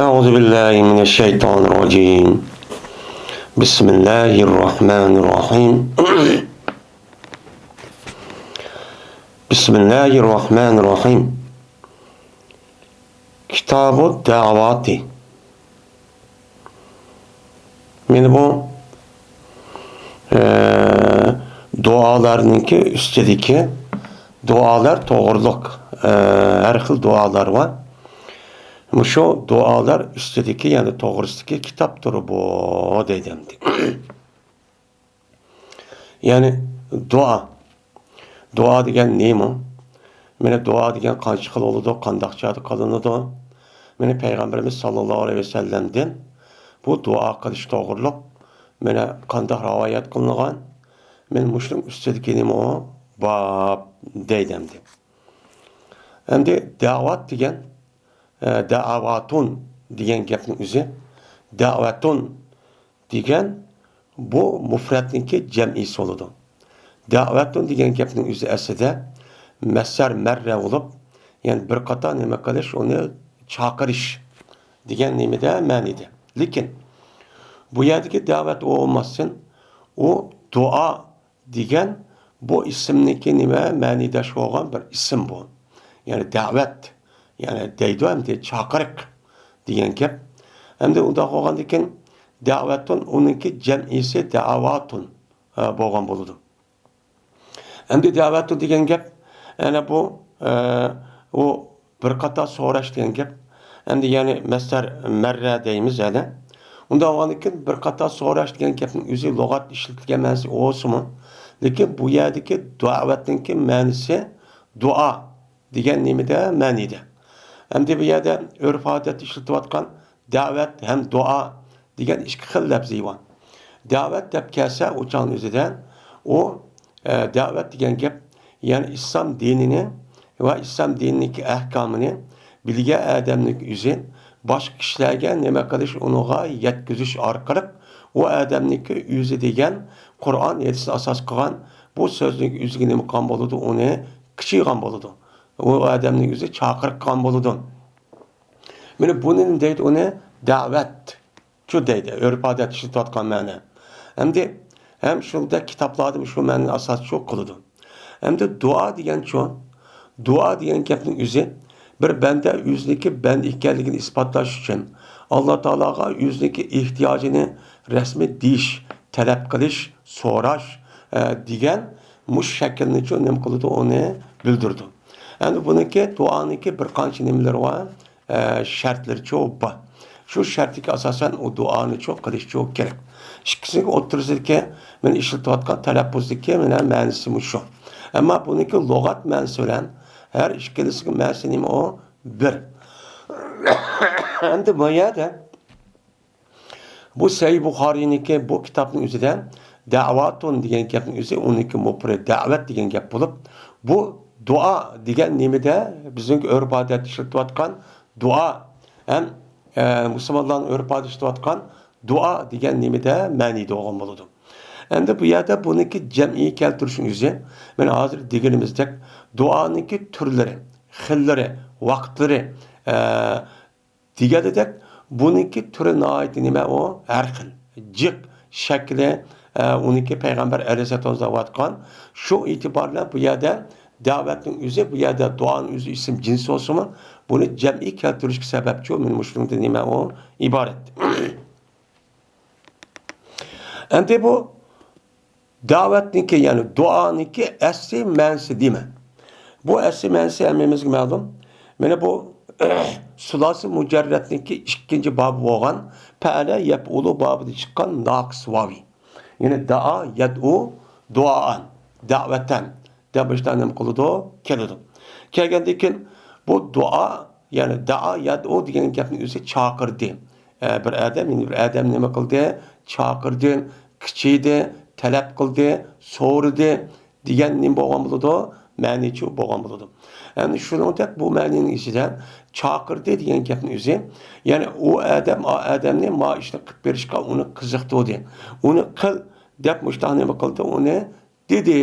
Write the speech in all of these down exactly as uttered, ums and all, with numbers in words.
أعوذ بالله من الشيطان الرجيم. بسم الله الرحمن الرحيم. بسم الله الرحمن الرحيم. كتاب الدعوات. مانا بۇ، ئە، دۇئالارنىڭكى ئۈستىدىكى، دۇئالار توغرۇلۇق، ئە، ھەر خىل دۇئالار بار. مۇشۇ دۇئالار ئۈستىدىكى، يەنى توغرىسىدىكى كىتابتۇر بۇ، دەيدۇ ئەمدى. يەنى دۇئا. دۇئا دېگەن نېمە؟ مانا دۇئا دېگەن قانچە خىل بولىدۇ، قانداق چاغدا قىلىنىدۇ؟ مانا پەيغەمبىرىمىز ساللاللاھۇ ئەلەيھى ۋەسەللەمدىن بۇ دۇئا قىلىش توغرۇلۇق مانا قانداق رىۋايەت قىلىنغان؟ مانا مۇشۇنىڭ ئۈستىدىكى نېمە ئۇ؟ باب دەيدۇ ئەمدى. ئەمدى دەۋات دېگەن، ئە، دەئەۋاتۇن دېگەن گەپنىڭ ئۆزى، دەۋەتۇن دېگەن بۇ مۇفرەتنىڭكى جەمئىسى بولىدۇ. دەۋەتۇن دېگەن گەپنىڭ ئۆزى ئەسلىدە مەسدەر مەررە بولۇپ، يەنى بىر قاتار نېمە قىلىش، ئۇنى چاقىرىش دېگەن نېمىدە، مەنىدە. لېكىن بۇ يەردىكى دەۋەت ئۇ بولماستىن، ئۇ دۇئا دېگەن بۇ ئىسىمنىڭكى نېمە مەنىداش بولغان بىر ئىسىم بۇ. يەنى دەۋەت، يەنى دەيدۇ ئەمدى چاقىرىق دېگەن گەپ. ئەمدى ئۇنداق بولغاندىكىن دەۋەتۇن ئۇنىڭكى جەمئىسى دەۋاتۇن، ئە، بولغان بولىدۇ. ئەمدى دەۋەتۇن دېگەن گەپ، يەنى بۇ، ئە، ئۇ بىر قاتار سوراش دېگەن گەپ. ئەمدى يەنى مەسدەر مەررە دەيمىز ھەدە. ئۇنداق بولغاندىكىن بىر قاتار سوراش دېگەن گەپنىڭ ئۆزى لۇغەت ئىشلىتىلگەن مەنىسى بولسىمۇ، لېكىن بۇ يەردىكى دەۋەتنىڭكى مەنىسى دۇئا دېگەن نېمىدە، مەنىدە. ئەمدى بۇ يەردە ئۆرپ-ئادەتتە ئىشلىتىۋاتقان دەۋەت ھەم دۇئا دېگەن ئىككى خىل لەپزى بار. دەۋەت دەپ كەلسە، ئۇ چاغنىڭ ئۆزىدە ئۇ، ئە، دەۋەت دېگەن گەپ، يەنى ئىسلام دىنىنى ۋە ئىسلام دىنىنىڭكى ئەھكامىنى بىلگەن ئادەمنىڭ ئۆزى باشقا كىشىلەرگە نېمە قىلىش، ئۇنىڭغا يەتكۈزۈش ئارقىلىق، ئۇ ئادەمنىڭكى ئۆزى دېگەن قۇرئان، ھەدىسنى ئاساس قىلغان بۇ سۆزنىڭ ئۆزىگە نېمە قىلغان بولىدۇ، ئۇنى قىچىيغان بولىدۇ. ئۇ ئادەمنىڭ ئۆزى چاقىرىق قىلغان بولىدۇ. مانا بۇنى دەيدۇ، ئۇنى دەۋەت. شۇ دەيدۇ، ئۆرپ-ئادەتتە ئىشلىتىۋاتقان مەنە. ئەمدى ھەم شۇنداق كىتابلاردا شۇ مەنىنى ئاساسچۇ قىلىدۇ. ئەمدى دۇئا دېگەنچۇ؟ دۇئا دېگەن گەپنىڭ ئۆزى بىر بەندە ئۆزىنىڭكى بەندە ئىكەنلىكىنى ئىسپاتلاش ئۈچۈن، ئاللا تائالاغا ئۆزىنىڭكى ئېھتىياجىنى رەسمىي دېيىش، تەلەپ قىلىش، سوراش، ئە، دېگەن مۇشۇ شەكىلنىچۇ نېمە قىلىدۇ، ئۇنى بىلدۈرىدۇ. ئەمدى بۇنىڭكى، دۇئانىڭكى بىر قانچە نېمىلىرى بار، ئە، شەرتلىرىچۇ بار. شۇ شەرتكە ئاساسەن ئۇ دۇئانىچۇ قىلىشچۇ كېرەك. ئىككىسىنىڭ ئوتتۇرىسىدىكى مەن ئىشلىتىۋاتقان تەلەپپۇزدىكى مەنە مەنىسى مۇشۇ. ئەمما بۇنىڭكى لۇغەت مەنىسى بىلەن ھەر ئىككىلىسىنىڭ مەنىسى نېمە ئۇ؟ بىر. ئەمدى بۇ يەردە بۇ سەھىھ بۇخارىينىڭكى بۇ كىتابنىڭ ئۆزىدە دەۋاتۇن دېگەن گەپنىڭ ئۆزى ئۇنىڭكى مۇپرەد دەۋەت دېگەن گەپ بولۇپ، بۇ دۇئا دېگەن نېمىدە بىزنىڭ ئۆرپ-ئادەتتە ئىشلىتىۋاتقان دۇئا ھەم، ئە، مۇسۇلمانلارنىڭ ئۆرپ-ئادەتتە ئىشلىتىۋاتقان دۇئا دېگەن نېمىدە مەنىدە بولغان بولىدۇ. ئەمدى بۇ يەردە بۇنىڭكى جەمئىي كەلتۈرۈشنىڭ ئۆزى، مانا ھازىر دېگىنىمىزدەك دۇئانىڭكى تۈرلىرى، خىللىرى، ۋاقىتلىرى، ئە، دېگەندەك، بۇنىڭكى تۈرى ناھايىتى نېمە ئۇ؟ ھەر خىل. جىق، شەكلى، ئە، ئۇنىڭكى پەيغەمبەر ئەلەيھىسسالام دەۋاتقان. شۇ ئېتىبار بىلەن بۇ يەردە دەۋەتنىڭ ئۆزى، بۇ يەردە دۇئانىڭ ئۆزى ئىسىم جىنس بولسىمۇ، بۇنى جەمئىي كەلتۈرۈشكە سەۋەبچۇ، مانا مۇشۇنىڭدىن نېمە ئۇ؟ ئىبارەت. ئەمدى بۇ دەۋەتنىڭكى، يەنى دۇئانىڭكى ئەسلى مەنىسى نېمە؟ بۇ ئەسلى مەنىسى ھەممىمىزگە مەلۇم. مانا بۇ سۇلاسى مۇجەررەتنىڭكى ئىككىنچى بابى بولغان پەئەلە يەپئۇلۇ بابىدا چىققان ناقىس ۋاۋى. يەنى دائا يەدئۇ دۇئائەن، دەۋەتەن دەپ مۇشۇنداق نېمە قىلىدۇ؟ كېلىدۇ. كەلگەندىن كېيىن بۇ دۇئا، يەنى دەئا يەدئۇ دېگەن گەپنىڭ ئۆزى چاقىردى. ئە، بىر ئادەم، يەنە بىر ئادەم نېمە قىلدى؟ چاقىردى، قىچىيدى، تەلەپ قىلدى، سورىدى دېگەن نېمە بولغان بولىدۇ؟ مەنىچۇ بولغان بولىدۇ. ئەمدى شۇنىڭدەك بۇ مەنىنىڭ ئىچىدە چاقىردى دېگەن گەپنىڭ ئۆزى، يەنى ئۇ ئادەم، ئا ئادەمنى ما ئىشنى قىلىپ بېرىشقا ئۇنى قىزىقتۇردى. ئۇنى قىل دەپ مۇشۇنداق نېمە قىلدى؟ ئۇنى دېدى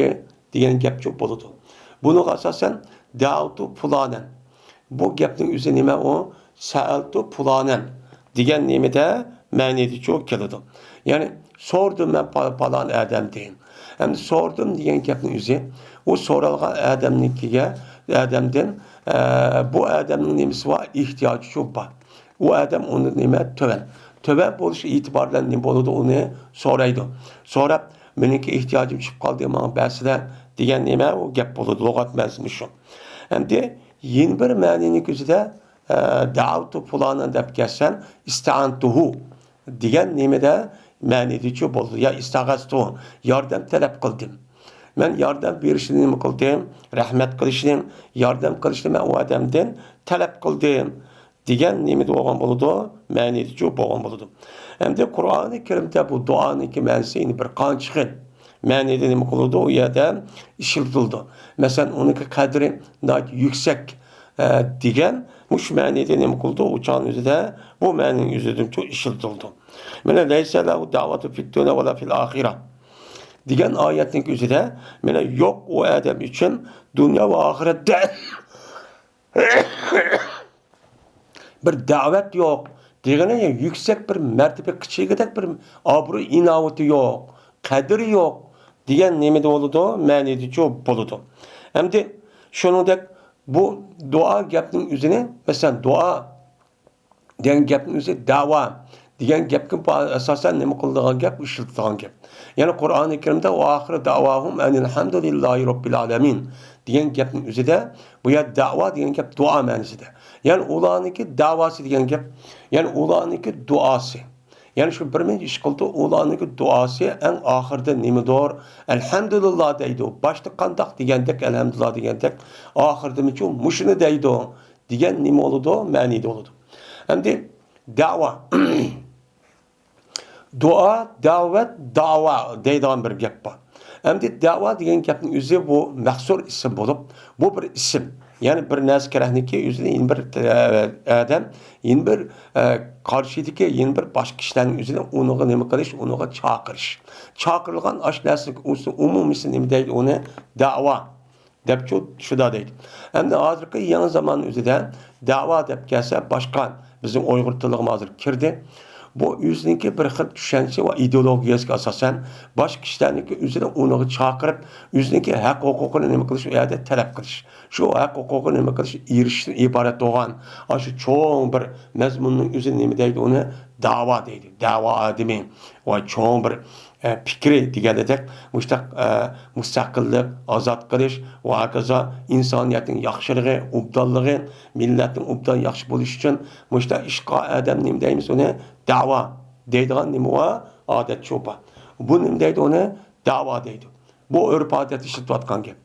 دېگەن گەپچۇ بولىدۇ. بۇنىڭغا ئاساسەن دەئەۋتۇ پۇلانەن. بۇ گەپنىڭ ئۆزى نېمە ئۇ؟ سەئەلتۇ پۇلانەن. دېگەن نېمىدە مەنىدىچۇ كېلىدۇ. يەنى سورىدىم مەن پا-، پالان ئادەمدىن. ئەمدى سورىدىم دېگەن گەپنىڭ ئۆزى، ئۇ سورالغان ئادەمنىڭكىگە، ئادەمدىن، ئە، بۇ ئادەمنىڭ نېمىسى بار؟ ئېھتىياجىچۇ بار. ئۇ ئادەم ئۇنى نېمە؟ تۆۋەن. تۆۋەن بولۇشى ئېتىبارى بىلەن نېمە بولىدۇ؟ ئۇنى سورايدۇ. سوراپ، مېنىڭكى ئېھتىياجىم چۈشۈپ قالدى، ماڭا بەرسىلە دېگەن نېمە؟ ئۇ گەپ بولىدۇ. لۇغەت مەنىسىمۇ شۇ. ئەمدى يەنە بىر مەنىنىڭ ئۆزىدە، ئە، دەئەۋتۇ پۇلانەن دەپ كەلسەم، ئىستەئەنتۇھۇ دېگەن نېمىدە مەنىدىچۇ بولىدۇ. يا ئىستەغەستۇ، ياردەم تەلەپ قىلدىم. مەن ياردەم بېرىشنى نېمە قىلدىم؟ رەھمەت قىلىشنى، ياردەم قىلىشنى مەن ئۇ ئادەمدىن تەلەپ قىلدىم دېگەن نېمىدە بولغان بولىدۇ؟ مەنىدىچۇ بولغان بولىدۇ. ئەمدى قۇرئانى كەرىمدە بۇ دۇئانىڭكى مەنىسى يەنە بىر قانچە خىل مەنىدە نېمە قىلىدۇ؟ ئۇ يەردە ئىشلىتىلىدۇ. مەسىلەن، ئۇنىڭكى قەدرى ناھايىتى يۈكسەك، ئە، دېگەن مۇشۇ مەنىدە نېمە قىلىدۇ؟ ئۇ چاغنىڭ ئۆزىدە بۇ مەنىنىڭ ئۆزىدىنچۇ ئىشلىتىلىدۇ. مانا، لەيسە لەھۇ دەۋەتۇ فىددۇنيا ۋەلا فىل ئاخىرە دېگەن ئايەتنىڭ ئۆزىدە، مانا، يوق ئۇ ئادەم ئۈچۈن دۇنيا ۋە ئاخىرەتتە بىر دەۋەت يوق دېگىنى، يۈكسەك بىر مەرتىبە، كىچىكىدەك بىر ئابرۇي ئىناۋىتى يوق، قەدرى يوق دېگەن نېمىدە بولىدۇ؟ مەنىدىچۇ بولىدۇ. ئەمدى شۇنىڭدەك بۇ دۇئا گەپنىڭ ئۆزىنى، مەسىلەن، دۇئا دېگەن گەپنىڭ ئۆزى دەۋا دېگەن گەپكە ئاساسەن نېمە قىلىدىغان گەپ، ئىشلىتىدىغان گەپ. يەنى قۇرئانى كەرىمدە ۋە ئاخىرۇ دەۋاھۇم ئەنىلھەمدۇلىللاھى رەببىل ئالەمىن دېگەن گەپنىڭ ئۆزىدە بۇ يەر دەۋا دېگەن گەپ دۇئا مەنىسىدە. يەنى ئۇلارنىڭكى دەۋاسى دېگەن گەپ، يەنى ئۇلارنىڭكى دۇئاسى. يەنى شۇ بىر مىنۇت ئىش قىلدى، ئۇلارنىڭكى دۇئاسى ئەڭ ئاخىرىدا نېمىدۇر؟ ئەلھەمدۇلىللا دەيدۇ. باشتا قانداق دېگەندەك، ئەلھەمدۇلىللا دېگەندەك، ئاخىرىدىمۇچۇ مۇشۇنى دەيدۇ دېگەن نېمە بولىدۇ؟ مەنىدە بولىدۇ. ئەمدى دەۋا. دۇئا، دەۋەت، دەۋا دەيدىغان بىر گەپ بار. ئەمدى دەۋا دېگەن گەپنىڭ ئۆزى بۇ مەخسۇر ئىسىم بولۇپ، بۇ بىر ئىسىم. يەنى بىر نەرسە كېرەكنىكى ئۆزىنى يەنە بىر، ئە، ئادەم، يەنە بىر، ئە، قارشىدىكى يەنە بىر باشقا كىشىلەرنىڭ ئۆزىنى ئۇنىڭغا نېمە قىلىش، ئۇنىڭغا چاقىرىش. چاقىرىلغان ئاشۇ نەرسىنىڭ ئۇمۇمىسى نېمە دەيدۇ ئۇنى؟ دەۋا دەپ شۇ، شۇدا دەيدۇ. ئەمدى ھازىرقى يېڭى زامان ئۆزىدە دەۋا دەپ كەلسە باشقا، بىزنىڭ ئۇيغۇر تىلىغىمۇ ھازىر كىردى. بۇ ئۆزىنىڭكى بىر خىل چۈشەنچە ۋە ئىدېئولوگىيەسىگە ئاساسەن، باشقا كىشىلەرنىڭكى ئۆزىنى ئۇنىڭغا چاقىرىپ، ئۆزىنىڭكى ھەق ھوقۇقىنى نېمە قىلىش، ئۇ يەردە تەلەپ قىلىش. شۇ ھەق ھوقۇقىنى نېمە قىلىش، ئېرىشىشتىن ئىبارەت بولغان ئاشۇ چوڭ بىر مەزمۇننىڭ ئۆزىنى نېمە دەيدۇ ئۇنى؟ دەۋا دەيدۇ. دەۋا ئادىمى ۋە چوڭ بىر، ئە، پىكرى دېگەندەك، مۇشتاق، ئە، مۇستەقىللىق، ئازاد قىلىش ۋە ھاكازا ئىنسانىيەتنىڭ ياخشىلىقى، ئوبدانلىقى، مىللەتنىڭ ئوبدان ياخشى بولۇشى ئۈچۈن مۇشتاق ئىشقا ئادەم نېمە دەيمىز ئۇنى؟ دەۋا دەيدىغان نېمە بار؟ ئادەت شۇ بار. بۇ نېمە دەيدۇ ئۇنى؟ دەۋا دەيدۇ. بۇ ئۆرپ-ئادەتتە ئىشلىتىۋاتقان گەپ.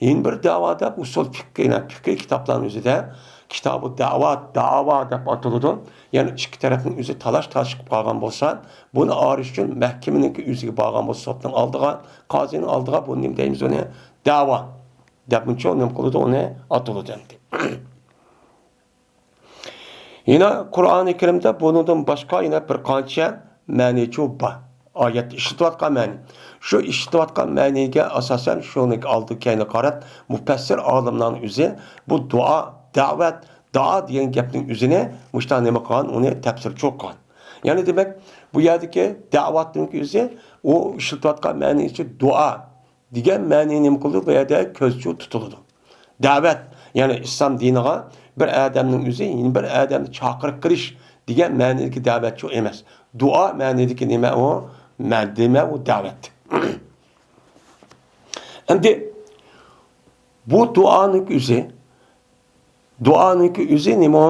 يەنە بىر دەۋا دەپ ئۇسۇل پىقھى، يەنە پىقھى كىتابلارنىڭ ئۆزىدە كىتابۇ دەۋا، دەۋا دەپ ئاتىلىدۇ. يەنى ئىككى تەرەپنىڭ ئۆزى تالاش-تارتىش قىلىپ قالغان بولسا، بۇنى ئارىش ئۈچۈن مەھكىمىنىڭكى ئۆزىگە بارغان بولسا، سوتنىڭ ئالدىغا، قازىنىڭ ئالدىغا بۇنى نېمە دەيمىز ئۇنى؟ دەۋا دەپ مۇنچە نېمە قىلىدۇ، ئۇنى ئاتىلىدۇ ئەمدى. يەنە قۇرئانى كەرىمدە بۇنىڭدىن باشقا يەنە بىر قانچە مەنىچۇ بار. ئايەتتە ئىشلىتىۋاتقان مەنى. شۇ ئىشلىتىۋاتقان مەنىگە ئاساسەن شۇنىڭ ئالدى كەينىگە قاراپ مۇپەسسىر ئالىملارنىڭ ئۆزى بۇ دۇئا، دەۋەت، دۇئا دېگەن گەپنىڭ ئۆزىنى مۇشۇنداق نېمە قىلغان، ئۇنى تەپسىرچۇ قىلغان. يەنى دېمەك، بۇ يەردىكى دەۋەتنىڭ ئۆزى ئۇ ئىشلىتىۋاتقان مەنىسى دۇئا دېگەن مەنىنى نېمە قىلىدۇ؟ بۇ يەردە كۆزچۇ تۇتۇلىدۇ. دەۋەت، يەنى ئىسلام دىنىغا بىر ئادەمنىڭ ئۆزى يەنە بىر ئادەمنى چاقىرىق قىلىش دېگەن مەنىدىكى دەۋەتچۇ ئەمەس. دۇئا مەنىدىكى نېمە ئۇ؟ مە-، دېمە ئۇ دەۋەت. ئەمدى بۇ دۇئانىڭ ئۆزى دۇئانىڭكى ئۆزى نېمە؟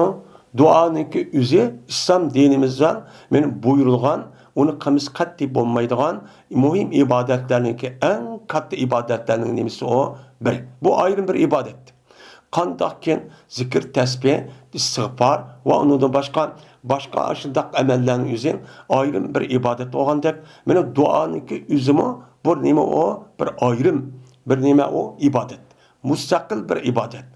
دۇئانىڭكى ئۆزى ئىسلام دىنىمىزدا مانا بۇيرۇلغان، ئۇنى قىلمىسا قەتئىي بولمايدىغان مۇھىم ئىبادەتلەرنىڭكى، ئەڭ كاتتا ئىبادەتلەرنىڭ نېمىسى ئۇ؟ بىرى. بۇ ئايرىم بىر ئىبادەت. قانداقكىن زىكىر، تەسبىھ، ئىستىغپار ۋە ئۇنىڭدىن باشقا، باشقا ئاشۇنداق ئەمەللەرنىڭ ئۆزى ئايرىم بىر ئىبادەت بولغاندەك، مانا دۇئانىڭكى ئۆزىمۇ بۇ نېمە ئۇ؟ بىر ئايرىم، بىر نېمە ئۇ؟ ئىبادەت. مۇستەقىل بىر ئىبادەت.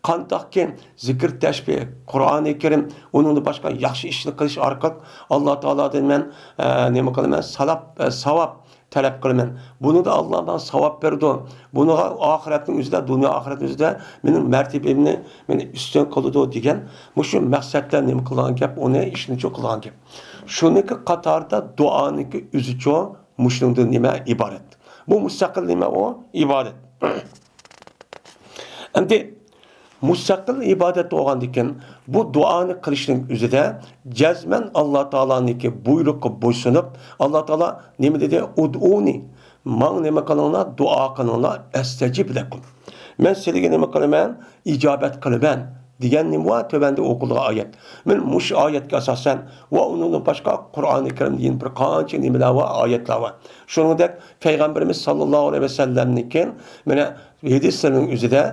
قانداقكى زىكىر، تەسبىھ، قۇرئانى كەرىم، ئۇنىڭدىن باشقا ياخشى ئىشنى قىلىش ئارقىلىق ئاللا تائالادىن مەن، ئە، نېمە قىلىمەن؟ سالاپ، ئە، ساۋاب تەلەپ قىلىمەن. بۇنىڭدا ئاللا ماڭا ساۋاب بېرىدۇ. بۇنىڭغا ئاخىرەتنىڭ ئۆزىدە، دۇنيا ئاخىرەتنىڭ ئۆزىدە مېنىڭ مەرتىۋەمنى مېنى ئۈستۈن قىلىدۇ دېگەن مۇشۇ مەقسەتتە نېمە قىلغان گەپ، ئۇنى ئىشنىچۇ قىلغان گەپ. شۇنىڭكى قاتارىدا دۇئانىڭكى ئۆزىچۇ مۇشۇنىڭدىن نېمە ئىبارەت. بۇ مۇستەقىل نېمە ئۇ؟ ئىبادەت. ئەمدى مۇستەقىل ئىبادەت بولغاندىكىن، بۇ دۇئانى قىلىشنىڭ ئۆزىدە جەزمەن ئاللا تائالانىڭكى بۇيرۇقىغا بويسۇنۇپ، ئاللا تائالا نېمە دېدى؟ ئۇدئۇنى، ماڭا نېمە قىلىڭلار؟ دۇئا قىلىڭلار، ئەستەجىب لەكۇم. مەن سىلىگە نېمە قىلىمەن؟ ئىجابەت قىلىمەن دېگەن نېمە بار؟ تۆۋەندە ئوقۇلغان ئايەت. مەن مۇشۇ ئايەتكە ئاساسەن ۋە ئۇنىڭدىن باشقا قۇرئانى كەرىمدە يەنە بىر قانچە نېمىلەر بار، ئايەتلەر بار. شۇنىڭدەك پەيغەمبىرىمىز ساللاللاھۇ ئەلەيھى ۋەسەللەمنىڭكى مانا ھەدىسلىرىنىڭ ئۆزىدە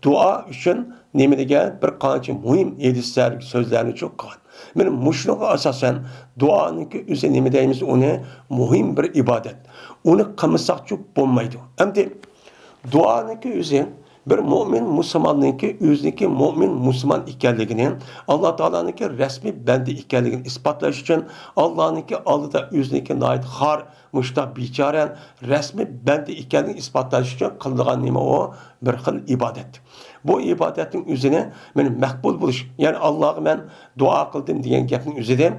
دۇئا ئۈچۈن نېمە دېگەن بىر قانچە مۇھىم ھەدىسلەر، سۆزلەرنى چوق قىلغان. مانا مۇشۇنىڭغا ئاساسەن دۇئانىڭكى ئۆزى نېمە دەيمىز، ئۇنى مۇھىم بىر ئىبادەت. ئۇنى قىلمىساقچۇ بولمايدۇ. ئەمدى دۇئانىڭكى ئۆزى بىر مۆمىن مۇسۇلماننىڭكى ئۆزىنىڭكى مۆمىن مۇسۇلمان ئىكەنلىكىنى، ئاللا تائالانىڭكى رەسمىي بەندە ئىكەنلىكىنى ئىسپاتلاش ئۈچۈن، ئاللانىڭكى ئالدىدا ئۆزىنىڭكى ناھايىتى خار، مۇشتاق بىچارە، رەسمىي بەندە ئىكەنلىكىنى ئىسپاتلاش ئۈچۈن قىلىدىغان نېمە ئۇ؟ بىر خىل ئىبادەت. بۇ ئىبادەتنىڭ ئۆزىنى مەن مەقبۇل بولۇش، يەنى ئاللاغا مەن دۇئا قىلدىم دېگەن گەپنىڭ ئۆزىدە،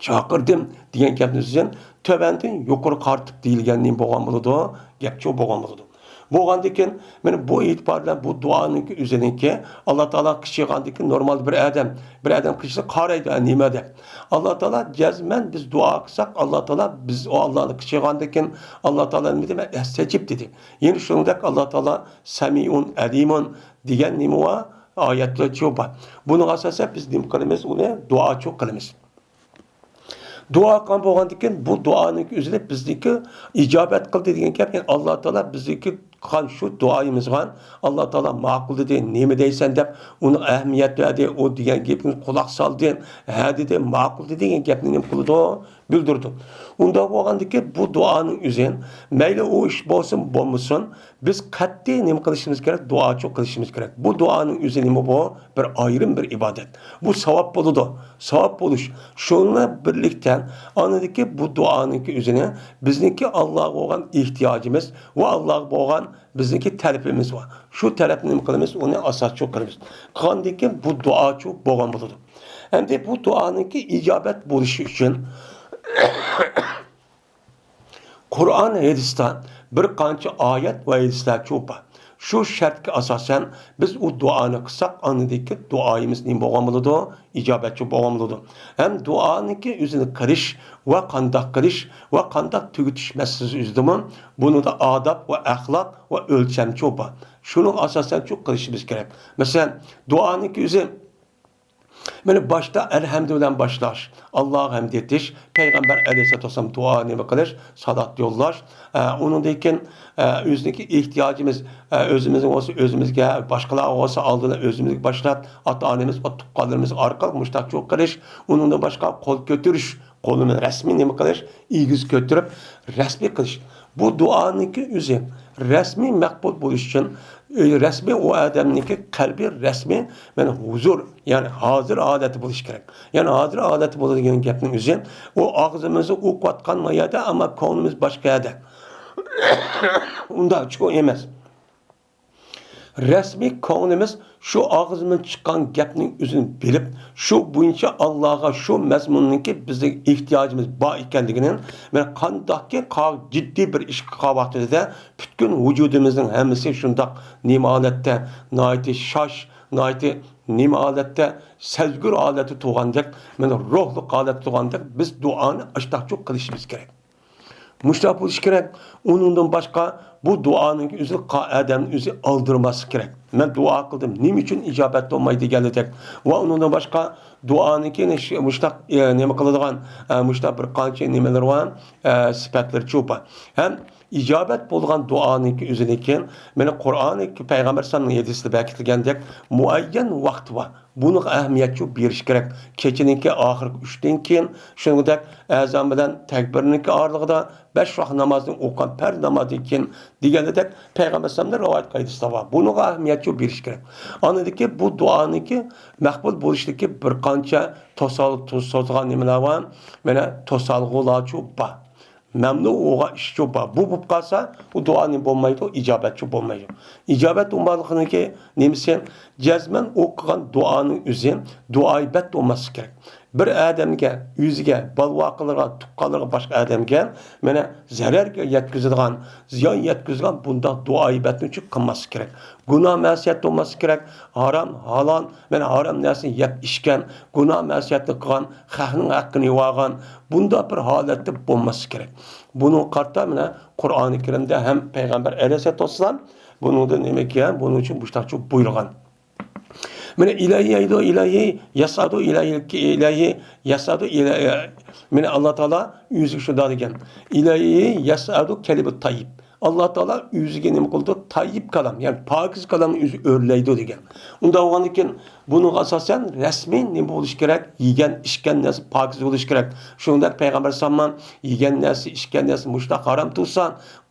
چاقىردىم دېگەن گەپنىڭ ئۆزىدىن تۆۋەندىن يۇقىرى قارىتىپ دېيىلگەن نېمە بولغان بولىدۇ؟ گەپچۇ بولغان بولىدۇ. بولغاندىكىن، مانا بۇ ئېتىبار بىلەن بۇ دۇئانىڭكى ئۆزىنىڭكى، ئاللا تائالا قىچىغاندىكىن نورمال بىر ئادەم، بىر ئادەم قىچىسا قارايدۇ، «ئە، نېمە؟» دەپ. ئاللا تائالا جەزمەن بىز دۇئا قىلساق، ئاللا تائالا بىز ئۇ ئاللانى قىچىغاندىكىن، ئاللا تائالا نېمە دېمە؟ «ئەستەجىب» دېدى. يەنە شۇنىڭدەك ئاللا تائالا سەمىئۇن ئەلىمۇن دېگەن نېمە بار؟ ئايەتلەرچۇ بار. بۇنىڭغا ئاساسەن بىز نېمە قىلىمىز؟ ئۇنى دۇئاچۇ قىلىمىز. دۇئا قىلغان بولغاندىكىن، بۇ دۇئانىڭكى ئۆزىدە بىزنىڭكى ئىجابەت قىلدى دېگەن گەپ، يەنى ئاللا تائالا بىزنىڭكى قىلغان شۇ دۇئايىمىزغا ئاللا تائالا ماقۇل دېدى، نېمە دەيسەن دەپ ئۇنىڭ ئەھمىيەت بەردى، ئۇ دېگەن گېپىمىزگە قۇلاق سالدى، ھە دېدى، ماقۇل دېدى دېگەن گەپنى نېمە قىلىدۇ؟ بىلدۈرىدۇ. ئۇنداق بولغاندىكىن بۇ دۇئانىڭ ئۆزى، مەيلى ئۇ ئىش بولسۇن، بولمىسۇن، بىز قەتئىي نېمە قىلىشىمىز كېرەك؟ دۇئاچۇ قىلىشىمىز كېرەك. بۇ دۇئانىڭ ئۆزى نېمە بۇ؟ بىر ئايرىم بىر ئىبادەت. بۇ ساۋاب بولىدۇ. ساۋاب بولۇش. شۇنىڭ بىلەن بىرلىكتە، ئاندىكى بۇ دۇئانىڭكى ئۆزىنى بىزنىڭكى ئاللاغا بولغان ئېھتىياجىمىز ۋە ئاللاغا بولغان بىزنىڭكى تەلىپىمىز بار. شۇ تەلەپنى نېمە قىلىمىز؟ ئۇنى ئاساسچۇ قىلىمىز. قىلغاندىن كېيىن بۇ دۇئاچۇ بولغان بولىدۇ. ئەمدى بۇ دۇئانىڭكى ئىجابەت بولۇشى ئۈچۈن قۇرئان، ھەدىستە بىر قانچە ئايەت ۋە ھەدىسلەرچۇ بار. شۇ شەرتكە ئاساسەن بىز ئۇ دۇئانى قىلساق، ئاندىكى دۇئايىمىز نېمە بولغان بولىدۇ؟ ئىجابەتچۇ بولغان بولىدۇ. ھەم دۇئانىڭكى ئۆزىنى قىلىش ۋە قانداق قىلىش ۋە قانداق تۈگىتىش مەسىلىسى ئۆزىدىمۇ بۇنىڭدا ئاداب ۋە ئەخلاق ۋە ئۆلچەمچۇ بار. شۇنىڭ ئاساسەنچۇ قىلىشىمىز كېرەك. مەسىلەن، دۇئانىڭكى ئۆزى مانا باشتا ئەلھەمدۇ بىلەن باشلاش، ئاللاغا ھەمد ئېيتىش، پەيغەمبەر ئەلەيھىسسالاتۇ ۋەسسالام دۇئا نېمە قىلىش، سالات يوللاش، ئە، ئۇنىڭدىن كېيىن، ئە، ئۆزىنىڭكى ئېھتىياجىمىز، ئە، ئۆزىمىزنىڭ بولسا ئۆزىمىزگە، باشقىلارغا بولسا ئالدىن ئۆزىمىزگە باشلاپ، ئاتا-ئانىمىز، تۇغقانلىرىمىز ئارقىلىق مۇشتاقچۇ قىلىش، ئۇنىڭدىن باشقا قول كۆتۈرۈش، قولىنى رەسمىي نېمە قىلىش، ئېگىز كۆتۈرۈپ رەسمىي قىلىش. بۇ دۇئانىڭكى ئۆزى رەسمىي مەقبۇل بولۇش ئۈچۈن، ئۆ-، رەسمىي ئۇ ئادەمنىڭكى قەلبى رەسمىي، مانا ھۇزۇر، يەنى ھازىر ھالەتتە بولۇش كېرەك. يەنى ھازىر ھالەتتە بولىدۇ دېگەن گەپنىڭ ئۆزى، ئۇ ئاغزىمىزنى ئوقۇۋاتقان ما يەردە، ئەمما كۆڭلىمىز باشقا يەردە. ئۇنداقچۇ ئەمەس. رەسمىي كۆڭلىمىز شۇ ئاغزىمدىن چىققان گەپنىڭ ئۆزىنى بىلىپ، شۇ بويىچە ئاللاغا شۇ مەزمۇننىڭكى بىزنىڭ ئېھتىياجىمىز بار ئىكەنلىكىنى، مانا قانداقكى قا-، جىددىي بىر ئىشقا قىلغان ۋاقتىدا پۈتكۈل ۋۇجۇدىمىزنىڭ ھەممىسى شۇنداق نېمە ھالەتتە، ناھايىتى شاش، ناھايىتى نېمە ھالەتتە، سەزگۈر ھالەتتە تۇرغاندەك، مانا روھلۇق ھالەتتە تۇرغاندەك بىز دۇئانى ئاشتاقچۇ قىلىشىمىز كېرەك. مۇشۇنداق بولۇشى كېرەك. ئۇنىڭدىن باشقا بۇ دۇئانىڭ ئۆزى قا-، ئادەمنى ئۆزى ئالدىرماسلىق كېرەك. مەن دۇئا قىلدىم، نېمە ئۈچۈن ئىجابەت بولماي دېگەنلىدەك. ۋە ئۇنىڭدىن باشقا دۇئانىڭكى نىش-، مۇشۇنداق، ئە، نېمە قىلىدىغان، ئە، مۇشۇنداق بىر قانچە نېمىلىرى بار، ئە، سۈپەتلىرىچۇ بار. ھەم ئىجابەت بولغان دۇئانىڭكى ئۆزىدىن كېيىن، مانا قۇرئانى پەيغەمبەر ئەلەيھىسسالامنىڭ ھەدىسىدە بەكىتىلگەندەك مۇئەييەن ۋاقتى بار. بۇنىڭغا ئەھمىيەتچۇ بېرىش كېرەك. كېچىنىڭكى ئاخىرقى ئۈچتىن كېيىن، شۇنىڭدەك ئەزان بىلەن تەكبىرنىڭكى ئارىلىقىدا، بەش ۋاق نامازنى ئوقۇغان پەرز نامازدىن كېيىن دېگەندەك پەيغەمبەر ئەلەيھىسسالامدىن رىۋايەت قايدىسىدا بار. بۇنىڭغا ئەھمىيەتچۇ بېرىش كېرەك. ئاندىن كېيىن بۇ دۇئانىڭكى مەقبۇل بولۇشىدىكى بىر قانچە توسال-، توسىدىغان نېمىلەر بار؟ مانا توسالغۇلارچۇ بار. مەمنۇن بولغان ئىشچۇ بار. بۇ بولۇپ قالسا، ئۇ دۇئا نېمە بولمايدۇ؟ ئىجابەتچۇ بولمايدۇ. ئىجابەت بولمايدىغىنىڭكى نېمىسى؟ جەزمەن ئۇ قىلغان دۇئانىڭ ئۆزى دۇئايىبەت بولماسلىقى كېرەك. بىر ئادەمگە، ئۆزىگە، بالا-ۋاقىلىرىغا، تۇغقانلىرىغا، باشقا ئادەمگە مانا زەرەر يەتكۈزىدىغان، زىيان يەتكۈزىدىغان بۇنداق دۇئايىبەتنى ئۈچۈن قىلماسلىقى كېرەك. گۇناھ مەسىيەت بولماسلىقى كېرەك. ھارام، ھالال، مانا ھارام نەرسىنى يەپ ئىچكەن، گۇناھ مەسىيەتنى قىلغان، خەقنىڭ ھەققىنى يېۋالغان، بۇنداق بىر ھالەتتە بولماسلىقى كېرەك. بۇنىڭغا قارىتا مانا قۇرئانى كەرىمدە ھەم پەيغەمبەر ئەلەيھىسسالاتۇ ۋەسسالام بۇنىڭدا نېمە ئىكەن، بۇنىڭ ئۈچۈن مۇشۇنداقچە بۇيرۇغان. مانا ئىلاھى يەيدۇ، ئىلاھى يەسئادۇ، ئىلاھى، ئىلاھى يەسئادۇ، ئىلاھى. مانا ئاللا تائالا ئۆزى شۇنداق دېگەن. ئىلاھى يەسئادۇ كەلىمە تايىب. ئاللا تائالا ئۆزىگە نېمە قىلىدۇ؟ تايىب كالام، يەنى پاكىز كالامنى ئۆزى ئۆرلەيدۇ دېگەن. ئۇنداق بولغاندىكىن بۇنىڭغا ئاساسەن رەسمىي نېمە بولۇشى كېرەك؟ يېگەن، ئىچكەن نەرسە پاكىز بولۇشى كېرەك. شۇنىڭدەك پەيغەمبەر ئەلەيھىسسالام يېگەن نەرسە، ئىچكەن نەرسە مۇشۇنداق ھارام تۇرسا،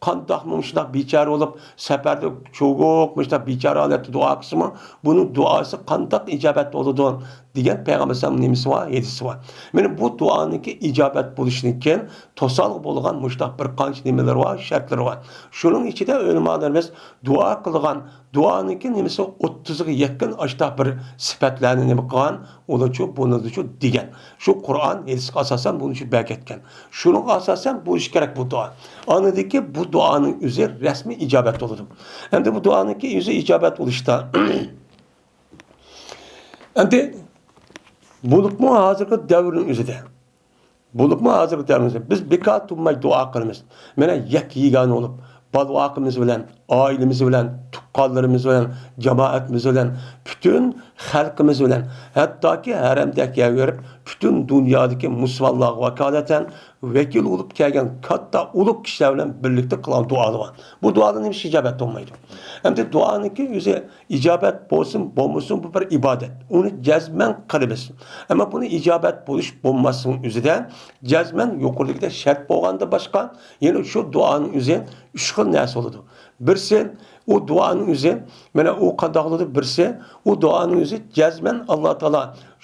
قانداقمۇ مۇشۇنداق بىچارە بولۇپ، سەپەردە چوۋۇق مۇشۇنداق بىچارە ھالەتتە دۇئا قىلسىمۇ، بۇنىڭ دۇئاسى قانداق ئىجابەت بولىدۇ؟ دېگەن پەيغەمبەر ئەلەيھىسسالام نېمىسى بار؟ ھەدىسى بار. مانا بۇ دۇئانىڭكى ئىجابەت بولۇشىدىن كېيىن توسالغۇ بولغان مۇشۇنداق بىر قانچە نېمىلىرى بار، شەرتلىرى بار. شۇنىڭ ئىچىدە ئۆلىمالىرىمىز دۇئا قىلغان دۇئانىڭكى نېمىسى ئوتتۇزغا يېقىن ئاشتاق بىر سۈپەتلەرنى نېمە قىلغان، ئۇلارچۇ، بۇنىدىچۇ دېگەن. شۇ قۇرئان ھەدىسكە ئاساسەن بۇنىچۇ بەرگەتكەن. شۇنىڭغا ئاساسەن بولۇشى كېرەك بۇ دۇئا. ئاندىكى بۇ دۇئانىڭ ئۆزى رەسمىي ئىجابەت بولىدۇ. ئەمدى بۇ دۇئانىڭكى ئۆزى ئىجابەت بولۇشتا ئەمدى بولۇپمۇ ھازىرقى دەۋرنىڭ ئۆزىدە، بولۇپمۇ ھازىرقى دەۋرنىڭ ئۆزىدە بىز بىكار تۇرماي دۇئا قىلىمىز. مانا يەككە يېگانە بولۇپ، بالا-ۋاقىمىز بىلەن، ئائىلىمىز بىلەن، تۇغقانلىرىمىز بىلەن، جامائەتىمىز بىلەن، پۈتۈن خەلقىمىز بىلەن، ھەتتاكى ھەرەمدەك يەرگە بېرىپ، پۈتۈن دۇنيادىكى مۇسۇلمانلارغا ۋاكالىتەن ۋەكىل بولۇپ كەلگەن كاتتا ئۇلۇغ كىشىلەر بىلەن بىرلىكتە قىلغان دۇئالار بار. بۇ دۇئالار نېمىشقا ئىجابەت بولمايدۇ؟ ئەمدى دۇئانىڭكى ئۆزى ئىجابەت بولسۇن، بولمىسۇن، بۇ بىر ئىبادەت. ئۇنى جەزمەن قىلىمىز. ئەمما بۇنى ئىجابەت بولۇش بولماسلىقنىڭ ئۆزىدە جەزمەن يۇقىرىدىكىدەك شەرت بولغاندىن باشقا، يەنە شۇ دۇئانىڭ ئۆزى ئۈچ خىل نەرسە بولىدۇ. بىرسى، ئۇ دۇئانىڭ ئۆزى، مانا ئۇ قانداق بولىدۇ؟ بىرسى، ئۇ دۇئانىڭ ئۆزى جەزمەن ئاللا تائالا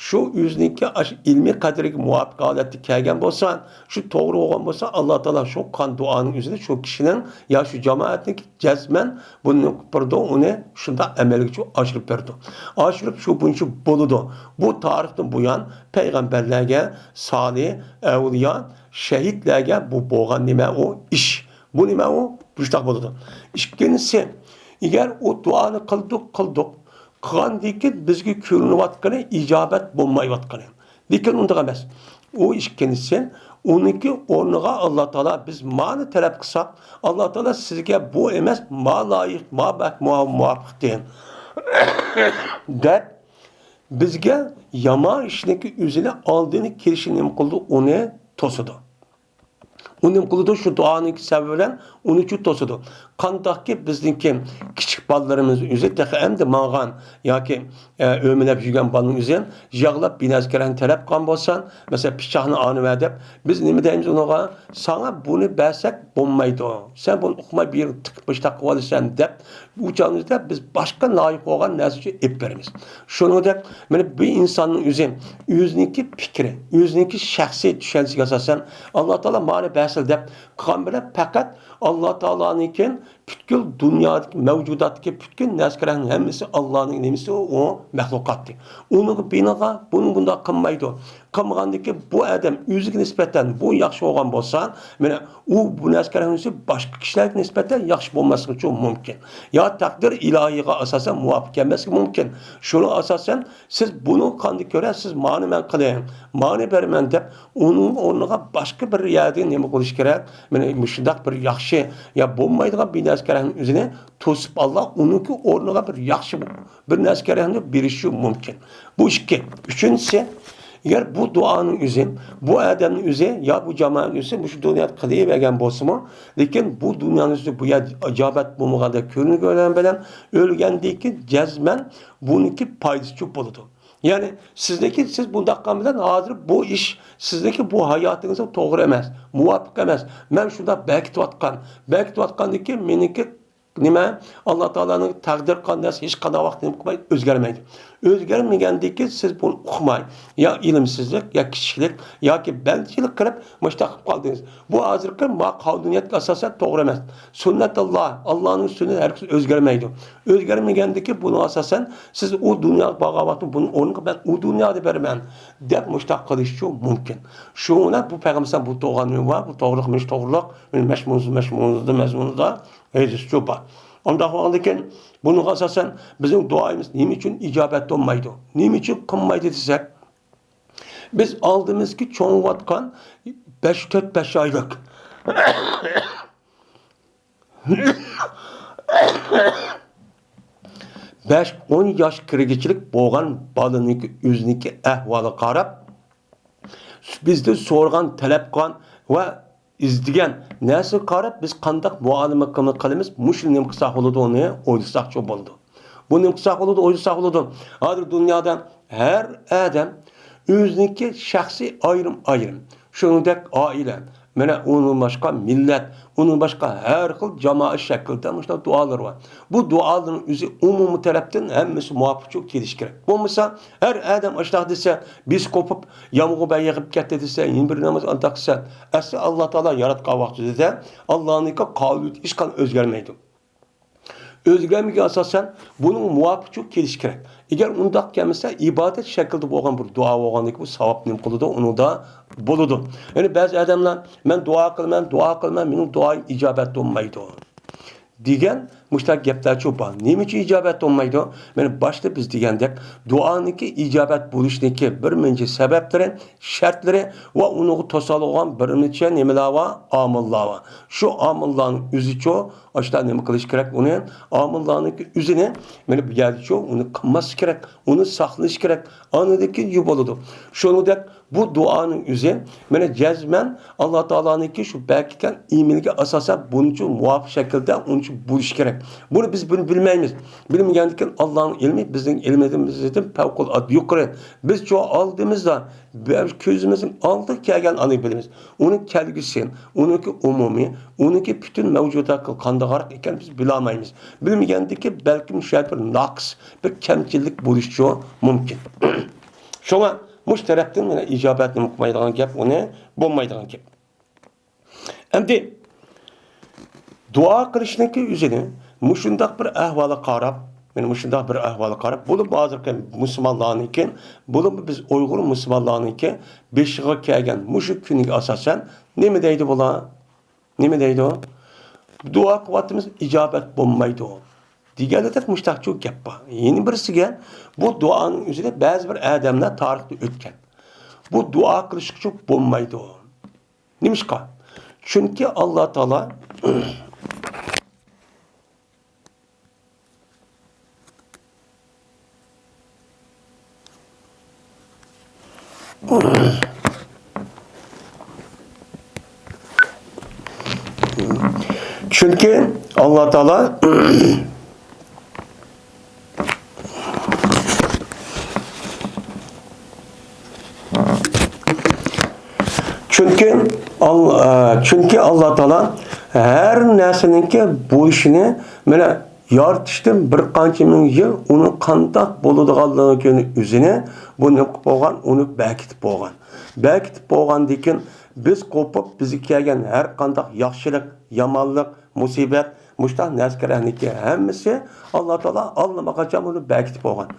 شۇ ئۆزىنىڭكى ئاشۇ ئىلمىي قەدرىگە مۇۋاپىق ھالەتتە كەلگەن بولسا، شۇ توغرا بولغان بولسا، ئاللا تائالا شۇ قىلغان دۇئانىڭ ئۆزىنى شۇ كىشىنىڭ يا شۇ جامائەتنىڭكى جەزمەن بۇنى قىلىپ بېرىدۇ، ئۇنى شۇنداق ئەمەلگىچۇ ئاشۇرۇپ بېرىدۇ. ئاشۇرۇپ شۇ بويىچە بولىدۇ. بۇ تارىختىن بۇيان پەيغەمبەرلەرگە، سالىھ، ئەۋلىيا، شەھىدلەرگە بۇ بولغان نېمە ئۇ؟ ئىش. بۇ نېمە ئۇ؟ مۇشۇنداق بولىدۇ. ئىككىنچىسى، ئەگەر ئۇ دۇئانى قىلدۇق، قىلدۇق، قىلغاندىن كېيىن بىزگە كۆرۈنۈۋاتقىنى ئىجابەت بولمايۋاتقىنى. لېكىن ئۇنداق ئەمەس. ئۇ ئىككىنچىسى، ئۇنىڭكى ئورنىغا ئاللا تائالا بىز مانى تەلەپ قىلساق، ئاللا تائالا سىزگە بۇ ئەمەس، ما لايىق، ما بەك مۇۋاپىق دېگەن. دەپ بىزگە يامان ئىشنىڭكى ئۆزىنى ئالدىنى كېلىشىنى نېمە قىلىدۇ؟ ئۇنى توسىدۇ. ئۇ نېمە قىلىدۇ؟ شۇ دۇئانىڭكى سەۋەبى بىلەن ئۇنىچۇ توسىدۇ. قانداقكى بىزنىڭكى كىچىك بالىلىرىمىز ئۆزى تېخى ئەمدى ماڭغان ياكى، ئە، ئۆمىلەپ يۈرگەن بالىنىڭ ئۆزى ياغلاپ بىنەزكەرەنى تەلەپ قىلغان بولسا، مەسىلەن، پىچاقنى ئانىۋەر دەپ، بىز نېمە دەيمىز ئۇنىڭغا؟ ساڭا بۇنى بەرسەك بولمايدۇ. سەن بۇنى ئۇقماي بىر يەرگە تىقىپ مۇشتاق قىلىۋالىسەن دەپ، ئۇ چاغىمىزدا بىز باشقا لايىق بولغان نەرسە ئۈچۈن ئېلىپ بېرىمىز. شۇنىڭدەك، مانا بۇ ئىنساننىڭ ئۆزى، ئۆزىنىڭكى پىكرى، ئۆزىنىڭكى شەخسىي چۈشەنچىسىگە ئاساسەن، ئاللا تائالا مانا بەرسىلە دەپ قىلغان بىلەن پەقەت ئاللا تائالانىڭكى پۈتكۈل دۇنيادىكى، مەۋجۇداتتىكى پۈتكۈل نەرسىلەرنىڭ ھەممىسى ئاللانىڭ نېمىسى ئۇ؟ مەخلۇقاتى. ئۇنىڭغا بىنىغا بۇنى بۇنداق قىلمايدۇ. قىلمىغاندىكى بۇ ئادەم ئۆزىگە نىسبەتەن بۇ ياخشى بولغان بولسا، مانا ئۇ بۇ نەرسىلەرنىڭ ھەممىسى باشقا كىشىلەرگە نىسبەتەن ياخشى بولماسلىقى مۇمكىن. يا تەقدىر ئىلاھىيغا ئاساسەن مۇۋاپىق كەلمەسلىكى مۇمكىن. شۇنىڭغا ئاساسەن سىز بۇنى قانداق كۆرە، سىز مانى مەن قىلىڭ، مانى بېرىمەن دەپ، ئۇنىڭ ئورنىغا باشقا بىر يەردىن نېمە قىلىش كېرەك؟ مانا مۇشۇنداق بىر ياخشى يا بولمايدىغان بىر نەرسىلەرنىڭ ئۆزىنى توسۇپ، ئاللا ئۇنىڭكى ئورنىغا بىر ياخشى بىر نەرسىلەرنى بېرىشى مۇمكىن. بۇ ئىككى. ئۈچىنچىسى، ئەگەر بۇ دۇئانىڭ ئۆزى، بۇ ئادەمنىڭ ئۆزى يا بۇ جامائەتنىڭ ئۆزى مۇشۇ دۇنيادا قىلىۋەرگەن بولسىمۇ، لېكىن بۇ دۇنيانىڭ ئۆزى بۇ يەردە ئىجابەت بولمىغاندەك كۆرۈنگەن بىلەن ئۆلگەندىن كېيىن جەزمەن بۇنىڭكى پايدىسى چوپ بولىدۇ. يەنى سىزنىڭكى، سىز بۇنداق قىلغان بىلەن ھازىر بۇ ئىش سىزنىڭكى بۇ ھاياتىڭىزغا توغرا ئەمەس، مۇۋاپىق ئەمەس. مەن شۇنداق بەركىتىۋاتقان، بەركىتىۋاتقاندىن كېيىن مېنىڭكى نېمە؟ ئاللا تائالانىڭ تەقدىر قىلغان نەرسە ھېچقانداق ۋاقىتتا نېمە قىلمايدۇ؟ ئۆزگەرمەيدۇ. ئۆزگەرمىگەندىكىن سىز بۇنى ئۇقماي، يا ئىلىمسىزلىك، يا كىچىكلىك، ياكى بەندىچىلىك قىلىپ مۇشۇنداق قىلىپ قالدىڭىز. بۇ ھازىرقى ما قانۇنىيەتكە ئاساسەن توغرا ئەمەس. سۈننەتاللا، ئاللانىڭ سۈننىتى ھەرگىز ئۆزگەرمەيدۇ. ئۆزگەرمىگەندىكىن بۇنىڭغا ئاساسەن سىز ئۇ دۇنياغا بارغان ۋاقتىدا بۇنىڭ ئورنىغا مەن ئۇ دۇنيادا بېرىمەن دەپ مۇشۇنداق قىلىشچۇ مۇمكىن. شۇڭا بۇ پەيغەمبەر بۇ توغرا نېمە بار، بۇ توغرىلىق، مۇشۇ توغرىلىق، مەزمۇنسىز، مەزمۇندا، مەزمۇندا ھەدىسچۇ بار. ئۇنداق بولغاندىكىن بۇنىڭغا ئاساسەن بىزنىڭ دۇئايىمىز نېمە ئۈچۈن ئىجابەت بولمايدۇ؟ نېمە ئۈچۈن قىلمايدۇ دېسەك، بىز ئالدىمىزدىكى چوڭىيىۋاتقان بەش، تۆت، بەش ئايلىق، بەش، ئون ياش كىرگۈچىلىك بولغان بالىنىڭكى ئۆزىنىڭكى ئەھۋالىغا قاراپ، بىزدىن سورىغان، تەلەپ قىلغان ۋە ئىزدىگەن نەرسىگە قاراپ، بىز قانداق مۇئامىلە قىلىمىز، مۇشۇنى نېمە قىلساق بولىدۇ، ئۇنى ئويلىساقچۇ بولىدۇ. بۇ نېمە قىلساق بولىدۇ، ئويلىساق بولىدۇ. ھازىر دۇنيادا ھەر ئادەم ئۆزىنىڭكى شەخسىي ئايرىم-ئايرىم، شۇنىڭدەك ئائىلە، مانا ئۇنىڭ باشقا مىللەت، ئۇنىڭ باشقا ھەر خىل جامائەت شەكلىدە مۇشۇنداق دۇئالىرى بار. بۇ دۇئالارنىڭ ئۆزى ئومۇمىي تەرەپتىن ھەممىسى مۇۋاپىق كېلىشى كېرەك. بولمىسا، ھەر ئادەم ئاشۇنداق دېسە، بىز قوپۇپ، يامغۇر بەك يېغىپ كەتتى دېسە، يەنە بىر ناماز ئانداق قىلسا، ئەسلى ئاللا تائالا ياراتقان ۋاقتىدا ئاللانىڭكى قانۇنى ھېچقانداق ئۆزگەرمەيدۇ. ئۆزگەرمىگەن ئاساسەن بۇنىڭ مۇۋاپىقچۇ كېلىشى كېرەك. ئەگەر ئۇنداق كەلمىسە، ئىبادەت شەكلىدە بولغان بىر دۇئا بولغاندىكىن بۇ ساۋاب نېمە قىلىدۇ؟ ئۇنىڭدا بولىدۇ. يەنى بەزى ئادەملەر، مەن دۇئا قىلىمەن، دۇئا قىلىمەن، مېنىڭ دۇئايىم ئىجابەت بولمايدۇ دېگەن مۇشۇنداق گەپلەرچۇ بار. نېمە ئۈچۈن ئىجابەت بولمايدۇ؟ مانا باشتا بىز دېگەندەك، دۇئانىڭكى ئىجابەت بولۇشىنىڭكى بىر نەچچە سەۋەبلىرى، شەرتلىرى ۋە ئۇنىڭغا توسالغۇ بولغان بىر نەچچە نېمىلەر بار، ئامىللار بار. شۇ ئامىللارنىڭ ئۆزىچۇ ئاشۇنداق نېمە قىلىش كېرەك ئۇنى؟ ئامىللارنىڭكى ئۆزىنى، مانا بۇ يەردىچۇ ئۇنى قىلماسلىق كېرەك، ئۇنى ساقلىنىش كېرەك. ئاندىن كېيىن بولىدۇ. شۇنىڭدەك بۇ دۇئانىڭ ئۆزى، مانا جەزمەن ئاللا تائالانىڭكى شۇ بەركىتكەن ئېمىلىگە ئاساسەن بۇنىڭچۇ مۇۋاپىق شەكىلدە ئۇنىڭچۇ بولۇشى كېرەك. بۇنى بىز بۇنى بىلمەيمىز. بىلمىگەندىكىن ئاللانىڭ ئىلمى بىزنىڭ ئىلمىمىزدىن پەۋقۇلئاددە يۇقىرى. بىزچۇ ئالدىمىزدا، بىز كۆزىمىزنىڭ ئالدىغا كەلگەن ئانى بىلىمىز. ئۇنىڭ كەلگۈسى، ئۇنىڭكى ئومۇمىي، ئۇنىڭكى پۈتۈن مەۋجۇداتى قانداقراق ئىكەن بىز بىلالمايمىز. بىلمىگەندىكىن بەلكىم شۇ يەردە بىر ناقىس، بىر كەمچىللىك بولۇشىچۇ مۇمكىن. شۇڭا مۇشۇ تەرەپتىن مانا ئىجابەتنى ئۇقمايدىغان گەپ، ئۇنى بولمايدىغان گەپ. ئەمدى دۇئا قىلىشنىڭكى ئۆزىنى مۇشۇنداق بىر ئەھۋالغا قاراپ، مانا مۇشۇنداق بىر ئەھۋالغا قاراپ، بولۇپمۇ ھازىرقى مۇسۇلمانلارنىڭكى، بولۇپمۇ بىز ئۇيغۇر مۇسۇلمانلارنىڭكى بېشىغا كەلگەن مۇشۇ كۈنگە ئاساسەن نېمە دەيدۇ بۇلار؟ نېمە دەيدۇ؟ دۇئا قىلىۋاتىمىز، ئىجابەت بولمايدۇ دېگەندەك مۇشۇنداقچۇ گەپ بار. يەنە بىرسىگە، بۇ دۇئانىڭ ئۆزىدە بەزى بىر ئادەملەر تارىختا ئۆتكەن. بۇ دۇئا قىلىشقىچۇ بولمايدۇ. نېمىشقا؟ چۈنكى ئاللا تائالا چۈنكى ئاللا تائالا چۈنكى ئال-، ئە، چۈنكى ئاللا تائالا ھەر نەرسىنىڭكى بولۇشىنى، مانا، يارىتىشتىن بىر قانچە مىڭ يىل ئۇنىڭ قانداق بولىدىغانلىقىنى ئۆزىنى بۇ نېمە قىلىپ بولغان؟ ئۇنى بەركىتىپ بولغان. بەركىتىپ بولغاندىن كېيىن بىز قوپۇپ، بىزگە كەلگەن ھەر قانداق ياخشىلىق، يامانلىق، مۇسىبەت، مۇشۇنداق نەرسىلەرنىڭكى ھەممىسى ئاللا تائالا ئاللىماقاچان بۇنى بەركىتىپ بولغان.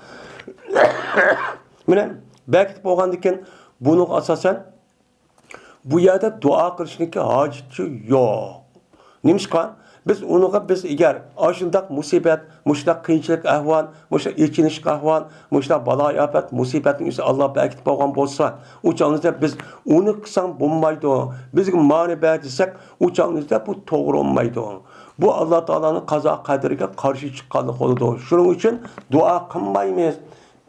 مانا، بەركىتىپ بولغاندىن كېيىن بۇنىڭغا ئاساسەن بۇ يەردە دۇئا قىلىشنىڭكى ھاجىتى يوق. نېمىشقا؟ بىز ئۇنىڭغا، بىز ئەگەر ئاشۇنداق مۇسىبەت، مۇشۇنداق قىيىنچىلىق ئەھۋال، مۇشۇنداق ئېچىنىشلىق ئەھۋال، مۇشۇنداق بالايىئاپەت، مۇسىبەتنىڭ ئۆزى ئاللا بەركىتىپ قويغان بولسا، ئۇ چاغنىڭدا بىز ئۇنى قىلساڭ بولمايدۇ، بىزگە مانى بەر دېسەك، ئۇ چاغنىڭدا بۇ توغرا بولمايدۇ. بۇ ئاللا تائالانىڭ قازا قەدىرىگە قارشى چىققانلىق بولىدۇ. شۇنىڭ ئۈچۈن دۇئا قىلمايمىز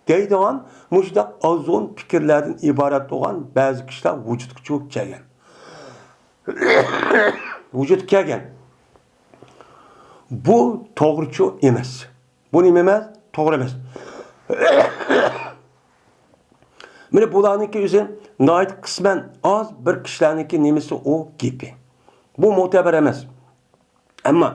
دەيدىغان مۇشۇنداق ئازغۇن پىكىرلەردىن ئىبارەت بولغان بەزى كىشىلەر ۋۇجۇدقا چۈشۈپ كەلگەن. ۋۇجۇدقا كەلگەن. بۇ توغرىچۇ ئەمەس. بۇ نېمە ئەمەس؟ توغرا ئەمەس. مانا بۇلارنىڭكى ئۆزى ناھايىتى قىسمەن ئاز بىر كىشىلەرنىڭكى نېمىسى ئۇ گېپى. بۇ مۇتەبەر ئەمەس. ئەمما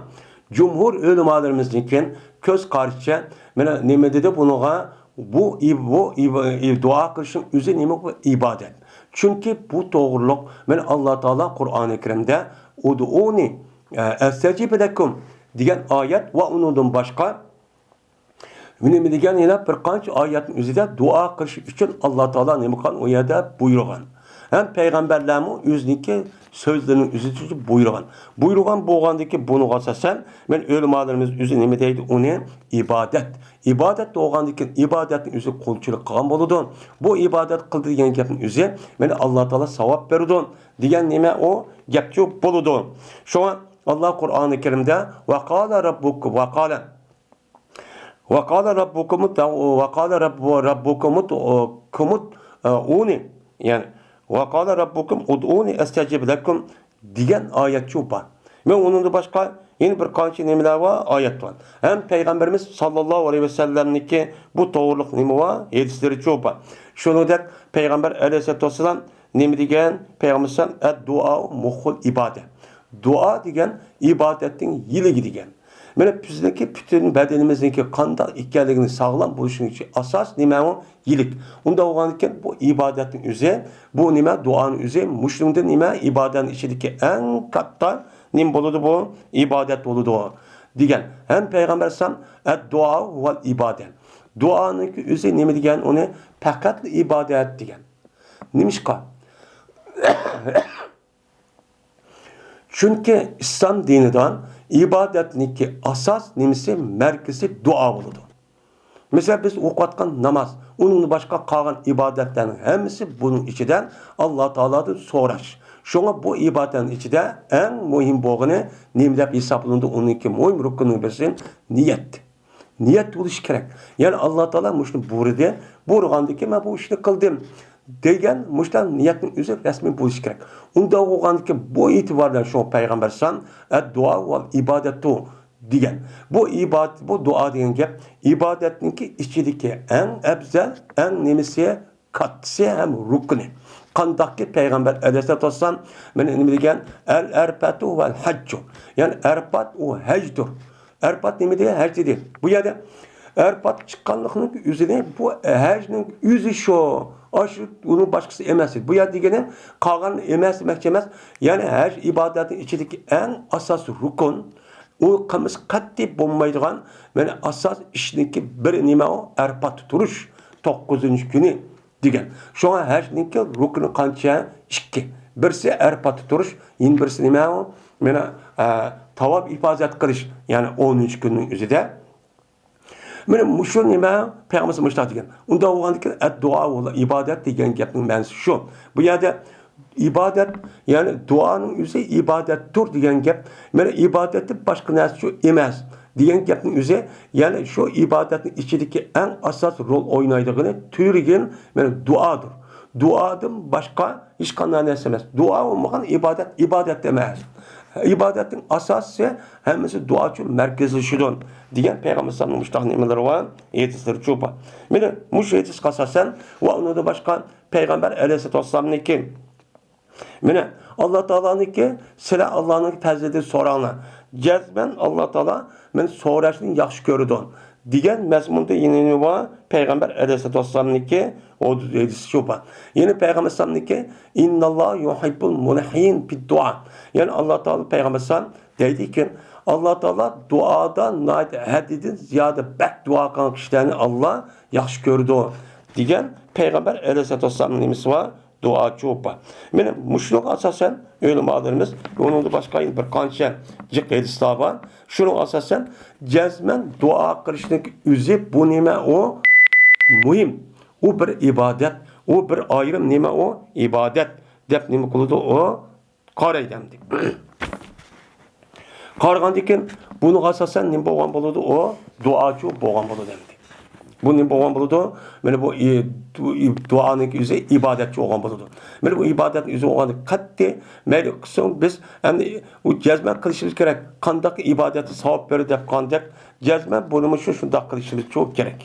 جۇمھۇر ئۆلىمالىرىمىزنىڭكى كۆز قارىشىچە، مانا نېمە دېدى بۇنىڭغا؟ بۇ ئىب-، بۇ ئىب-، ئىب-، دۇئا قىلىشنىڭ ئۆزى نېمە؟ بۇ ئىبادەت. چۈنكى بۇ توغرۇلۇق، مانا ئاللا تائالا قۇرئانى كەرىمدە «ئۇدئۇنى، ئە، ئەستەجىب لەكۇم» دېگەن ئايەت ۋە ئۇنىڭدىن باشقا نېمە دېگەن يەنە بىر قانچە ئايەتنىڭ ئۆزىدە دۇئا قىلىش ئۈچۈن ئاللا تائالا نېمە قىلغان؟ ئۇ يەردە بۇيرۇغان. ھەم پەيغەمبەرلەرمۇ ئۆزىنىڭكى سۆزلىرىنىڭ ئۆزىدە بۇيرۇغان. بۇيرۇغان بولغاندىكىن بۇنىڭغا ئاساسەن، مانا ئۆلىمالىرىمىز ئۆزى نېمە دەيدۇ؟ ئۇنى ئىبادەت. ئىبادەت بولغاندىكىن ئىبادەتنىڭ ئۆزى قۇلچىلىق قىلغان بولىدۇ. بۇ ئىبادەت قىلدى دېگەن گەپنىڭ ئۆزى، مانا ئاللا تائالا ساۋاب بېرىدۇ دېگەن نېمە ئۇ گەپچۇ بولىدۇ. شۇڭا ئاللا قۇرئانى كەرىمدە «ۋەقالە رەببۇكۇم، ۋەقالە، ۋەقالە رەببۇكۇم، ۋەقالە رەببۇ، رەببۇكۇم، كۇمۇت، ئۇنى»، يەنى «ۋەقالە رەببۇكۇم ئۇدئۇنى ئەستەجىب لەكۇم» دېگەن ئايەتچۇ بار. مەن ئۇنىڭدىن باشقا يەنە بىر قانچە نېمىلەر بار، ئايەت بار. ھەم پەيغەمبىرىمىز ساللاللاھۇ ئەلەيھى ۋەسەللەمنىڭكى بۇ توغرۇلۇق نېمە بار؟ ھەدىسلىرىچۇ بار. شۇنىڭدەك پەيغەمبەر ئەلەيھىسسالاتۇ ۋەسسالام نېمە دېگەن؟ پەيغەمبەر ئەلەيھىسسالام «ئەددۇئائۇ مۇخخۇل ئىبادە». دۇئا دېگەن ئىبادەتنىڭ يىلىكى دېگەن. مانا بىزنىڭكى پۈتۈن بەدىنىمىزنىڭكى قانداق ئىكەنلىكىنى، ساغلام بولۇشىنىڭكى ئاساس نېمە ئۇ؟ يىلىك. ئۇنداق بولغاندىكىن بۇ ئىبادەتنىڭ ئۆزى، بۇ نېمە؟ دۇئانىڭ ئۆزى مۇشۇنىڭدىن نېمە؟ ئىبادەتنىڭ ئىچىدىكى ئەڭ كاتتا نېمە بولىدۇ بۇ؟ ئىبادەت بولىدۇ دېگەن. ھەم پەيغەمبەر ئەلەيھىسسالام «ئەددۇئا ۋەل ئىبادە». دۇئانىڭكى ئۆزى نېمە دېگەن؟ ئۇنى پەقەتلا ئىبادەت دېگەن. نېمىشقا؟ چۈنكى ئىسلام دىنىدا ئىبادەتنىڭكى ئاساس نېمىسى، مەركىزى دۇئا بولىدۇ. مەسىلەن، بىز ئوقۇۋاتقان ناماز، ئۇنىڭدىن باشقا قالغان ئىبادەتلەرنىڭ ھەممىسى بۇنىڭ ئىچىدە ئاللا تائالادىن سوراش. شۇڭا بۇ ئىبادەتنىڭ ئىچىدە ئەڭ مۇھىم بولغىنى نېمە دەپ ھېسابلىنىدۇ؟ ئۇنىڭكى مۇھىم رۇكنىنىڭ بىرسى نىيەت. نىيەت بولۇشى كېرەك. يەنى ئاللا تائالا مۇشۇنى بۇيرۇدى، بۇيرۇغاندىكىن مەن بۇ ئىشنى قىلدىم دېگەن مۇشۇنداق نىيەتنىڭ ئۆزى رەسمىي بولۇشى كېرەك. ئۇنداق بولغاندىكىن بۇ ئېتىبار بىلەن شۇ پەيغەمبەر ئەلەيھىسسالام «ئەددۇئا ۋەل ئىبادەتۇ» دېگەن. بۇ ئىبادەت، بۇ دۇئا دېگەن گەپ ئىبادەتنىڭكى ئىچىدىكى ئەڭ ئەپزەل، ئەڭ نېمىسى، كاتتىسى ھەم رۇكنى. قانداقكى پەيغەمبەر ئەلەيھىسسالاتۇ ۋەسسالام مانا نېمە دېگەن؟ «ئەل ئەرپەتۇ ۋەل ھەججۇ». يەنى ئەرپات ئۇ ھەجدۇر. ئەرپات نېمە دېگەن؟ ھەج دېدى. بۇ يەردە ئەرپات چىققانلىقنىڭ ئۆزىنى، بۇ ھەجنىڭ ئۆزى شۇ. ئاشۇ، ئۇنىڭ باشقىسى ئەمەس. بۇ يەر دېگىنى قالغان ئەمەس دېمەكچى ئەمەس. يەنى ھەج ئىبادەتنىڭ ئىچىدىكى ئەڭ ئاساسىي رۇكۇن. ئۇ قىلمىسا قەتئىي بولمايدىغان، مانا ئاساس ئىشنىڭكى بىرى نېمە ئۇ؟ ئەرپاتتا تۇرۇش، توققۇزىنچى كۈنى دېگەن. شۇڭا ھەجنىڭكى رۇكنى قانچە؟ ئىككى. بىرسى ئەرپاتتا تۇرۇش، يەنە بىرسى نېمە ئۇ؟ مانا، ئە، تاۋاپ ئىپازەت قىلىش، يەنى ئونىنچى كۈننىڭ ئۆزىدە. مانا مۇشۇ نېمە پەيغەمبىرىمىز مۇشۇنداق دېگەن. ئۇنداق بولغاندىكىن ئەددۇئا ۋەل ئىبادەت دېگەن گەپنىڭ مەنىسى شۇ. بۇ يەردە ئىبادەت، يەنى دۇئانىڭ ئۆزى ئىبادەتتۇر دېگەن گەپ. مانا ئىبادەتتىن باشقا نەرسە شۇ ئەمەس دېگەن گەپنىڭ ئۆزى، يەنى شۇ ئىبادەتنىڭ ئىچىدىكى ئەڭ ئاساس رول ئوينايدىغىنى تۈرگىن، مانا دۇئادۇر. دۇئادىن باشقا ھېچقانداق نەرسە ئەمەس. دۇئا بولمىغان ئىبادەت ئىبادەت ئەمەس. ئىبادەتنىڭ ئاساسى ھەممىسى دۇئاچۇ مەركەزلىشىدۇ دېگەن پەيغەمبەر ئەلەيھىسسالامنىڭ مۇشۇنداق نېمىلىرى بار، ھەدىسلىرىچۇ بار. مانا مۇشۇ ھەدىسكە ئاساسەن ۋە ئۇنىڭدىن باشقا پەيغەمبەر ئەلەيھىسسالاتۇ ۋەسسالامنىڭكى، مانا ئاللا تائالانىڭكى، سىلەر ئاللانىڭ پەزلىدىن سوراڭلار. جەزمەن ئاللا تائالا مانا سوراشنى ياخشى كۆرىدۇ دېگەن مەزمۇندا يەنە نېمە بار؟ پەيغەمبەر ئەلەيھىسسالاتۇ ۋەسسالامنىڭكى ھەدىسى شۇ بار. يەنە پەيغەمبەر ئەلەيھىسسالامنىڭكى «ئىنناللاھە يۇھىببۇل مۇلھىن بىددۇئا». يەنى ئاللا تائالا پەيغەمبەر ئەلەيھىسسالام دەيدىكەن، ئاللا تائالا دۇئادا ناھايىتى ھەددىدىن زىيادە بەك دۇئا قىلغان كىشىلەرنى ئاللا ياخشى كۆرىدۇ دېگەن پەيغەمبەر ئەلەيھىسسالاتۇ ۋەسسالامنىڭ نېمىسى بار؟ دۇئاچۇ بار. مانا مۇشۇنىڭغا ئاساسەن ئۆلىمالىرىمىز، ئۇنىڭدىن باشقا يەنە بىر قانچە جىق ھەدىسلەر بار. شۇنىڭغا ئاساسەن جەزمەن دۇئا قىلىشنىڭ ئۆزى بۇ نېمە ئۇ؟ مۇھىم. ئۇ بىر ئىبادەت. ئۇ بىر ئايرىم نېمە ئۇ؟ ئىبادەت دەپ نېمە قىلىدۇ ئۇ؟ قارايدۇ ئەمدى. قارىغاندىكىن بۇنىڭغا ئاساسەن نېمە بولغان بولىدۇ؟ ئۇ دۇئاچۇ بولغان بولىدۇ ئەمدى. بۇ نېمە بولغان بولىدۇ؟ مانا بۇ ئى-، دۇ-، ئى-، دۇئانىڭ ئۆزى ئىبادەتچۇ بولغان بولىدۇ. مانا بۇ ئىبادەتنىڭ ئۆزى بولغاندا قەتئىي مەيلى قىلسۇن، بىز ئەمدى ئۇ جەزمەن قىلىشىمىز كېرەك. قانداق ئىبادەتتە ساۋاب بېرىدۇ دەپ قاندەك جەزمەن بۇنىمۇ شۇ شۇنداق قىلىشىمىز شۇ كېرەك.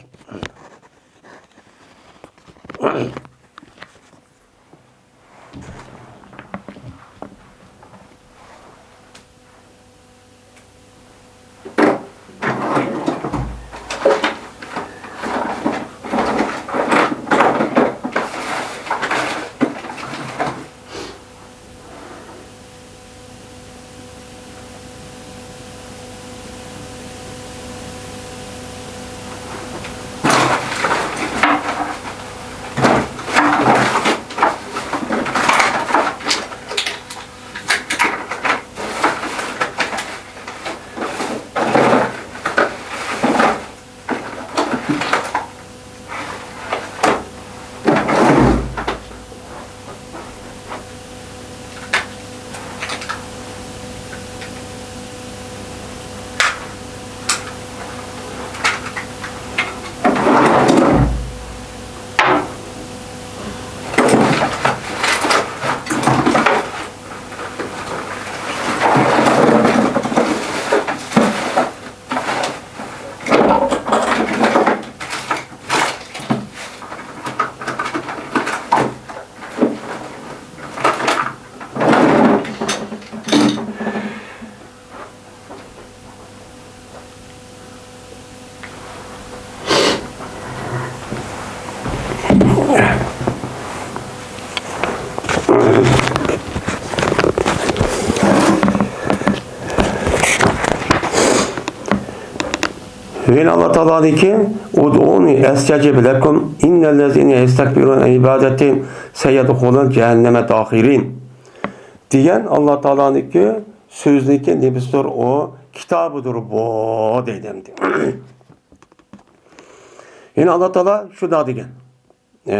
يەنە ئاللا تائالانىڭكى، «ئۇدئۇنى ئەستەجىب لەكۇم، ئىننەللەزىنە يەستەكبىرۇنە ئەن ئىبادەتى سەيەدخۇلۇنە جەھەننەمە داخىرىن» دېگەن ئاللا تائالانىڭكى سۆزىنىڭكى نېمىسىدۇر، ئۇ كىتابىدۇر بۇ، دەيدۇ ئەمدى. يەنە ئاللا تائالا شۇنداق دېگەن. ئە،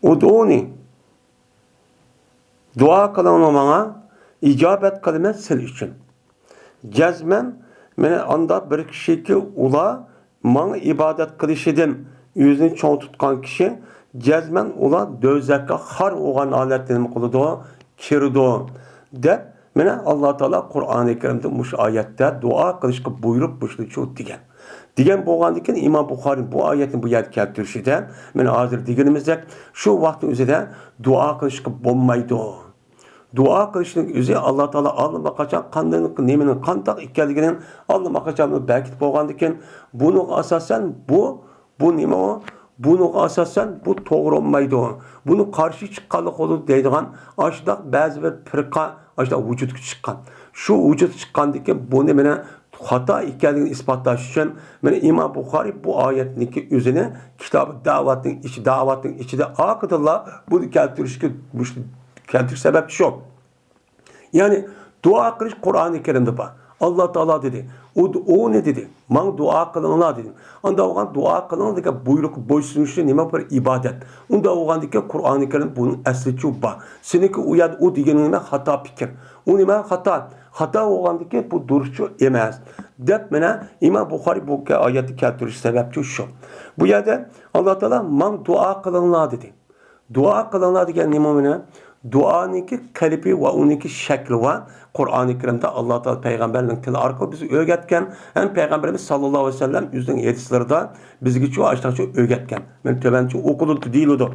«ئۇدئۇنى، دۇئا قىلىڭلار ماڭا، ئىجابەت قىلىمەن سىلەر ئۈچۈن. جەزمەن مانا ئانداق بىر كىشىكى، ئۇلار ماڭا ئىبادەت قىلىشىدىن ئۆزىنى چوڭ تۇتقان كىشى، جەزمەن ئۇلار دوزاخقا خار بولغان ھالەتتە نېمە قىلىدۇ؟ كىرىدۇ» دەپ، مانا ئاللا تائالا قۇرئانى كەرىمدە مۇشۇ ئايەتتە دۇئا قىلىشقا بۇيرۇق مۇشۇنچە دېگەن. دېگەن بولغاندىكىن، ئىمام بۇخارى بۇ ئايەتنى بۇ يەردە كەلتۈرۈشىدە، مانا ھازىر دېگىنىمىزدەك، شۇ ۋاقىتنىڭ ئۆزىدە دۇئا قىلىشقا بولمايدۇ. دۇئا قىلىشنىڭ ئۆزى ئاللا تائالا ئاللىماقاچان قانداق، نېمىنىڭ قانداق ئىكەنلىكىنى ئاللىماقاچان بەرگىلى بولغاندىكىن، بۇنىڭغا ئاساسەن بۇ، بۇ نېمە ئۇ؟ بۇنىڭغا ئاساسەن بۇ توغرا بولمايدۇ، بۇنىڭ قارشى چىققانلىق بولىدۇ دەيدىغان ئاشۇنداق بەزى بىر پىرقە ئاشۇنداق ۋۇجۇدقا چىققان. شۇ ۋۇجۇدقا چىققاندىكىن بۇنى مانا خاتا ئىكەنلىكىنى ئىسپاتلاش ئۈچۈن، مانا ئىمام بۇخارى بۇ ئايەتنىڭكى ئۆزىنى كىتابى دەۋاتنىڭ ئىچى، دەۋاتنىڭ ئىچىدە ئارقىدىنلا بۇنى كەلتۈرۈشكە، مۇشۇ كەلتۈرۈش سەۋەبچى شۇ. يەنى دۇئا قىلىش قۇرئانى كەرىمدە بار. ئاللا تائالا دېدى، «ئۇدئۇنى» دېدى، «ماڭا دۇئا قىلىڭلار» دېدى. ئانداق بولغان دۇئا قىلىڭلار دېگەن بۇيرۇق بويسۇنۇشى نېمە بىر ئىبادەت. ئۇنداق بولغاندىكىن قۇرئانى كەرىم بۇنىڭ ئەسلىچە بار. سېنىڭكى ئۇ يەردە ئۇ دېگىنىڭ نېمە خاتا پىكىر. ئۇ نېمە خاتا؟ خاتا بولغاندىكىن بۇ دۇرۇسچۇ ئەمەس. دەپ مانا ئىمام بۇخارى بۇ ئايەتنى كەلتۈرۈش سەۋەبچۇ شۇ. بۇ يەردە ئاللا تائالا «ماڭا دۇئا قىلىڭلار» دېدى. دۇئا قىلىڭلار دېگەن نېمە مانا؟ دۇئانىڭكى قېلىپى ۋە ئۇنىڭكى شەكلى بار. قۇرئانى كەرىمدە ئاللا تائالا پەيغەمبەرنىڭ تىلى ئارقىلىق بىزگە ئۆگەتكەن. ھەم پەيغەمبىرىمىز ساللاللاھۇ ئەلەيھى ۋەسەللەم ئۆزىنىڭ ھەدىسلىرىدە بىزگىچۇ ئاشۇنداقچۇ ئۆگەتكەن. مانا تۆۋەنچە ئوقۇلىدۇ دېيىلىدۇ.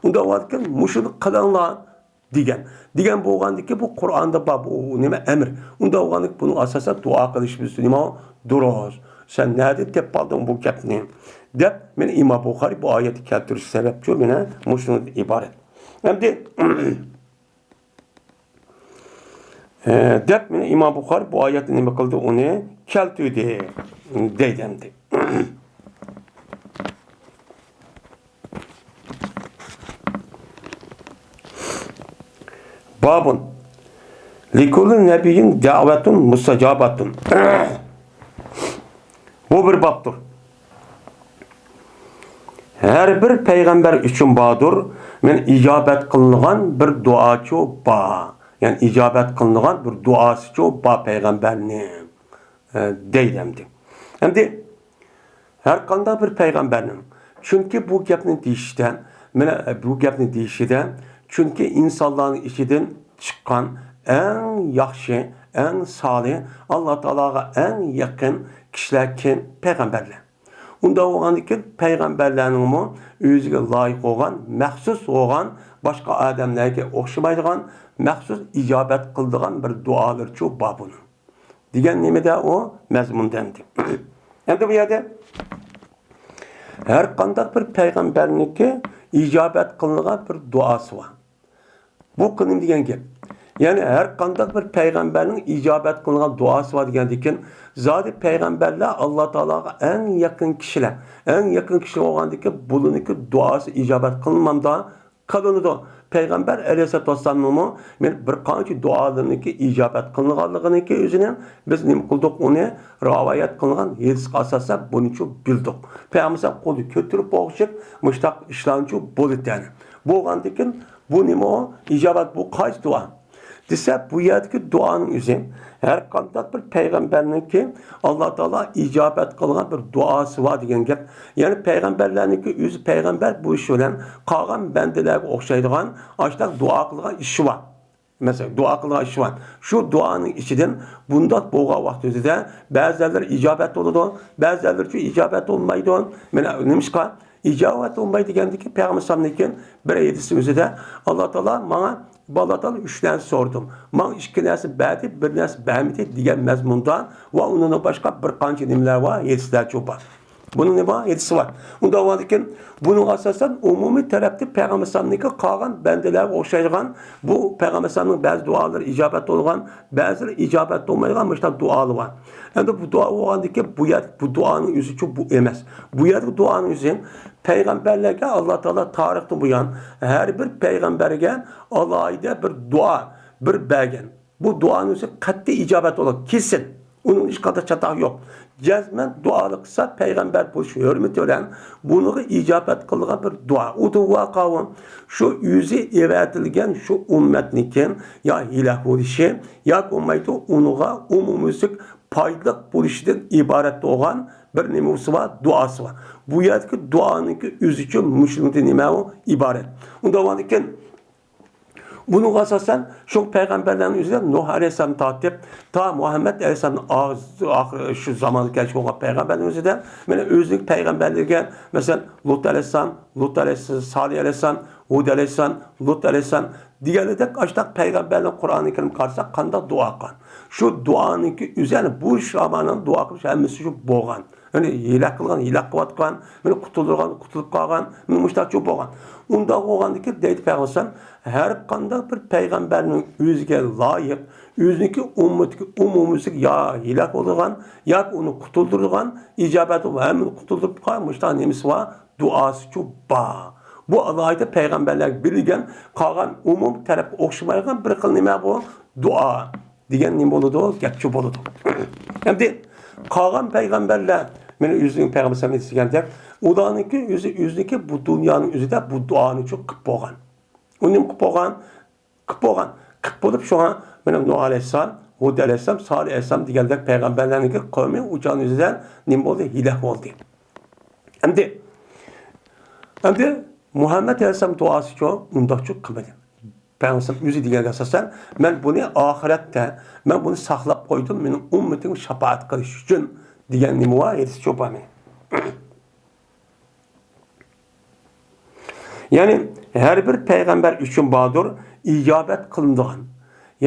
ئۇنداق بولغاندىكىن مۇشۇنى قىلىڭلار دېگەن. دېگەن بولغاندىكىن بۇ قۇرئاندا بار، بۇ نېمە ئەمر. ئۇنداق بولغاندىكىن بۇنىڭ ئاساسىدا دۇئا قىلىشىمىز نېمە دۇرۇس. سەن نەدىن تېپىپ ئالدىڭ بۇ گەپنى؟ دەپ مانا ئىمام بۇخارى بۇ ئايەتنى كەلتۈرۈش سەۋەبچۇ مانا مۇشۇنىڭدىن ئىبارەت. ئەمدى، ئە، دەپ مانا ئىمام بۇخارى بۇ ئايەتنى نېمە قىلدى؟ ئۇنى كەلتۈردى دەيدۇ ئەمدى. بابۇن لىكۇللى نەبىييىن دەۋەتۇن مۇستەجابەتۇن. بۇ بىر بابتۇر. ھەر بىر پەيغەمبەر ئۈچۈن باردۇر، مەن ئىجابەت قىلىنغان بىر دۇئاچۇ بار. يەنى ئىجابەت قىلىنغان بىر دۇئاسىچۇ بار پەيغەمبەرنىڭ، ئە، دەيدۇ ئەمدى. ئەمدى ھەر قانداق بىر پەيغەمبەرنىڭ، چۈنكى بۇ گەپنى دېيىشتە، مانا بۇ گەپنى دېيىشىدە، چۈنكى ئىنسانلارنىڭ ئىچىدىن چىققان ئەڭ ياخشى، ئەڭ سالىھ، ئاللا تائالاغا ئەڭ يېقىن كىشىلەر كىم؟ پەيغەمبەرلەر. ئۇنداق بولغاندىكىن پەيغەمبەرلەرنىڭمۇ ئۆزىگە لايىق بولغان، مەخسۇس بولغان، باشقا ئادەملەرگە ئوخشىمايدىغان، مەخسۇس ئىجابەت قىلىدىغان بىر دۇئالىرىچۇ بار بۇنىڭ. دېگەن نېمىدە ئۇ مەزمۇندا ئەمدى. ئەمدى بۇ يەردە ھەر قانداق بىر پەيغەمبەرنىڭكى ئىجابەت قىلىنغان بىر دۇئاسى بار. بۇ قىلىن دېگەن گەپ. يەنى ھەر قانداق بىر پەيغەمبەرنىڭ ئىجابەت قىلىنغان دۇئاسى بار دېگەندىكىن، زادى پەيغەمبەرلەر ئاللا تائالاغا ئەڭ يېقىن كىشىلەر، ئەڭ يېقىن كىشىلەر بولغاندىكىن بۇلىنىڭكى دۇئاسى ئىجابەت قىلىنمامدا؟ قىلىنىدۇ. پەيغەمبەر ئەلەيھىسسالاتۇ ۋەسسالامنىڭمۇ مانا بىر قانچە دۇئالىرىنىڭكى ئىجابەت قىلىنغانلىقىنىڭكى ئۆزىنى بىز نېمە قىلدۇق؟ ئۇنى رىۋايەت قىلىنغان ھەدىسكە ئاساسەن بۇنىچۇ بىلدۇق. پەيغەمبەر قولىنى كۆتۈرۈپ بولغۇچىلىق مۇشتاق ئىشلارنىچۇ بولىدىكەن. بولغاندىكىن بۇ نېمە ئۇ؟ ئىجابەت بۇ قايسى دۇئا؟ دېسە، بۇ يەردىكى دۇئانىڭ ئۆزى ھەر قانداق بىر پەيغەمبەرنىڭكى ئاللا تائالا ئىجابەت قىلغان بىر دۇئاسى بار دېگەن گەپ. يەنى پەيغەمبەرلەرنىڭكى ئۆزى پەيغەمبەر بولۇشى بىلەن قالغان بەندىلەرگە ئوخشايدىغان ئاشۇنداق دۇئا قىلغان ئىشى بار. مەسىلەن، دۇئا قىلغان ئىشى بار. شۇ دۇئانىڭ ئىچىدىن بۇنداق بولغان ۋاقتىدا بەزىلەر ئىجابەت بولىدۇ، بەزىلەرچۇ ئىجابەت بولمايدۇ. مانا نېمىشقا؟ ئىجابەت بولماي دېگەندىكى پەيغەمبەر ئەلەيھىسسالامنىڭكى بىر ھەدىسى ئۆزىدە، ئاللا تائالا ماڭا، ئاللا تائالا ئۈچ نەرسە سورىدىم. ماڭا ئىككى نەرسە بەردى، بىر نەرسە بەرمىدى دېگەن مەزمۇندا ۋە ئۇنىڭدىن باشقا بىر قانچە نېمىلەر بار، ھەدىسلەرچۇ بار. بۇنىڭ نېمە بار؟ ھېدىسى بار. ئۇنداق بولغاندىكىن، بۇنىڭغا ئاساسەن ئومۇمىي تەرەپتە پەيغەمبەر ئەلەيھىسسالامنىڭكى قالغان بەندىلەرگە ئوخشايدىغان بۇ پەيغەمبەر ئەلەيھىسسالامنىڭ بەزى دۇئالىرى ئىجابەت بولغان، بەزىلىرى ئىجابەت بولمايدىغان مۇشۇنداق دۇئالار بار. ئەمدى بۇ دۇئا بولغاندىكىن، بۇ يەر، بۇ دۇئانىڭ ئۆزىچۇ بۇ ئەمەس. بۇ يەردىكى دۇئانىڭ ئۆزى پەيغەمبەرلەرگە ئاللا تائالا تارىختىن بۇيان ھەر بىر پەيغەمبەرگە ئالاھىدە بىر دۇئا، بىر بەرگەن. بۇ دۇئانىڭ ئۆزى قەتئىي ئىجابەت بولىدۇ، كېسىن. ئۇنىڭ ھېچقانداق چاتاق يوق. جەزمەن دۇئا قىلسا پەيغەمبەر بولۇش ھۆرمىتى بىلەن بۇنىڭغا ئىجابەت قىلغان بىر دۇئا. ئۇ دۇئا قاۋۇ شۇ ئۆزى ئەۋەتىلگەن شۇ ئۈممەتنىڭكى يا ھېلاك بولۇشى ياكى بولمايدۇ ئۇنىڭغا ئومۇميۈزلۈك پايدىلىق بولۇشىدىن ئىبارەت بولغان بىر نېمىسى بار، دۇئاسى بار. بۇ يەردىكى دۇئانىڭكى ئۆزىچۇ مۇشۇنىڭدىن نېمە ئۇ ئىبارەت. ئۇنداق بولغاندىكىن، بۇنىڭغا ئاساسەن، شۇ پەيغەمبەرلەرنىڭ ئۆزىدە نۇھ ئەلەيھىسسالامدىن تارتىپ، تا مۇھەممەد ئەلەيھىسسالامنىڭ ئاخىر، ئاخىر شۇ زامانغا كەلگۈچە بولغان پەيغەمبەرنىڭ ئۆزىدە، مانا ئۆزىنىڭ پەيغەمبەرلىرىگە، مەسىلەن، لۇت ئەلەيھىسسالام، لۇت ئەلەيھىسسالام، سالىھ ئەلەيھىسسالام، ھۇد ئەلەيھىسسالام، لۇت ئەلەيھىسسالام دېگەنلىكتەك، ئاشۇنداق پەيغەمبەرنىڭ قۇرئانى كەرىمگە قارىساق، قانداق دۇئا قىلغان؟ شۇ دۇئانىڭكى ئۆزى، يەنى بۇ شاماننىڭ دۇئا قىلىش ھەممىسى شۇ بولغان. يەنى ھېلاك قىلغان، ھېلاك قىلىۋاتقان، مانا قۇتۇلدۇرغان، قۇتۇلۇپ قالغان، مانا مۇشۇنداقچۇ بولغان. ئۇنداق بولغاندىكىن دەيدۇ پەيغەمبەر، ھەر قانداق بىر پەيغەمبەرنىڭ ئۆزىگە لايىق، ئۆزىنىڭكى ئۈممىتىگە ئومۇميۈزلۈك يا ھېلاك بولىدىغان ياكى ئۇنى قۇتۇلدۇرىدىغان، ئىجابەت بولۇپ ھەممىنى قۇتۇلدۇرۇپ قالغان مۇشۇنداق نېمىسى بار، دۇئاسىچۇ بار. بۇ ئالاھىدە پەيغەمبەرلەرگە بېرىلگەن، قالغان ئومۇم تەرەپكە ئوخشىمايدىغان بىر خىل نېمە بۇ؟ دۇئا. دېگەن نېمە بولىدۇ؟ گەپچۇ بولىدۇ. ئەمدى قالغان پەيغەمبەرلەر، مانا ئۆزىنىڭ پەيغەمبەر سەللەللاھۇ ئەلەيھى ۋەسەللەم دېگەندەك، ئۇلارنىڭكى ئۆزى، ئۆزىنىڭكى بۇ دۇنيانىڭ ئۆزىدە بۇ دۇئانىچۇ قىلىپ بولغان. ئۇ نېمە قىلىپ بولغان؟ قىلىپ بولغان. قىلىپ بولۇپ شۇڭا مانا نۇھ ئەلەيھىسسالام، ھۇد ئەلەيھىسسالام، سالىھ ئەلەيھىسسالام دېگەندەك پەيغەمبەرلەرنىڭكى قەۋمى ئۇ چاغنىڭ ئۆزىدە نېمە بولدى؟ ھېلاك بولدى. ئەمدى، ئەمدى مۇھەممەد ئەلەيھىسسالام دۇئاسىچۇ ئۇنداقچۇ قىلمىدى. پەيغەمبەر ئۆزى دېگەنگە ئاساسەن، مەن بۇنى ئاخىرەتتە، مەن بۇنى ساقلاپ قويدۇم، مېنىڭ ئۈممىتىمگە شاپائەت قىلىش ئۈچۈن دېگەن نېمە بار؟ ھەدىسچۇ بار مېنىڭ. يەنى ھەر بىر پەيغەمبەر ئۈچۈن باردۇر ئىجابەت قىلىنىدىغان،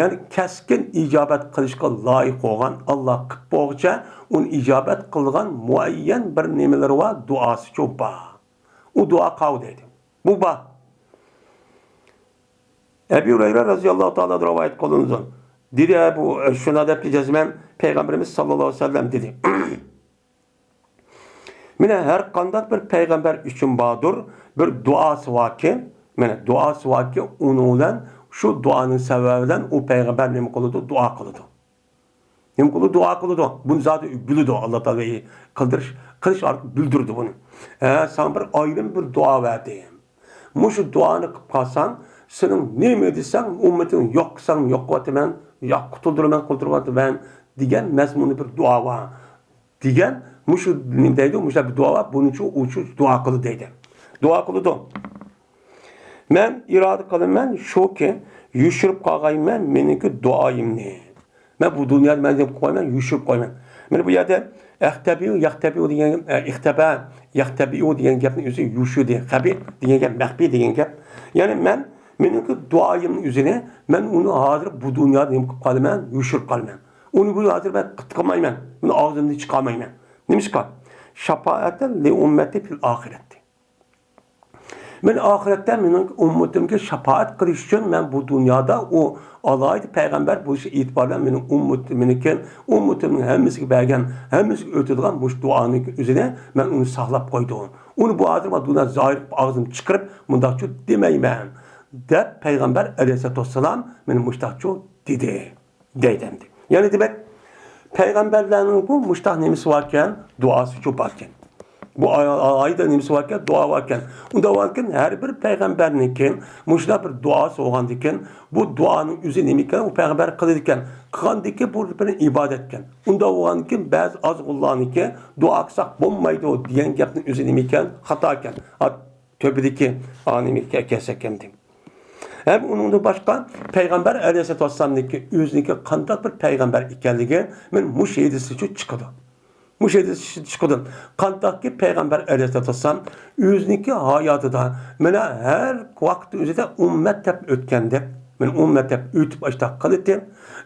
يەنى كەسكىن ئىجابەت قىلىشقا لايىق بولغان، ئاللا قىلىپ بولغۇچە ئۇنى ئىجابەت قىلىدىغان مۇئەييەن بىر نېمىلىرى بار، دۇئاسىچۇ بار. ئۇ دۇئا قاۋۇ دەيدۇ. بۇ بار. ئەبۇ ھۇرەيرە رەزىياللاھۇ تائالا رىۋايەت قىلىنىدۇ. دېدى، بۇ، شۇنداق دەپتۇ جەزمەن پەيغەمبىرىمىز ساللاللاھۇ ئەلەيھى ۋەسەللەم دېدى. مانا ھەر قانداق بىر پەيغەمبەر ئۈچۈن باردۇر، بىر دۇئاسى باركى، مانا دۇئاسى باركى، ئۇنىڭ بىلەن، شۇ دۇئانىڭ سەۋەبى بىلەن ئۇ پەيغەمبەر نېمە قىلىدۇ؟ دۇئا قىلىدۇ. نېمە قىلىدۇ؟ دۇئا قىلىدۇ. بۇنى زادى بىلىدۇ. ئاللا تائالا قىلدۇرۇش، قىلىش ئارقىلىق بىلدۈرىدۇ بۇنى. ھە، ساڭا بىر ئايرىم بىر دۇئا بەردىم. مۇشۇ دۇئانى قىلىپ قالساڭ، سېنىڭ نېمە دېسەڭ، ئۈممىتىڭنى يوق قىلساڭ يوق قىلىۋاتىمەن، يا قۇتۇلدۇرىمەن، قۇتۇلدۇرۇۋاتىمەن دېگەن مەزمۇندا بىر دۇئا بار. دېگەن، مۇشۇ نېمە دەيدۇ، مۇشۇنداق بىر دۇئا بار، بۇنىچۇ ئۇچۇ دۇئا قىلدى دەيدۇ. دۇئا قىلىدۇ. مەن ئىرادە قىلىمەن شۇكى، يوشۇرۇپ قالغايمەن مېنىڭكى دۇئايىمنى. مەن بۇ دۇنيادا مەن دەپ قويمەن، يوشۇرۇپ قويمەن. مانا بۇ يەردە ئەختەبىئۇ، يەختەبىئۇ دېگەن گەپ، ئە، ئىختەبە، يەختەبىئۇ دېگەن گەپنى ئۆزى يوشۇردى. خەبىئ دېگەن گەپ، مەخپىي دېگەن گەپ. يەنى مەن، مېنىڭكى دۇئايىمنىڭ ئۆزىنى مەن ئۇنى ھازىر بۇ دۇنيادا نېمە قىلىپ قالىمەن؟ يوشۇرۇپ قالىمەن. ئۇنى بۇ ھازىر مەن قىتقىمايمەن. ئۇنى ئاغزىمدىن چىقارمايمەن. نېمىشقا؟ شاپائەتەن لىئۇممەتى فىل ئاخىرەتى. مەن ئاخىرەتتە مېنىڭ ئۈممىتىمگە شاپائەت قىلىش ئۈچۈن مەن بۇ دۇنيادا ئۇ ئالاھىدە پەيغەمبەر بولۇش ئېتىبارى بىلەن مېنىڭ ئۈممىتىمنىڭكى، ئۈممىتىمنىڭ ھەممىسىگە بەرگەن، ھەممىسىگە ئۆتىدىغان مۇشۇ دۇئانىڭ ئۆزىنى مەن ئۇنى ساقلاپ قويدۇم. ئۇنى بۇ ھازىر مانا دۇنيادا زاھىر قىلىپ ئاغزىمدىن چىقىرىپ مۇنداقچۇ دېمەيمەن، دەپ پەيغەمبەر ئەلەيھىسسالاتۇ ۋەسسالام مانا مۇشۇنداقچۇ دېدى. دەيدۇ ئەمدى. يەنى دېمەك، پەيغەمبەرلەرنىڭ بۇ مۇشتاق نېمىسى باركەن؟ دۇئاسىچۇ باركەن. بۇ ئاي-، ئايدا نېمىسى باركەن؟ دۇئا باركەن. ئۇنداق باركەن، ھەر بىر پەيغەمبەرنىڭكى مۇشۇنداق بىر دۇئاسى بولغاندىكىن، بۇ دۇئانىڭ ئۆزى نېمىكەن؟ ئۇ پەيغەمبەر قىلىدىكەن. قىلغاندىكى بۇ بىر ئىبادەتكەن. ئۇنداق بولغاندىكىن، بەزى ئازغۇنلارنىڭكى دۇئا قىلساق بولمايدۇ دېگەن گەپنىڭ ئۆزى نېمىكەن؟ خاتاكەن. تۆپىدىكى ئانىمىكى ئەكەلسەك ئەمدى. ھەم ئۇنىڭدىن باشقا پەيغەمبەر ئەلەيھىسسالاتۇ ۋەسسالامنىڭكى ئۆزىنىڭكى قانداق بىر پەيغەمبەر ئىكەنلىكى مەن مۇشۇ ھەدىستىن چىقىدۇ. مۇشۇ ھەدىستىن چىقىدۇ. قانداقكى پەيغەمبەر ئەلەيھىسسالاتۇ ۋەسسالام ئۆزىنىڭكى ھاياتىدا مانا ھەر ۋاقىتتا ئۆزىدە ئۈممەت دەپ ئۆتكەندەك، مانا ئۈممەت دەپ ئۆتۈپ ئاشتاق قىلىتتى.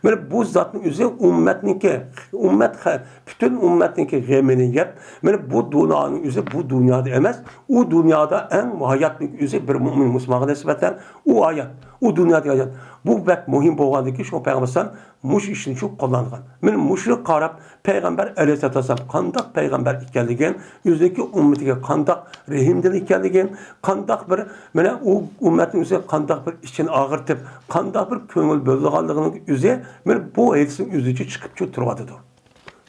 مانا بۇ زاتنىڭ ئۆزى ئۈممەتنىڭكى، ئۈممەت خە-، پۈتۈن ئۈممەتنىڭكى غېمىنى يەپ، مانا بۇ دۇنيانىڭ ئۆزى بۇ دۇنيادا ئەمەس، ئۇ دۇنيادا ئەڭ ھاياتنىڭ ئۆزى بىر مۆمىن مۇسۇلمانغا نىسبەتەن ئۇ ھايات، ئۇ دۇنيادىكى ھايات. بۇ بەك مۇھىم بولغاندىكىن شۇڭا پەيغەمبەر ئەلەيھىسسالام مۇشۇ ئىشنى شۇ قوللانغان. مانا مۇشۇغا قاراپ پەيغەمبەر ئەلەيھىسسالاتۇ ۋەسسالام قانداق پەيغەمبەر ئىكەنلىكىن، ئۆزىنىڭكى ئۈممىتىگە قانداق رەھىمدىل ئىكەنلىكىن، قانداق بىر، مانا ئۇ ئۈممەتنىڭ ئۆزىگە قانداق بىر ئىچىنى ئاغرىتىپ، قانداق بىر كۆڭۈل بۆلىدىغانلىقىنىڭ ئۆزى، مانا بۇ ھەدىسنىڭ ئۆزىچە چىقىپ تۇرۇۋاتىدۇ.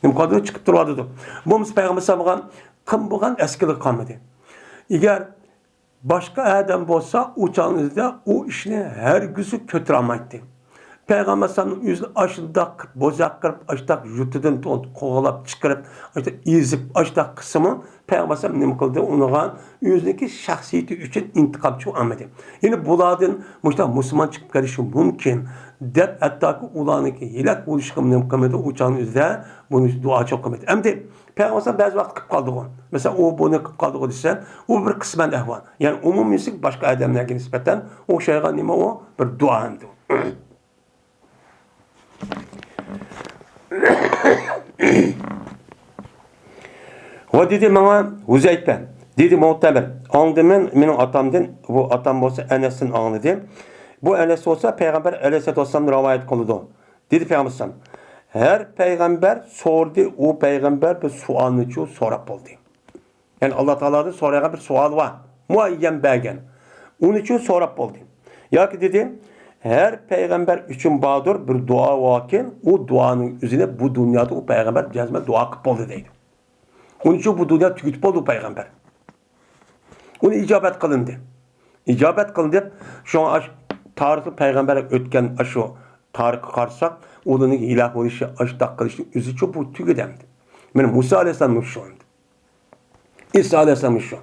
نېمە قىلىدۇ؟ چىقىپ تۇرۇۋاتىدۇ. بولمىسا پەيغەمبەر ئەلەيھىسسالام بولغان قىم بولغان ئەسكىلىك قالمىدى. ئەگەر باشقا ئادەم بولسا، ئۇ چاغنىڭ ئۆزىدە ئۇ ئىشنى ھەرگىزمۇ كۆتۈرەلمەيتتى. پەيغەمبەر ئەلەيھىسسالامنىڭ ئۆزىنى ئاشۇنداق قىلىپ، بوزەك قىلىپ، ئاشۇنداق يۇرتىدىن تو-، قوغلاپ چىقىرىپ، ئاشۇنداق ئېزىپ، ئاشۇنداق قىلسىمۇ، پەيغەمبەر ئەلەيھىسسالام نېمە قىلدى؟ ئۇنىڭغا ئۆزىنىڭكى شەخسىيىتى ئۈچۈن ئىنتىقام چۈشۈرۈپ ئالمىدى. يەنى بۇلاردىن مۇشۇنداق مۇسۇلمان چىقىپ كېلىشى مۇمكىن، دەپ، ھەتتاكى ئۇلارنىڭكى ھېلاك بولۇشىغا نېمە قىلمىدى؟ ئۇ چاغنىڭ ئۆزىدە بۇنى دۇئا چوق قىلمىدى. ئەمدى پەيغەمبەر بەزى ۋاقىت قىلىپ قالدىغۇ. مەسىلەن، ئۇ بۇنى قىلىپ قالدىغۇ دېسە، ئۇ بىر قىسمەن ئەھۋال. يەنى ئومۇمىيسى باشقا ئادەملەرگە نىسبەتەن ئوخشايدىغان نېمە ئۇ؟ بىر دۇئا ئەمدى ئۇ. ۋە دېدى ماڭا ھۇزەيپە، دېدى مۇئتەمىر، ئاڭلىدىم مەن مېنىڭ ئاتامدىن، بۇ ئاتام بولسا ئەنەستىن ئاڭلىدى. بۇ ئەنەس بولسا پەيغەمبەر ئەلەيھىسسالاتۇ ۋەسسالامدىن رىۋايەت قىلىدۇ. دېدى پەيغەمبەر ئەلەيھىسسالام، ھەر پەيغەمبەر سورىدى، ئۇ پەيغەمبەر بىر سوئالنىچۇ سوراپ بولدى. يەنى ئاللا تائالادىن سورايدىغان بىر سوئال بار. مۇئەييەن بەرگەن. ئۇنىچۇ سوراپ بولدى. ياكى دېدى، ھەر پەيغەمبەر ئۈچۈن باردۇر بىر دۇئا باركىن، ئۇ دۇئانىڭ ئۆزىنى بۇ دۇنيادا ئۇ پەيغەمبەر جەزمەن دۇئا قىلىپ بولدى دەيدۇ. ئۇنىچۇ بۇ دۇنيا تۈگىتىپ بولدى ئۇ پەيغەمبەر. ئۇنى ئىجابەت قىلىندى. ئىجابەت قىلىندى. شۇڭا ئاش-، تارىختا پەيغەمبەر ئۆتكەن ئاشۇ تارىخقا قارىساق، ئۇلارنىڭ ھېلاك بولۇشى، ئاشتاق قىلىشى ئۆزىچۇ بۇ تۈگىدى ئەمدى. مانا مۇسا ئەلەيھىسسالام شۇ ئەمدى. ئىسا ئەلەيھىسسالام شۇ.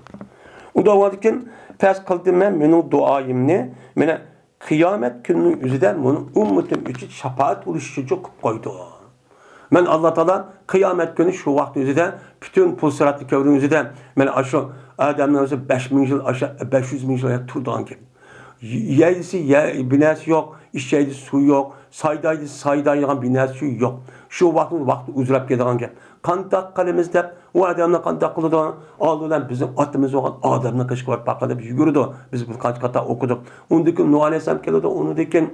ئۇنداق بولغاندىكىن پەس قىلدىم مەن مېنىڭ دۇئايىمنى، مانا قىيامەت كۈنىنىڭ ئۆزىدە مېنىڭ ئۈممىتىم ئۈچۈن شاپائەت بولۇش ئۈچۈن قىلىپ قويدۇم. مەن ئاللا تائالا قىيامەت كۈنى شۇ ۋاقىتنىڭ ئۆزىدە پۈتۈن پۇل سىراتنى كۆرگەن ئۆزىدە، مانا ئاشۇ ئادەمنىڭ ئۆزى بەش مىڭ يىل، ئاشۇ بەش يۈز مىڭ يىل تۇرىدىغان گەپ. يەيلىسى يە-، بىر نەرسە يوق، ئىچەيلىسى سۇ يوق، سايدايلىسى سايدايدىغان بىر نەرسە يوق. شۇ ۋاقىتنىڭ ۋاقتى ئۇزىراپ كېتىدىغان گەپ. قانداق قىلىمىز دەپ، ئۇ ئادەملەر قانداق قىلىدۇ؟ ئالدى بىلەن بىزنىڭ ئاتىمىز بولغان ئادەمنىڭ قېشىغا بېرىپ باققىن دەپ يۈگۈرىدۇ. بىز بۇ قانچە قېتىم ئوقۇدۇق. ئۇندىن كېيىن نۇھ ئەلەيھىسسالام كېلىدۇ، ئۇنىڭدىن كېيىن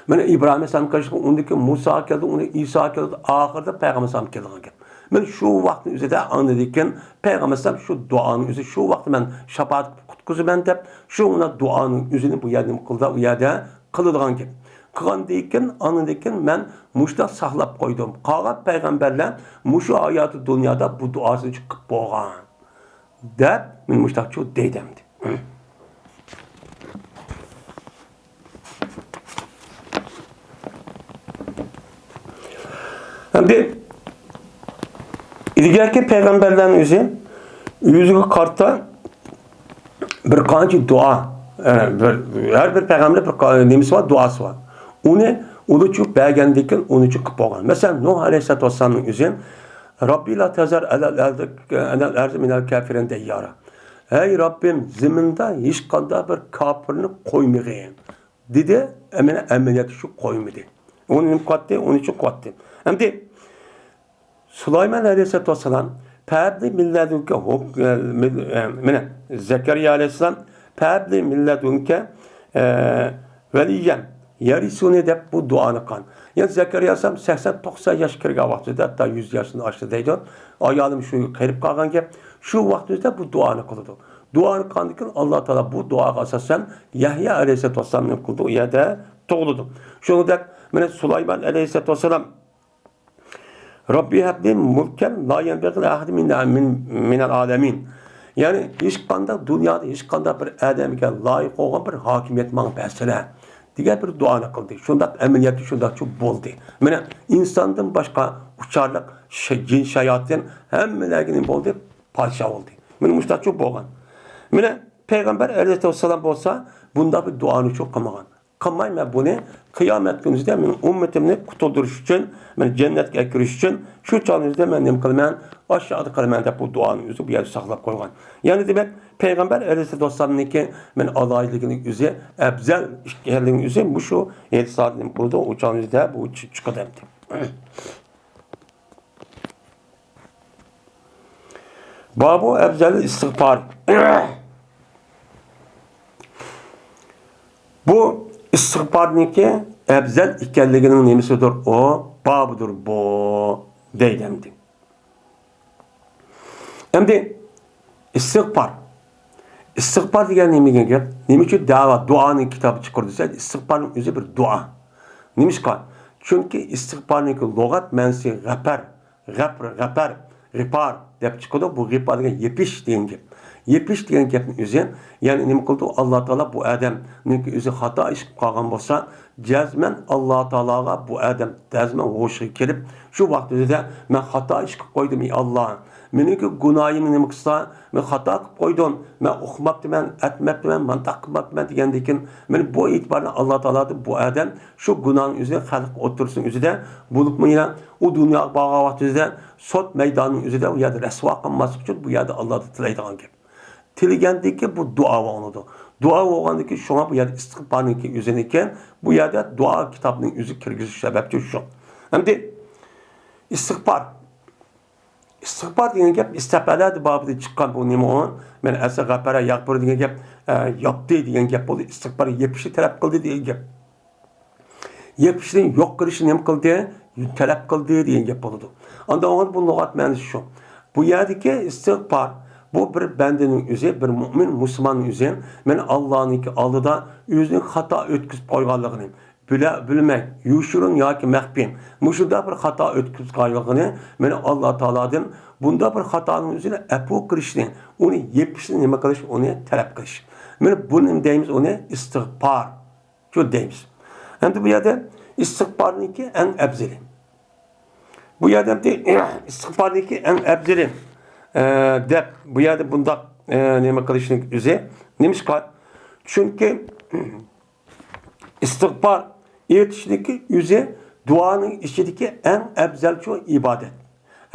مانا ئىبراھىم ئەلەيھىسسالام قېشىغا، ئۇندىن كېيىن مۇسا كەلدى، ئۇندىن ئىسا كەلدى، ئاخىرىدا پەيغەمبەر ئەلەيھىسسالام كېلىدىغان گەپ. مانا شۇ ۋاقىتنىڭ ئۆزىدە ئاندىن كېيىن پەيغەمبەر ئەلەيھىسسالام شۇ دۇئانىڭ ئۆزى، شۇ ۋاقىتتا مەن شاپائەت قىلىپ قۇتقۇزىمەن دەپ، شۇ مانا دۇئانىڭ ئۆزىنى بۇ يەردە نېمە قىلدى؟ ئۇ يەردە قىلىدىغان گەپ. قىلغاندىن كېيىن، ئاندىن كېيىن مەن مۇشۇنداق ساقلاپ قويدۇم. قالغان پەيغەمبەرلەر مۇشۇ ھاياتى دۇنيادا بۇ دۇئاسىنى قىلىپ بولغان. دەپ، مانا مۇشۇنداقچۇ دەيدۇ ئەمدى. ئەمدى ئىلگەركى پەيغەمبەرلەرنىڭ ئۆزى، ئۆزىگە قارىتا بىر قانچە دۇئا، ئە، بىر، ھەر بىر پەيغەمبەر بىر قا-، نېمىسى بار، دۇئاسى بار. ئۇنى ئۇلىچۇ بەرگەندىن كېيىن ئۇنىچۇ قىلىپ بولغان. مەسىلەن، نۇھ ئەلەيھىسسالاتۇ ۋەسسالامنىڭ ئۆزى، رەببى لا تەزەر ئەلەل ئەرزى، ئەلەل ئەرزى مىنەل كافىرىن دەييارا. ھەي رەببىم، زېمىندا ھېچقانداق بىر كاپىرنى قويمىغىن، دېدى. ئەمەلىيەتتە شۇ قويمىدى. ئۇنى نېمە قىلاتتى؟ ئۇنى شۇ قىلاتتى. ئەمدى سۇلايمان ئەلەيھىسسالاتۇ ۋەسسالام، فەھەب لى مىن لەدۇنكە ھۇك-، ئە، مىن-، ئە، مىنە، زەكەرىيا ئەلەيھىسسالام، فەھەب لى مىن لەدۇنكە، ئە، ۋەلىييەن يەرىسۇنى دەپ بۇ دۇئانى قىلغان. يەنى زەكەرىيا ئەلەيھىسسالام سەكسەن توقسان ياشقا كىرگەن ۋاقتىدا، ھەتتا يۈز ياشتىن ئاشتى دەيدۇ. ئايالىم شۇ قېرىپ قالغان گەپ. شۇ ۋاقتىمىزدا بۇ دۇئانى قىلىدۇ. دۇئانى قىلغاندىن كېيىن ئاللا تائالا بۇ دۇئاغا ئاساسەن يەھيا ئەلەيھىسسالاتۇ ۋەسسالام نېمە قىلدى؟ ئۇ يەردە تۇغۇلىدۇ. شۇنىڭدەك مانا سۇلايمان ئەلەيھىسسالاتۇ ۋەسسالام، رەببى ھەبلى مۇلكەن لا يەنبەغى لىئەھەدىن مىن، مىن، مىنەل ئالەمىن. يەنى ھېچقانداق دۇنيادا ھېچقانداق بىر ئادەمگە لايىق بولغان بىر ھاكىمىيەت ماڭا بەرسىلە، دېگەن بىر دۇئانى قىلدى. شۇنداق ئەمەلىيەتتە شۇنداقچۇ بولدى. مانا ئىنساندىن باشقا ئۇچارلىق، ش-، جىن شاياتىن ھەممىلەرگە نېمە بولدى؟ پادىشاھ بولدى. مانا مۇشۇنداقچۇ بولغان. مانا پەيغەمبەر ئەلەيھىسسالام بولسا بۇنداق بىر دۇئانىچۇ قىلمىغان. قىلماي، مەن بۇنى قىيامەت كۈنىسىدە مېنىڭ ئۈممىتىمنى قۇتۇلدۇرۇش ئۈچۈن، مېنى جەننەتكە ئەكىرىش ئۈچۈن شۇ چاغنىڭ ئۆزىدە مەن نېمە قىلىمەن؟ ئاشۇ چاغدا قىلىمەن دەپ بۇ دۇئانى ئۆزى بۇ يەردە ساقلاپ قويغان. يەنى دېمەك، پەيغەمبەر ئەلەيھىسسالاتۇ ۋەسسالامنىڭكى مېنى ئالاھىدىلىكىنىڭ ئۆزى، ئەپزەل ئىكەنلىكىنىڭ ئۆزى مۇشۇ ھەدىسلەردە نېمە قىلىدۇ؟ ئۇ چاغنىڭ ئۆزىدە بۇ چىقىدۇ ئەمدى. بابۇ ئەپزەل ئىستىغپار. بۇ ئىستىغپارنىڭكى ئەپزەل ئىكەنلىكىنىڭ نېمىسىدۇر؟ ئۇ بابىدۇر بۇ، دەيدۇ ئەمدى. ئەمدى ئىستىغپار. ئىستىغپار دېگەن نېمە دېگەن گەپ؟ نېمە ئۈچۈن دەۋا دۇئانىڭ كىتابى چىقىدۇ دېسە، ئىستىغپارنىڭ ئۆزى بىر دۇئا. نېمىشقا؟ چۈنكى ئىستىغپارنىڭكى لۇغەت مەنىسى غەپەر، غەپر، غەپەر، غىپار دەپ چىقىدۇ. بۇ غىپار دېگەن يېپىش دېگەن گەپ. يېپىش دېگەن گەپنىڭ ئۆزى، يەنى نېمە قىلىدۇ؟ ئاللا تائالا بۇ ئادەمنىڭكى ئۆزى خاتا ئىش قىلىپ قالغان بولسا، جەزمەن ئاللا تائالاغا بۇ ئادەم جەزمەن ھوشىغا كېلىپ، شۇ ۋاقىت ئۆزىدە، مەن خاتا ئىش قىلىپ قويدۇم، ئەي ئاللا. مېنىڭكى گۇناھىمنى نېمە قىلسا، مەن خاتا قىلىپ قويدۇم، مەن ئۇقماپتىمەن، ئەتمەپتىمەن، مانداق قىلماپتىمەن دېگەندىكىن، مانا بۇ ئېتىبارنى ئاللا تائالادىن بۇ ئادەم شۇ گۇناھنىڭ ئۆزىنى خەلق ئوتتۇرىسىنىڭ ئۆزىدە بولۇپمۇ يەنە ئۇ دۇنياغا بارغان ۋاقتى ئۆزىدە سوت مەيدانىنىڭ ئۆزىدە ئۇ يەردە رەسۋا قىلماسلىق ئۈچۈن بۇ يەردە ئاللادىن تىلەيدىغان گەپ. تىلىگەندىكى بۇ دۇئا بولىدۇ. دۇئا بولغاندىكى شۇڭا بۇ يەردە ئىستىغپارنىڭكى ئۆزىنىكەن، بۇ يەردە دۇئا كىتابنىڭ ئۆزى كىرگۈزۈش سەۋەبچى شۇ. ئەمدى ئىستىغپار. ئىستىغپار دېگەن گەپ ئىستەپەلەدە بابىدا چىققان بۇ نېمە ئۇ؟ مەن ئەسە غەپەرە يەغپىرۇ دېگەن گەپ، ئە، ياپتى دېگەن گەپ بولدى. ئىستىغپار يېپىشنى تەلەپ قىلدى دېگەن گەپ. يېپىشنى يوق قىلىشنى نېمە قىلدى؟ تەلەپ قىلدى دېگەن گەپ بولىدۇ. ئاندا ئوڭۇر بۇ لۇغەت مەنىسى شۇ. بۇ يەردىكى ئىستىغپار، بۇ بىر بەندىنىڭ ئۆزى، بىر مۇئمىن مۇسۇلماننىڭ ئۆزى، مەن ئاللانىڭكى ئالدىدا ئۆزىنىڭ خاتا ئۆتكۈزۈپ قويغانلىقىنى، بىلە، بىلمەي، يوشۇرۇن ياكى مەخپىي، مۇشۇنداق بىر خاتا ئۆتكۈزۈپ قويغانلىقىنى، مەن ئاللا تائالادىن بۇنداق بىر خاتانىڭ ئۆزىنى ئەپۇ قىلىشنى، ئۇنى يېپىشنى نېمە قىلىش، ئۇنى تەلەپ قىلىش. مانا بۇنى دەيمىز، ئۇنى ئىستىغپار. شۇ دەيمىز. ئەمدى بۇ يەردە ئىستىغپارنىڭكى ئەڭ ئەپزىلى. بۇ يەردە ئەمدى ئىستىغپارنىڭكى ئەڭ ئەپزىلى، ئە، دەپ، بۇ يەردە بۇنداق، ئە، نېمە قىلىشنىڭ ئۆزى. نېمىشقا؟ چۈنكى ئىستىغپار ئېيتىشنىڭكى ئۆزى دۇئانىڭ ئىچىدىكى ئەڭ ئەپزەلچۇ ئىبادەت.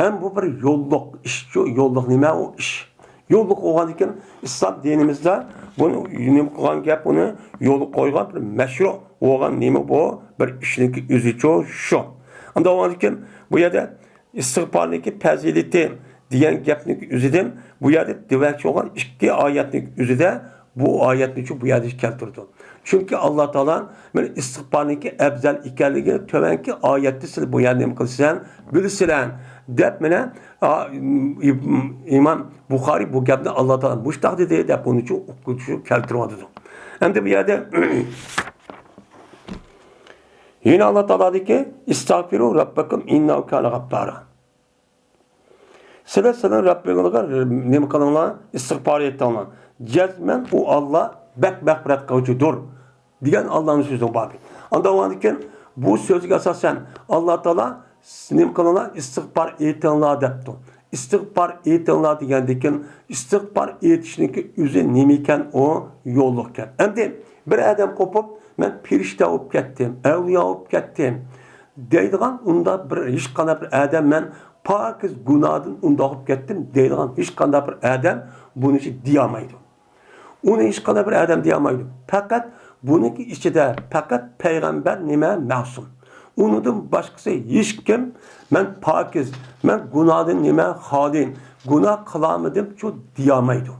ھەم بۇ بىر يوللۇق ئىشچۇ، يوللۇق نېمە ئۇ ئىش؟ يوللۇق بولغاندىكىن ئىسلام دىنىمىزدا بۇنى نېمە قىلغان گەپ، ئۇنى يولغا قويغان بىر مەشرۇ بولغان نېمە بۇ؟ بىر ئىشنىڭكى ئۆزىچۇ شۇ. ئاندا بولغاندىكىن بۇ يەردە ئىستىغپارنىڭكى پەزىلىتى دېگەن گەپنىڭ ئۆزىدىن بۇ يەردە دېمەكچى بولغان ئىككى ئايەتنىڭ ئۆزىدە بۇ ئايەتنى شۇ بۇ يەردە كەلتۈرىدۇ. چۈنكى ئاللا تائالا مانا ئىستىغپارنىڭكى ئەپزەل ئىكەنلىكىنى تۆۋەنكى ئايەتتە سىلەر بۇ يەردە نېمە قىلىسىلەر، بىلىسىلەر دەپ مانا، ئا، ئىم-، ئىمام بۇخارىي بۇ گەپنى ئاللا تائالا مۇشتاق دېدى دەپ بۇنى شۇ ئوقۇتۇشى كەلتۈرۈۋاتىدۇ. ئەمدى بۇ يەردە يەنە ئاللا تائالادىكى، «ئىستەغپىرۇ رەببەكۇم ئىننەھۇ كانە غەففارا.» سىلەر سىلەرنىڭ رەببىڭلارغا نېمە قىلىڭلار؟ ئىستىغپار ئېيتىڭلار. جەزمەن ئۇ ئاللا بەك مەغپىرەت قىلغۇچىدۇر، دېگەن ئاللانىڭ سۆزىنىڭ بابى. ئاندا ئۇنىڭدىن كېيىن بۇ سۆزگە ئاساسەن ئاللا تائالا نېمە قىلىڭلار؟ ئىستىغپار ئېيتىڭلار دەپتۇ. ئىستىغپار ئېيتىڭلار دېگەندىن كېيىن ئىستىغپار ئېيتىشنىڭكى ئۆزى نېمە ئىكەن؟ ئۇ يوللۇق ئىكەن. ئەمدى بىر ئادەم قوپۇپ، مەن پېرىشتە بولۇپ كەتتىم، ئەۋلىيا بولۇپ كەتتىم دەيدىغان ئۇنداق بىر، ھېچقانداق بىر ئادەم مەن پاكىز گۇناھدىن ئۇنداق بولۇپ كەتتىم دەيدىغان ھېچقانداق بىر ئادەم بۇنى دېيەلمەيدۇ. ئۇنى ھېچقانداق بىر ئادەم دېيەلمەيدۇ. پەقەت بۇنىڭكى ئىچىدە پەقەت پەيغەمبەر نېمە مەسۇم. ئۇنىڭدىن باشقىسى ھېچكىم مەن پاكىز، مەن گۇناھدىن نېمە خالىي، گۇناھ قىلالمىدىم شۇ دېيەلمەيدۇ.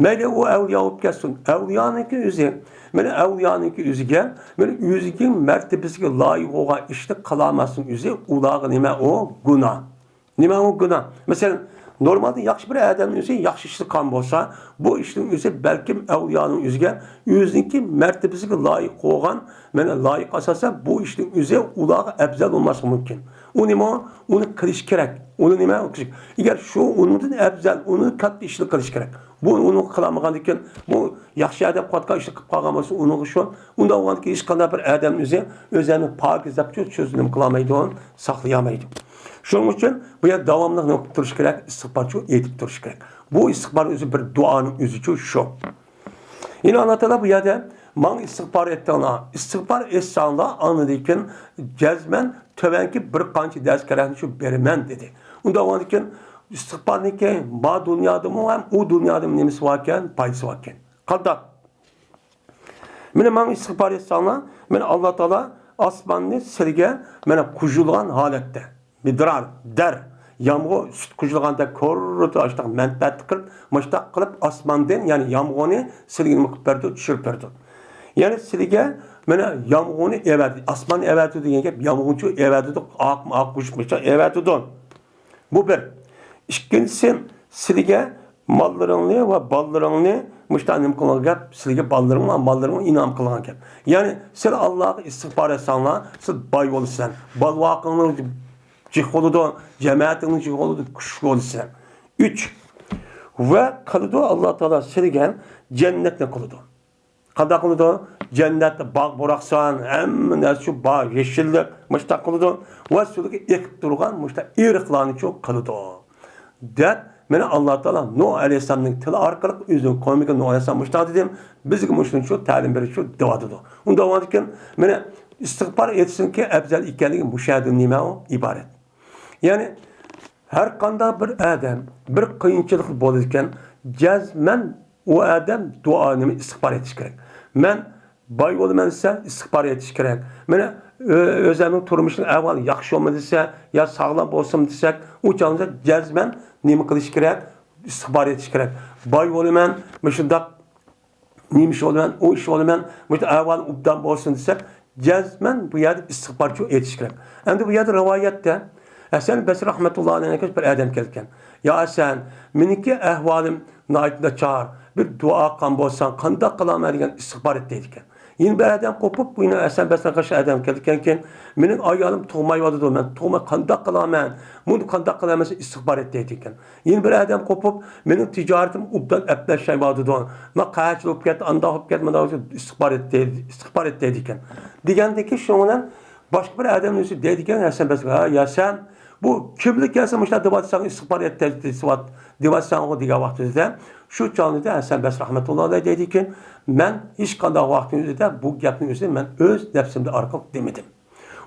مەيلى ئۇ ئەۋلىيا بولۇپ كەتسۇن، ئەۋلىيانىڭكى ئۆزى، مانا ئەۋلىيانىڭكى ئۆزىگە، مانا ئۆزىنىڭ مەرتىبىسىگە لايىق بولغان ئىشنى قىلالماسنىڭ ئۆزى ئۇلارغا نېمە ئۇ؟ گۇناھ. نېمە ئۇ گۇناھ؟ مەسىلەن، نورمالدا ياخشى بىر ئادەمنىڭ ئۆزى ياخشى ئىشنى قىلغان بولسا، بۇ ئىشنىڭ ئۆزى بەلكىم ئەۋلىيانىڭ ئۆزىگە ئۆزىنىڭكى مەرتىبىسىگە لايىق بولغان، مانا لايىق ئاساسەن بۇ ئىشنىڭ ئۆزى ئۇلارغا ئەۋزەل بولماسلىقى مۇمكىن. ئۇ نېمە؟ ئۇنى قىلىش كېرەك. ئۇنى نېمە؟ ئۇنى قىلىش. ئەگەر شۇ ئۇنىڭدىن ئەۋزەل، ئۇنى كاتتا ئىشنى قىلىش كېرەك. بۇ ئۇنى قىلالمىغاندىكىن، بۇ ياخشى ئادەم قىلىۋاتقان ئىشنى قىلىپ قالغان بولسا، ئۇنىڭغا شۇ، ئۇنداق بولغاندىكىن ھېچقانداق بىر ئادەم ئۆزى ئۆزىنى پاكىز دەپ شۇ سۆزنى نېمە قىلالمايدۇ، ساقلىيالمايدۇ. شۇنىڭ ئۈچۈن بۇ يەردە داۋاملىق نېمە قىلىپ تۇرۇش كېرەك؟ ئىستىغپارچۇ ئېيتىپ تۇرۇش كېرەك. بۇ ئىستىغپار ئۆزى بىر دۇئانىڭ ئۆزىچۇ شۇ. يەنە ئاللا تائالا بۇ يەردە ماڭا ئىستىغپار ئېيتىڭلار. ئىستىغپار ئېيتساڭلار، ئاندىن كېيىن جەزمەن تۆۋەنكى بىر قانچە دەرس كېرەكنى شۇ بېرىمەن، دېدى. ئۇنداق بولغاندىن كېيىن ئىستىغپارنىڭكى ما دۇنيادىمۇ ھەم ئۇ دۇنيادىمۇ نېمىسى باركەن، پايدىسى باركەن. قانداق؟ مانا ماڭا ئىستىغپار ئېيتساڭلار، مانا ئاللا تائالا ئاسماننى سىلىگە مانا قۇژۇلغان ھالەتتە، مىدرار، دەر، يامغۇر سۈت قۇژۇلغاندەك كوررىتى ئاشتاق مەنپەئەتلىك قىلىپ، مۇشتاق قىلىپ ئاسماندىن، يەنى يامغۇرنى سىلىگە نېمە قىلىپ بەردى؟ چۈشۈرۈپ بەردى. يەنى سىلىگە مانا يامغۇرنى ئەۋەتتى، ئاسماننى ئەۋەتتى دېگەن گەپ، يامغۇرنى ئەۋەتتى، ئاق، ئاق قۇژۇپ مۇشتاق ئەۋەتتى. بۇ بىر. ئىككىنچىسى، سىلىگە ماللىرىڭنى ۋە بالىلىرىڭنى مۇشۇنداق نېمە قىلغان گەپ، سىلىگە بالىلىرىڭ ۋە ماللىرىڭنى ئىنئام قىلغان گەپ. يەنى سىلى ئاللاغا ئىستىغپار ئەتسەڭلار، سىلى باي بولىسىلەر. بالىۋاقىڭنىڭ جىق بولىدۇ، جەمەتىڭنىڭ جىق بولىدۇ، كۈچلۈك بولىسىلەر. ئۈچ. ۋە قىلىدۇ، ئاللا تائالا سىلىگە جەننەتنى قىلىدۇ. قانداق قىلىدۇ؟ جەننەتتە باغ بوراقسان، ھەممە نەرسە شۇ باغ، يېشىللىق، مۇشۇنداق قىلىدۇ. ۋە سۈلىگە ئېقىپ تۇرغان مۇشۇنداق ئېرىقلارنى شۇ قىلىدۇ، دەپ، مانا ئاللا تائالا نۇھ ئەلەيھىسسالامنىڭ تىلى ئارقىلىق ئۆزىنىڭ قومىغا نۇھ ئەلەيھىسسالام مۇشۇنداق دېدى، بىزگە مۇشۇنى شۇ تەلىم بېرىش شۇ دەۋاتىدۇ. ئۇنداق بولغاندىكىن، مانا ئىستىغپار ئېيتىشنىڭكى ئەپزەل ئىكەنلىكى مۇشۇ يەردىن نېمە ئۇ؟ ئىبارەت. يەنى ھەر قانداق بىر ئادەم بىر قىيىنچىلىق بولىدىكەن، جەزمەن ئۇ ئادەم دۇئا، نېمە، ئىستىغپار ئېيتىش كېرەك. مەن باي بولىمەن دېسە، ئىستىغپار ئېيتىش كېرەك. مانا، ئۆ-، ئۆزۈمنىڭ تۇرمۇشىنىڭ ئەھۋالى ياخشى بولمىدى دېسە، يا ساغلام بولسام دېسەك، ئۇ چاغدا جەزمەن نېمە قىلىش كېرەك؟ ئىستىغپار ئېيتىش كېرەك. باي بولىمەن، مۇشۇنداق نېمە ئىش بولىمەن، ئۇ ئىش بولىمەن، مۇشۇ ئەھۋال ئوبدان بولسۇن دېسەك، جەزمەن بۇ يەردە ئىستىغپارچۇ ئېيتىش كېرەك. ئەمدى بۇ يەردە رىۋايەتتە ھەسەن بەسرى رەھمەتۇللا ئەلەيھىگە بىر ئادەم كەلگەن. يا ھەسەن، مېنىڭكى ئەھۋالىم ناھايىتى ناچار، بىر دۇئا قىلغان بولساڭ قانداق قىلارمەن دېگەن، ئىستىغپار ئېيت دەيدىكەن. يەنە بىر ئادەم قوپۇپ، بۇ يەنە ھەسەن بەسرىگە ئوخشاش ئادەم كەلگەنكەن، مېنىڭ ئايالىم تۇغمايۋاتىدۇ، مەن تۇغماي قانداق قىلارمەن، بۇنى قانداق قىلارمەن دېسە، ئىستىغپار ئېيت دەيدىكەن. يەنە بىر ئادەم قوپۇپ، مېنىڭ تىجارىتىم ئوبدان ئەپلەشمەيۋاتىدۇ. مانا قەھەتچىلىك بولۇپ كەتتى، ئانداق بولۇپ كەتتى، مانداق بولۇپ كەتتى، ئىستىغپار ئېيت دەيدىكەن. دېگەندىكىن شۇنىڭ بىلەن باشقا بىر ئادەمنىڭ ئۆزى دەيدىكەن، ھەسەن بەسرى، ھە، يا ھەسەن، بۇ كىملىك ھەسەن مۇشۇنداق دېۋاتساڭ، ئىستىغپار ئېيت دەۋاتساڭغۇ دېگەن ۋاقتىدا، شۇ چاغدا ھەسەن بەسرى رەھمەتۇللا ئەلەيھ دەيدىكەن، مەن ھېچقانداق ۋاقىتنىڭ ئۆزىدە بۇ گەپنىڭ ئۆزىنى مەن ئۆز نەپسىمدە ئارقىلىق دېمىدىم.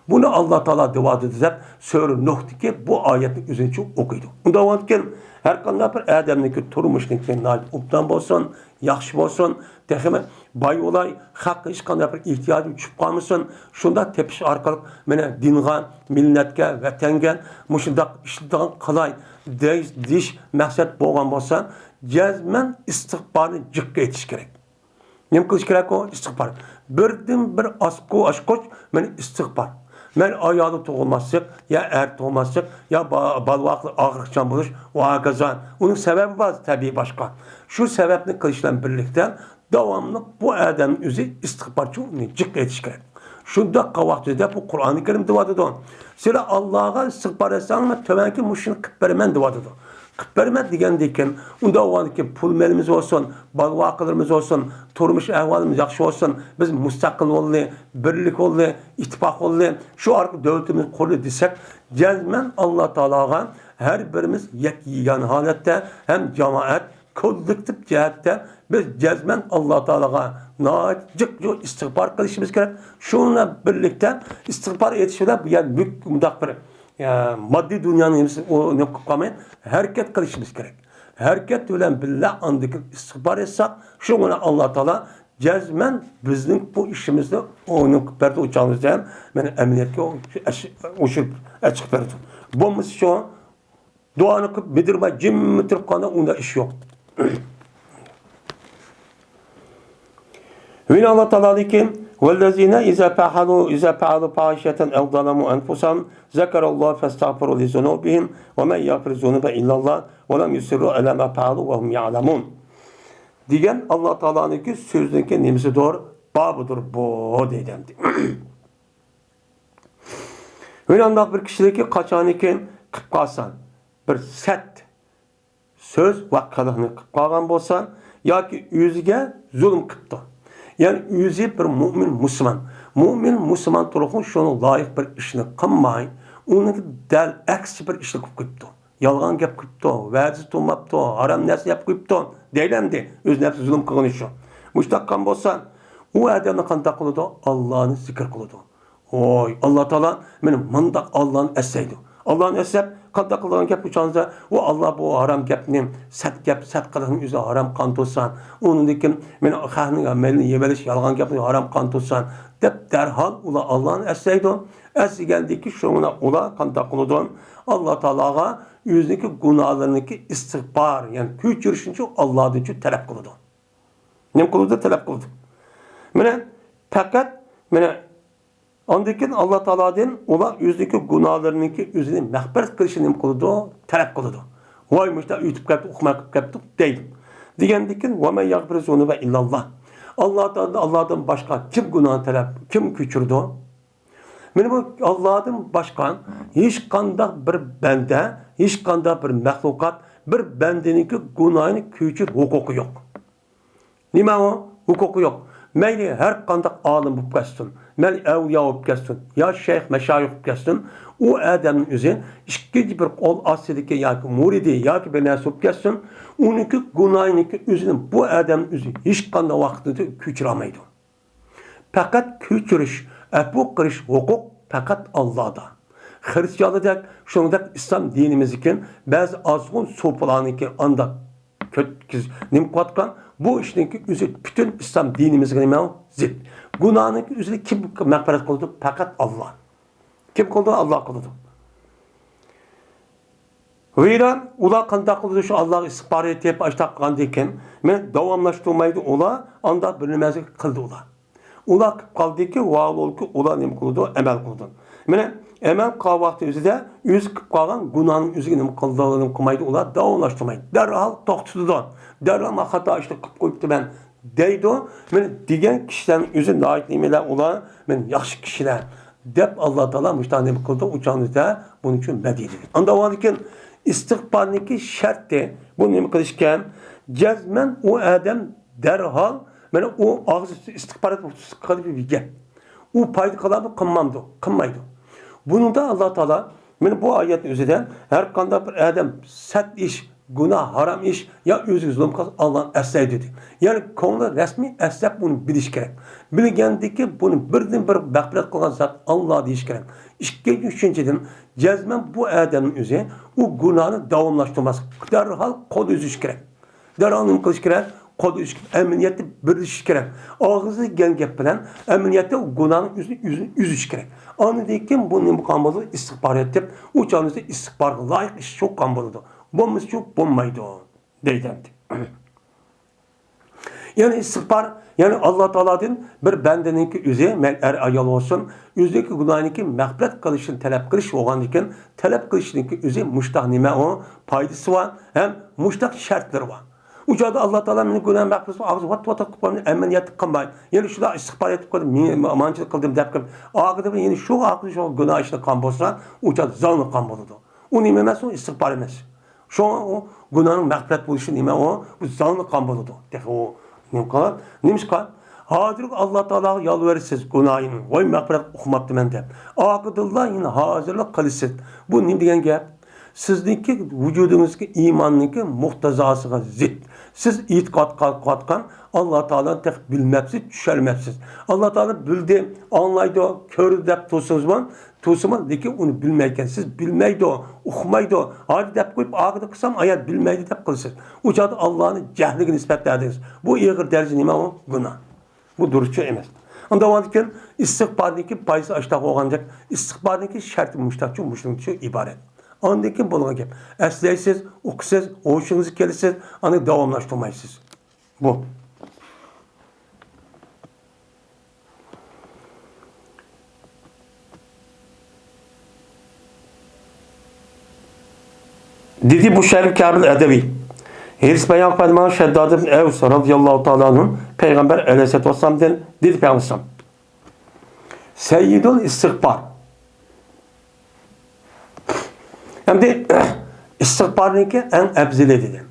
بۇنى ئاللا تائالا دېۋاتىدۇ دەپ سۈرە نۇھتىكى بۇ ئايەتنىڭ ئۆزىنى ئوقۇيدۇ. ئۇنداق بولغاندىكىن ھەر قانداق بىر ئادەمنىڭكى تۇرمۇشىنىڭكى ناھايىتى ئوبدان بولسۇن، ياخشى بولسۇن، تېخىمۇ باي بولاي، خەققە ھېچقانداق بىر ئېھتىياجىم چۈشۈپ قالمىسۇن، شۇنداق تېپىش ئارقىلىق مانا دىنغا، مىللەتكە، ۋەتەنگە مۇشۇنداق ئىشلىتىدىغان قىلاي دەيش، دېيىش مەقسەت بولغان بولسا، جەزمەن ئىستىغپارنى جىققا ئېيتىش كېرەك. نېمە قىلىش كېرەك ئۇ؟ ئىستىغپار. بىردىن بىر ئاسقۇ-، ئاچقۇچ مانا ئىستىغپار. مەن ئايالى تۇغۇلماسلىق، يا ئەر تۇغۇلماسلىق، يا با-، بالىۋاقلىق ئاغرىقچان بولۇش، ۋە ھاكازا. ئۇنىڭ سەۋەبى بار، تەبىئىي باشقا. شۇ سەۋەبنى قىلىش بىلەن بىرلىكتە داۋاملىق بۇ ئادەمنىڭ ئۆزى ئىستىغپارچۇ، ئۇنى جىق ئېيتىش كېرەك. شۇنداق قىلغان ۋاقتىدا بۇ قۇرئانى كەرىم دېۋاتىدۇ. سىلەر ئاللاغا ئىستىغپار ئەتسەڭلار، مەن تۆۋەنكى مۇشۇنى قىلىپ بېرىمەن دېۋاتىدۇ. قىلىپ بېرىمەن دېگەندىكىن، ئۇنداق بولغاندىكىن پۇل مېلىمىز بولسۇن، بالا ۋاقىلىرىمىز بولسۇن، تۇرمۇش ئەھۋالىمىز ياخشى بولسۇن، بىز مۇستەقىل بولدى، بىرلىك بولدى، ئىتتىپاق بولدى، شۇ ئارقىلىق دۆلىتىمىز قۇردى دېسەك، جەزمەن ئاللا تائالاغا ھەر بىرىمىز يەككە يېگانە ھالەتتە ھەم جامائەت، كوللېكتىپ جەھەتتە بىز جەزمەن ئاللا تائالاغا ناھايىتى جىق ئىستىغپار قىلىشىمىز كېرەك. شۇ بىلەن بىرلىكتە ئىستىغپار ئېيتىش بىلەن بۇ يەر مۇنداق بىر، ئە، ماددىي دۇنيانىڭ نېمىسى، ئۇ نېمە قىلىپ قالماي، ھەرىكەت قىلىشىمىز كېرەك. ھەرىكەت بىلەن بىللە ئاندىن كېيىن ئىستىغپار ئېيتساق، شۇ بىلەن ئاللا تائالا جەزمەن بىزنىڭ بۇ ئىشىمىزنى ئۇنىڭ بەردى، ئۇ چاغىمىزدا مانا ئەمەلىيەتكە ئوش-، ئوشۇرۇپ ئېچىپ بەردى. بولمىسا شۇ دۇئانى قىلىپ، مىدىرماي جىممىدە تۇرۇپ قالغاندا ئۇنداق ئىش يوق. ۋىنى ئاللا تائالادىكى، والذين إذا فعلوا، إذا فعلوا فاحشة أو ظلموا أنفسهم ذكروا الله فاستغفروا لذنوبهم ومن يغفر الذنوب إلا الله ولم يصروا على ما فعلوا وهم يعلمون دېگەن ئاللا تائالانىڭكى سۆزىنىڭكى نېمىسىدۇر؟ بابىدۇر بۇ، دەيدۇ ئەمدى. مانا ئانداق بىر كىشىلىكى قاچانكى قىلىپ قالسا، بىر سەت سۆز ۋە قىلىقنى قىلىپ قالغان بولسا، ياكى ئۆزىگە زۇلۇم قىپتۇ. يەنى ئۆزى بىر مۇئمىن مۇسۇلمان. مۇئمىن مۇسۇلمان تۇرۇقمۇ شۇنىڭ لايىق بىر ئىشنى قىلماي، ئۇنىڭ دەل ئەكسىچە بىر ئىشنى قىلىپ قويۇپتۇ. يالغان گەپ قىپتۇ، ۋەدىسى تۇرماپتۇ، ھارام نەرسە يەپ قويۇپتۇ، دەيلى ئەمدى. ئۆز نەپسى زۇلۇم قىلغىنى شۇ. مۇشۇنداق قىلغان بولسا، ئۇ ئادەمنى قانداق قىلىدۇ؟ ئاللانى زىكىر قىلىدۇ. ۋوي، ئاللا تائالا مېنى مۇنداق ئاللانى ئەسلەيدۇ. ئاللانى ئەسلەپ، قانداق قىلىدىغان گەپ ئۇ چاغدا؟ ۋە ئاللا بۇ ھارام گەپنى، سەت گەپ، سەت قىلىقنى ئۆزى ھارام قىلغان تۇرسان، ئۇنىڭدىن كېيىن مېنى خەقنىڭ مېلىنى يېۋېلىش، يالغان گەپنى ھارام قىلغان تۇرسان، دەپ دەرھال ئۇلار ئاللانى ئەسلەيدۇ. ئەسلىگەندىن كېيىن شۇڭا ئۇلار قانداق قىلىدۇ؟ ئاللا تائالاغا ئۆزىنىڭكى گۇناھلىرىنىڭكى ئىستىغپار، يەنى كەچۈرۈشنىچۇ ئاللادىنچۇ تەلەپ قىلىدۇ. نېمە قىلىدۇ؟ تەلەپ قىلىدۇ. مانا پەقەت، مانا ئاندىن كېيىن ئاللا تائالادىن ئۇلار ئۆزىنىڭكى گۇناھلىرىنىڭكى ئۆزىنى مەغپىرەت قىلىشىنى نېمە قىلىدۇ؟ تەلەپ قىلىدۇ. ۋاي، مۇشۇنداق ئۆتۈپ كەتتى، ئۇقماي قىلىپ كەتتۇق دەيدۇ. دېگەندىن كېيىن، ۋە مەن يەغفىرۇ زۇنۇبە ئىللاللا. ئاللا تائالا، ئاللادىن باشقا كىم گۇناھنى تەلەپ، كىم كەچۈرىدۇ؟ مانا بۇ ئاللادىن باشقا ھېچقانداق بىر بەندە، ھېچقانداق بىر مەخلۇقات، بىر بەندىنىڭكى گۇناھىنى كەچۈرۈش ھوقۇقى يوق. نېمە ئۇ؟ ھوقۇقى يوق. مەيلى ھەر قانداق ئالىم بولۇپ كەتسۇن، مەيلى ئەۋلىيا بولۇپ كەتسۇن، يا شەيخ مەشايىخ بولۇپ كەتسۇن، ئۇ ئادەمنىڭ ئۆزى ئىككىنچى بىر قول ئاستىدىكى ياكى مۇرىدى ياكى بىر نەرسە بولۇپ كەتسۇن، ئۇنىڭكى گۇناھىنىڭكى ئۆزىنى بۇ ئادەمنىڭ ئۆزى ھېچقانداق ۋاقىتتا كەچۈرەلمەيدۇ. پەقەت كەچۈرۈش، ئەپۇ قىلىش ھوقۇق پەقەت ئاللادا. خرىستىيانلاردەك، شۇنىڭدەك ئىسلام دىنىمىزدىكى بەزى ئازغۇن سوپىلارنىڭكى ئانداق كۆتكۈز-، نېمە قىلىۋاتقان، بۇ ئىشنىڭكى ئۆزى پۈتۈن ئىسلام دىنىمىزگە نېمە؟ زىت. گۇناھنىڭكى ئۆزىنى كىم مەغپىرەت قىلىدۇ؟ پەقەت ئاللا. كىم قىلىدۇ؟ ئاللا قىلىدۇ. ۋەيران، ئۇلار قانداق قىلىدۇ؟ شۇ ئاللاغا ئىستىغپار ئېيتىپ، ئاشتاق قىلغاندىن كېيىن، مېنى داۋاملاشتۇرمايدۇ ئۇلار، ئاندا بىر نېمە قىلدى ئۇلار. ئۇلار قىلىپ قالدىكى، ۋاۋلۇلكى ئۇلار نېمە قىلىدۇ؟ ئەمەل قىلىدۇ. مېنى ئەمەل قىلغان ۋاقتى ئۆزىدە ئۆزى قىلىپ قالغان گۇناھنىڭ ئۆزىگە نېمە قىلىدۇ؟ نېمە قىلمايدۇ ئۇلار، داۋاملاشتۇرمايدۇ. دەرھال توختىتىدۇ. دەرھال مەن خاتا ئىشنى قىلىپ قويۇپتىمەن دەيدۇ. مېنى دېگەن كىشىلەرنىڭ ئۆزى ناھايىتى نېمىلەر ئۇلار، مېنى ياخشى كىشىلەر. دەپ ئاللا تائالا مۇشۇنداق نېمە قىلدى، ئۇ چاغدا بۇنىڭ ئۈچۈن مەدھىيە دېدى. ئاندىن كېيىن ئىستىغپارنىڭكى شەرتى، بۇ نېمە قىلىش ئىكەن؟ جەزمەن ئۇ ئادەم دەرھال، مانا ئۇ ئاغزى ئىستىغپار قىلىپ گەپ. ئۇ پايدا قىلامدۇ، قىلمامدۇ؟ قىلمايدۇ. بۇنىڭدا ئاللا تائالا مانا بۇ ئايەتنىڭ ئۆزىدە ھەر قانداق بىر ئادەم سەت ئىش، گۇناھ، ھارام ئىش يا ئۆزىگە زۇلۇم قىلسا، ئاللانى ئەسلەيدۇ دېدى. يەنى كۆڭلى رەسمىي ئەسلەپ ئۇنى بىلىش كېرەك. بىلگەندىكى بۇنى بىردىن بىر مەغپىرەت قىلغان زات ئاللا دېيىش كېرەك. ئىككىنچى، ئۈچىنچىدىن، جەزمەن بۇ ئادەمنىڭ ئۆزى ئۇ گۇناھنى داۋاملاشتۇرماسلىق، دەرھال قول ئۈزۈش كېرەك. دەرھال نېمە قىلىش كېرەك؟ قول ئۈزۈش، ئەمەلىيەتتە بىرلىشىش كېرەك. ئاغزىدا دېگەن گەپ بىلەن ئەمەلىيەتتە ئۇ گۇناھنىڭ ئۆزىنى، ئۆزىنى ئۈزۈش كېرەك. ئاندىن كېيىن بۇ نېمە قىلغان بولىدۇ؟ ئىستىغپار ئېيتىپ، ئۇ چاغدا ئىستىغپارغا لايىق ئىش شۇ قىلغان بولىدۇ. بولمىسىچۇ بولمايدۇ دەيدۇ ئەمدى. يەنى ئىستىغپار، يەنى ئاللا تائالادىن بىر بەندىنىڭكى ئۆزى، مەيلى ئەر ئايال بولسۇن، ئۆزىنىڭكى گۇناھىنىڭكى مەغپىرەت قىلىشىنى تەلەپ قىلىش بولغاندىكىن، تەلەپ قىلىشنىڭكى ئۆزى مۇشتاق نېمە ئۇ؟ پايدىسى بار ھەم مۇشتاق شەرتلىرى بار. ئۇ چاغدا ئاللا تائالا مېنىڭ گۇناھ مەغپىرەت، ئاغزى ۋات ۋات قىلىپ قويمىدى، ئەمەلىيەتتە قىلماي. يەنى شۇنداق ئىستىغپار ئېيتىپ قويدى، مېنى مانچىلىق قىلدىم دەپ قىلىپ، ئاخىرىدا يەنە شۇ ئاخىرى شۇ گۇناھ ئىشنى قىلغان بولسا، ئۇ چاغدا زالىم قىلغان بولىدۇ. ئۇ نېمە ئەمەس، ئۇ ئىستىغپار ئەمەس. شۇڭا ئۇ گۇناھنىڭ مەغپىرەت بولۇشى نېمە ئۇ؟ بۇ زالىم قىلغان بولىدۇ. تېخى ئۇ نېمە قىلغان؟ نېمىشقا؟ ھازىرقى ئاللا تائالاغا يالۋۇرىسىز گۇناھىنى، ۋاي مەغپىرەت ئۇقماپتىمەن دەپ. ئارقىدىنلا يەنە ھازىرلا قىلىسىز. بۇ نېمە دېگەن گەپ؟ سىزنىڭكى ۋۇجۇدىڭىزدىكى ئىماننىڭكى مۇقتەزاسىغا زىت. سىز ئېتىقاد قىلىۋاتقان ئاللا تائالانى تېخى بىلمەپسىز، چۈشەنمەپسىز. ئاللا تائالا بىلدى، ئاڭلايدۇ، كۆردى دەپ تۇرسىڭىزمۇ، تۇرسىمۇ، لېكىن ئۇنى بىلمەيدىكەنسىز، بىلمەيدۇ، ئۇقمايدۇ. ھازىر دەپ قويۇپ، ئارقىدا قىلسام، ئايال بىلمەيدۇ دەپ قىلىسىز. ئۇ چاغدا ئاللانى جەھلىگە نىسبەتلەدىڭىز. بۇ ئېغىر دەرىجە نېمە ئۇ؟ گۇناھ. بۇ دۇرۇسچۇ ئەمەس. ئۇنداق بولغاندىكىن ئىستىغپارنىڭكى پايدىسى ئاشتاق بولغاندەك، ئىستىغپارنىڭكى شەرتى مۇشتاقچۇ، مۇشۇنىڭچۇ ئىبارەت. ئاندىن كېيىن بولغان گەپ. ئەسلەيسىز، ئۇقىسىز، ھوشىڭىزغا كېلىسىز، ئاندىن داۋاملاشتۇرمايسىز. بۇ. دېدى بۇشەير كامىل ئەدەۋى. ھېدىس بايان قىلىدىغان شەدداد ئىبن ئەۋس رازىياللاھۇ تائالا ئەنھۇ پەيغەمبەر ئەلەيھىسسالاتۇ ۋەسسالامدىن دېدى پەيغەمبەر ئەلەيھىسسالام، سەييىدۇل ئىستىغپار. ئەمدى ئىستىغپارنىڭكى ئەڭ ئەپزىلى دېدى.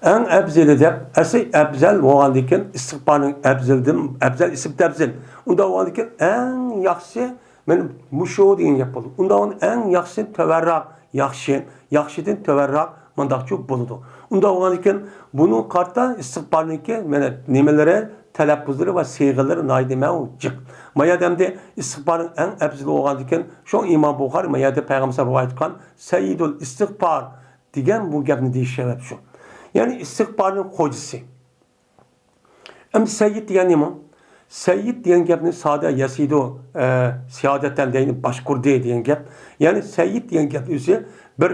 ئەڭ ئەپزىلى دەپ، ئەسلى ئەپزەل بولغاندىن كېيىن ئىستىغپارنىڭ ئەپزىلدىن، ئەپزەل ئىسىم تەپزىل. ئۇنداق بولغاندىن كېيىن ئەڭ ياخشىسى مانا مۇشۇ دېگەن گەپ بولدى. ئۇنداق بولغاندا ئەڭ ياخشىسى تۆۋەنرەك، ياخشى، ياخشىدىن تۆۋەنرەك مۇنداقچۇ بولىدۇ. ئۇنداق بولغاندىن كېيىن بۇنىڭغا قارىتا ئىستىغپارنىڭكى مانا نېمىلىرى، تەلەپپۇزلىرى ۋە سىيغىلىرى ناھايىتى نېمە جىق. ما يەردە ئەمدى ئىستىغپارنىڭ ئەڭ ئەپزىلى بولغاندىكىن، شۇ ئىمام بۇخارىي ما يەردە پەيغەمبەر رىۋايەت قىلغان سەييىدۇل ئىستىغپار دېگەن بۇ گەپنى دېيىش سەۋەب شۇ. يەنى ئىستىغپارنىڭ خوجىسى. ئەمدى سەييىد دېگەن نېمە؟ سەييىد دېگەن گەپنى سادە يەسىدۇ، ئە، سىيادەتەن دەيدۇ، باشقۇردى دېگەن گەپ. يەنى سەييىد دېگەن گەپ ئۆزى بىر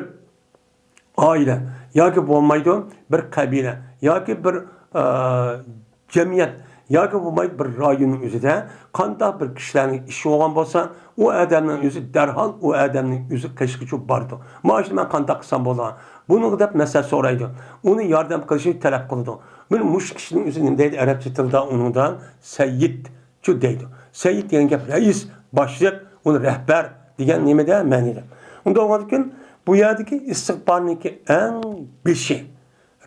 ئائىلە ياكى بولمايدۇ بىر قەبىلە ياكى بىر، ئە، جەمئىيەت ياكى بولمايدۇ بىر رايوننىڭ ئۆزىدە قانداق بىر كىشىلەرنىڭ ئىشى بولغان بولسا، ئۇ ئادەمنىڭ ئۆزى دەرھال ئۇ ئادەمنىڭ ئۆزى قېشىغىچە بارىدۇ. مانا شۇنى مەن قانداق قىلسام بولىدىغان؟ بۇنىڭغا دەپ مەسلىھەت سورايدۇ. ئۇنى ياردەم قىلىشنى تەلەپ قىلىدۇ. مانا مۇشۇ كىشىنىڭ ئۆزى نېمە دەيدۇ ئەرەبچە تىلدا ئۇنىڭدا؟ سەييىد. چۇ دەيدۇ. سەييىد دېگەن گەپ رەئىس، باشلىق، ئۇنى رەھبەر دېگەن نېمىدە مەنىدە. ئۇنداق بولغاندىكىن بۇ يەردىكى ئىستىغپارنىڭكى ئەڭ بېشى،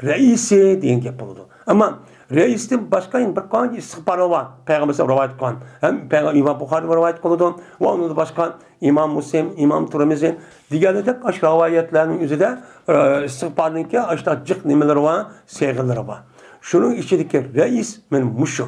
رەئىسى دېگەن گەپ بولىدۇ. ئەمما رەئىستىن باشقا يەنە بىر قانچە ئىستىغپارلار بار. پەيغەمبەر رىۋايەت قىلغان. ھەم پەيغەم-، ئىمام بۇخارىي رىۋايەت قىلىدۇ ۋە ئۇنىڭدىن باشقا ئىمام مۇسلىم، ئىمام تۇرمىزى دېگەندەك ئاشۇ رىۋايەتلەرنىڭ ئۆزىدە، ئە، ئىستىغپارنىڭكى ئاشۇنداق جىق نېمىلىرى بار، سىيغىلىرى بار. شۇنىڭ ئىچىدىكى رەئىس مانا مۇشۇ.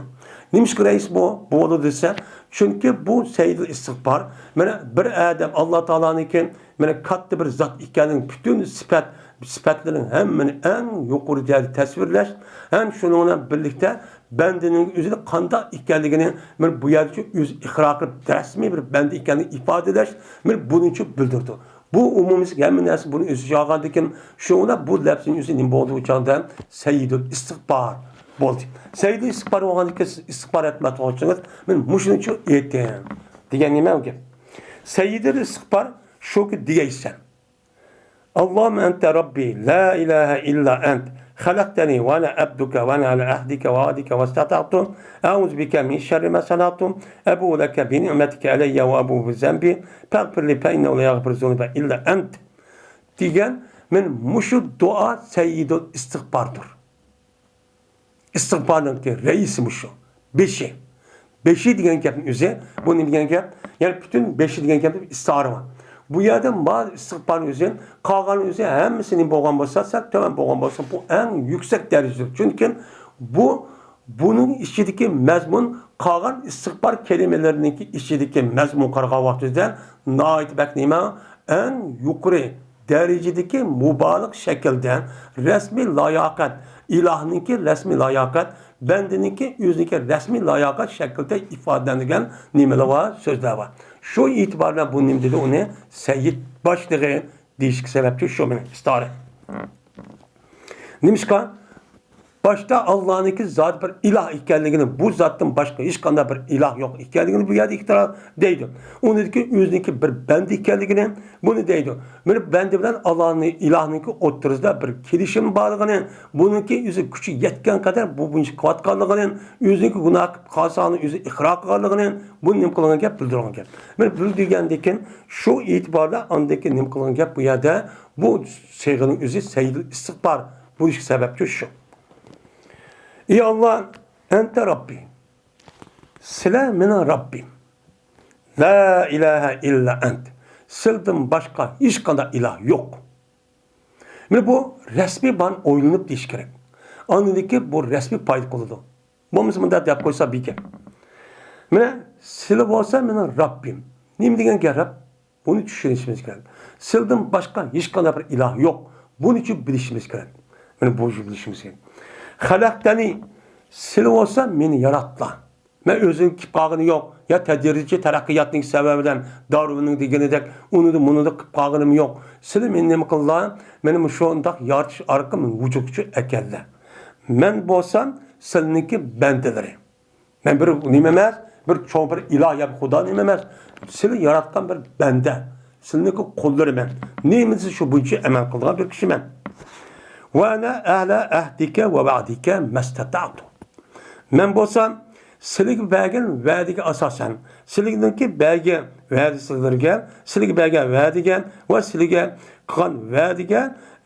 نېمىشقا رەئىس بۇ، بۇ بولىدۇ دېسە، چۈنكى بۇ سەييىدۇل ئىستىغپار، مانا بىر ئادەم ئاللا تائالانىڭكى مانا كاتتا بىر زات ئىكەنلىكىنى پۈتۈن سۈپەت، سۈپەتلىرىنىڭ ھەممىنى ئەڭ يۇقىرى دەرىجىدە تەسۋىرلەش ھەم شۇنىڭ بىلەن بىرلىكتە بەندىنىڭ ئۆزىنى قانداق ئىكەنلىكىنى مانا بۇ يەردىچۇ ئۆزى ئىقرار قىلىپ، رەسمىي بىر بەندە ئىكەنلىكىنى ئىپادىلەش، مانا بۇنىچۇ بىلدۈرىدۇ. بۇ ئومۇميۈزلۈك ھەممە نەرسە بۇنى ئۆز ئىچىگە ئالغاندىكىن، شۇڭا بۇ لەپزنىڭ ئۆزى نېمە بولدى ئۇ چاغدا؟ سەييىدۇل ئىستىغپار بولدى. سەييىدۇل ئىستىغپار بولغاندىكىن، سىز ئىستىغپار ئەتمەتمەكچىڭىز، مانا مۇشۇنىچۇ ئېيتىڭ دېگەن نېمە ئۇ گەپ؟ سەييىدۇل ئىستىغپار شۇكى دېگەيسەن. اللهم أنت ربي لا إله إلا أنت خلقتني وأنا عبدك وأنا على عهدك ووعدك ما استطعت أعوذ بك من شر ما صنعت أبوء لك بنعمتك علي وأبوء بذنبي فاغفر لي فإنه لا يغفر الذنوب إلا أنت دېگەن مانا مۇشۇ دۇئا سەييىدۇل ئىستىغپاردۇر. ئىستىغپارنىڭكى رەئىسى مۇشۇ. بېشى. بېشى دېگەن گەپنىڭ ئۆزى، بۇ نېمە دېگەن گەپ؟ يەنى پۈتۈن بېشى دېگەن گەپنىڭ ئىستىئارە بار. بۇ يەردە ما ئىستىغپارنىڭ ئۆزى، قالغان ئۆزى ھەممىسى نېمە بولغان بولسا، سەل تۆۋەن بولغان بولسا، بۇ ئەڭ يۈكسەك دەرىجىدۇر. چۈنكى بۇ، بۇنىڭ ئىچىدىكى مەزمۇن قالغان ئىستىغپار كەلىمىلىرىنىڭكى ئىچىدىكى مەزمۇنغا قارىغان ۋاقتىمىزدا ناھايىتى بەك نېمە؟ ئەڭ يۇقىرى دەرىجىدىكى مۇبالىغە شەكىلدە رەسمىي لاياقەت، ئىلاھنىڭكى رەسمىي لاياقەت، بەندىنىڭكى ئۆزىنىڭكى رەسمىي لاياقەت شەكلىدە ئىپادىلەنگەن نېمىلەر بار، سۆزلەر بار. شۇ ئېتىبار بىلەن بۇ نېمە دېدى؟ ئۇنى سەييىد باشلىقى دېيىشكە سەۋەبچى شۇ مېنىڭ ئىستارە. نېمىشقا؟ باشتا ئاللانىڭكى زادى بىر ئىلاھ ئىكەنلىكىنى، بۇ زاتتىن باشقا ھېچقانداق بىر ئىلاھ يوق ئىكەنلىكىنى بۇ يەردە ئىقتىرار دەيدۇ. ئۇنىڭدىكى ئۆزىنىڭكى بىر بەندە ئىكەنلىكىنى بۇنى دەيدۇ. بىر بەندە بىلەن ئاللانىڭ، ئىلاھنىڭكى ئوتتۇرىسىدا بىر كېلىشىم بارلىقىنى، بۇنىڭكى ئۆزى كۈچى يەتكەن قەدەر بۇ بويىچە قىلىۋاتقانلىقىنى، ئۆزىنىڭكى گۇناھ قىلىپ قالسا ئۇنى ئۆزى ئىقرار قىلغانلىقىنى، بۇنى نېمە قىلغان گەپ؟ بىلدۈرگەن گەپ. مانا بىلدۈرگەندىن كېيىن شۇ ئېتىباردا ئاندىن كېيىن نېمە قىلغان گەپ بۇ يەردە؟ بۇ سىيغىنىڭ ئۆزى سەييىدۇل ئىستىغپار بولۇشقا سەۋەبچى شۇ. ئى ئاللا، ئەنتە رەببى. سىلە مېنىڭ رەببىم. لا ئىلاھە ئىللا ئەنت. سىلىدىن باشقا ھېچقانداق ئىلاھ يوق. مانا بۇ رەسمىي بار ئويلىنىپ دېيىش كېرەك. ئاندىن كېيىن بۇ رەسمىي پايدا قىلىدۇ. بولمىسا مۇنداق دەپ قويسا بىكەم. مانا سىلە بولسا مېنىڭ رەببىم. نېمە دېگەن گەپ؟ بۇنى چۈشىنىشىمىز كېرەك. سىلىدىن باشقا ھېچقانداق بىر ئىلاھ يوق. بۇنى چۈ بىلىشىمىز كېرەك. مانا بۇ بىلىشىمىز كېرەك. خەلەقتەنى، سىلە بولسا مېنى ياراتلا. مەن ئۆزۈم كېلىپ قالغىنى يوق. يا تەدرىجىي تەرەققىياتنىڭ سەۋەبى بىلەن دارۋىننىڭ دېگىنىدەك ئۇنىدا مۇنىدا قىلىپ قالغىنىم يوق. سىلە مېنى نېمە قىللا؟ مېنى مۇشۇنداق يارىتىش ئارقىلىق ۋۇجۇدقا ئەكەلدى. مەن بولسام سىلىنىڭكى بەندىلىرى. مەن بىر نېمە ئەمەس، بىر چوڭ بىر ئىلاھ يا بىر خۇدا نېمە ئەمەس. سىلى ياراتقان بىر بەندە. سىلىنىڭكى قۇللىرى مەن. نېمە دېسە شۇ بويىچە ئەمەل قىلىدىغان بىر كىشى مەن. ۋە ئەنە ئەھلە ئەھدىكە ۋە ۋەئدىكە مەستەتەئتۇ. مەن بولسام سىلىگە بەرگەن ۋەدىگە ئاساسەن، سىلىنىڭكى بەرگەن ۋەدىسىلەرگە، سىلىگە بەرگەن ۋەدىگە ۋە سىلىگە قىلغان ۋەدىگە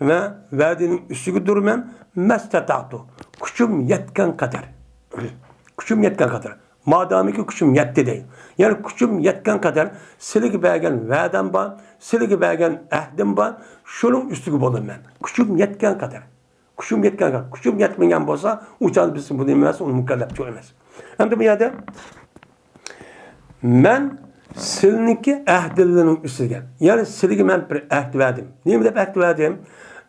ۋە ۋەدىنىڭ ئۈستىگە تۇرىمەن، مەستەتەئتۇ، كۈچۈم يەتكەن قەدەر. كۈچۈم يەتكەن قەدەر. مادامىكى كۈچۈم يەتتى دەي. يەنى كۈچۈم يەتكەن قەدەر سىلىگە بەرگەن ۋەدەم بار، سىلىگە بەرگەن ئەھدىم بار، شۇنىڭ ئۈستىگە بولىمەن. كۈچۈم يەتكەن قەدەر. كۈچۈم يەتكەن قەدەر. كۈچۈم يەتمىگەن بولسا، ئۇ چاغدا بىز بۇنى ئەمەس، ئۇنى مۇكەللەپ ئەمەس. ئەمدى بۇ يەردە مەن سىلىنىڭكى ئەھدىلىرىنىڭ ئۈستىگە، يەنى سىلىگە مەن بىر ئەھد بەردىم. نېمە دەپ ئەھد بەردىم؟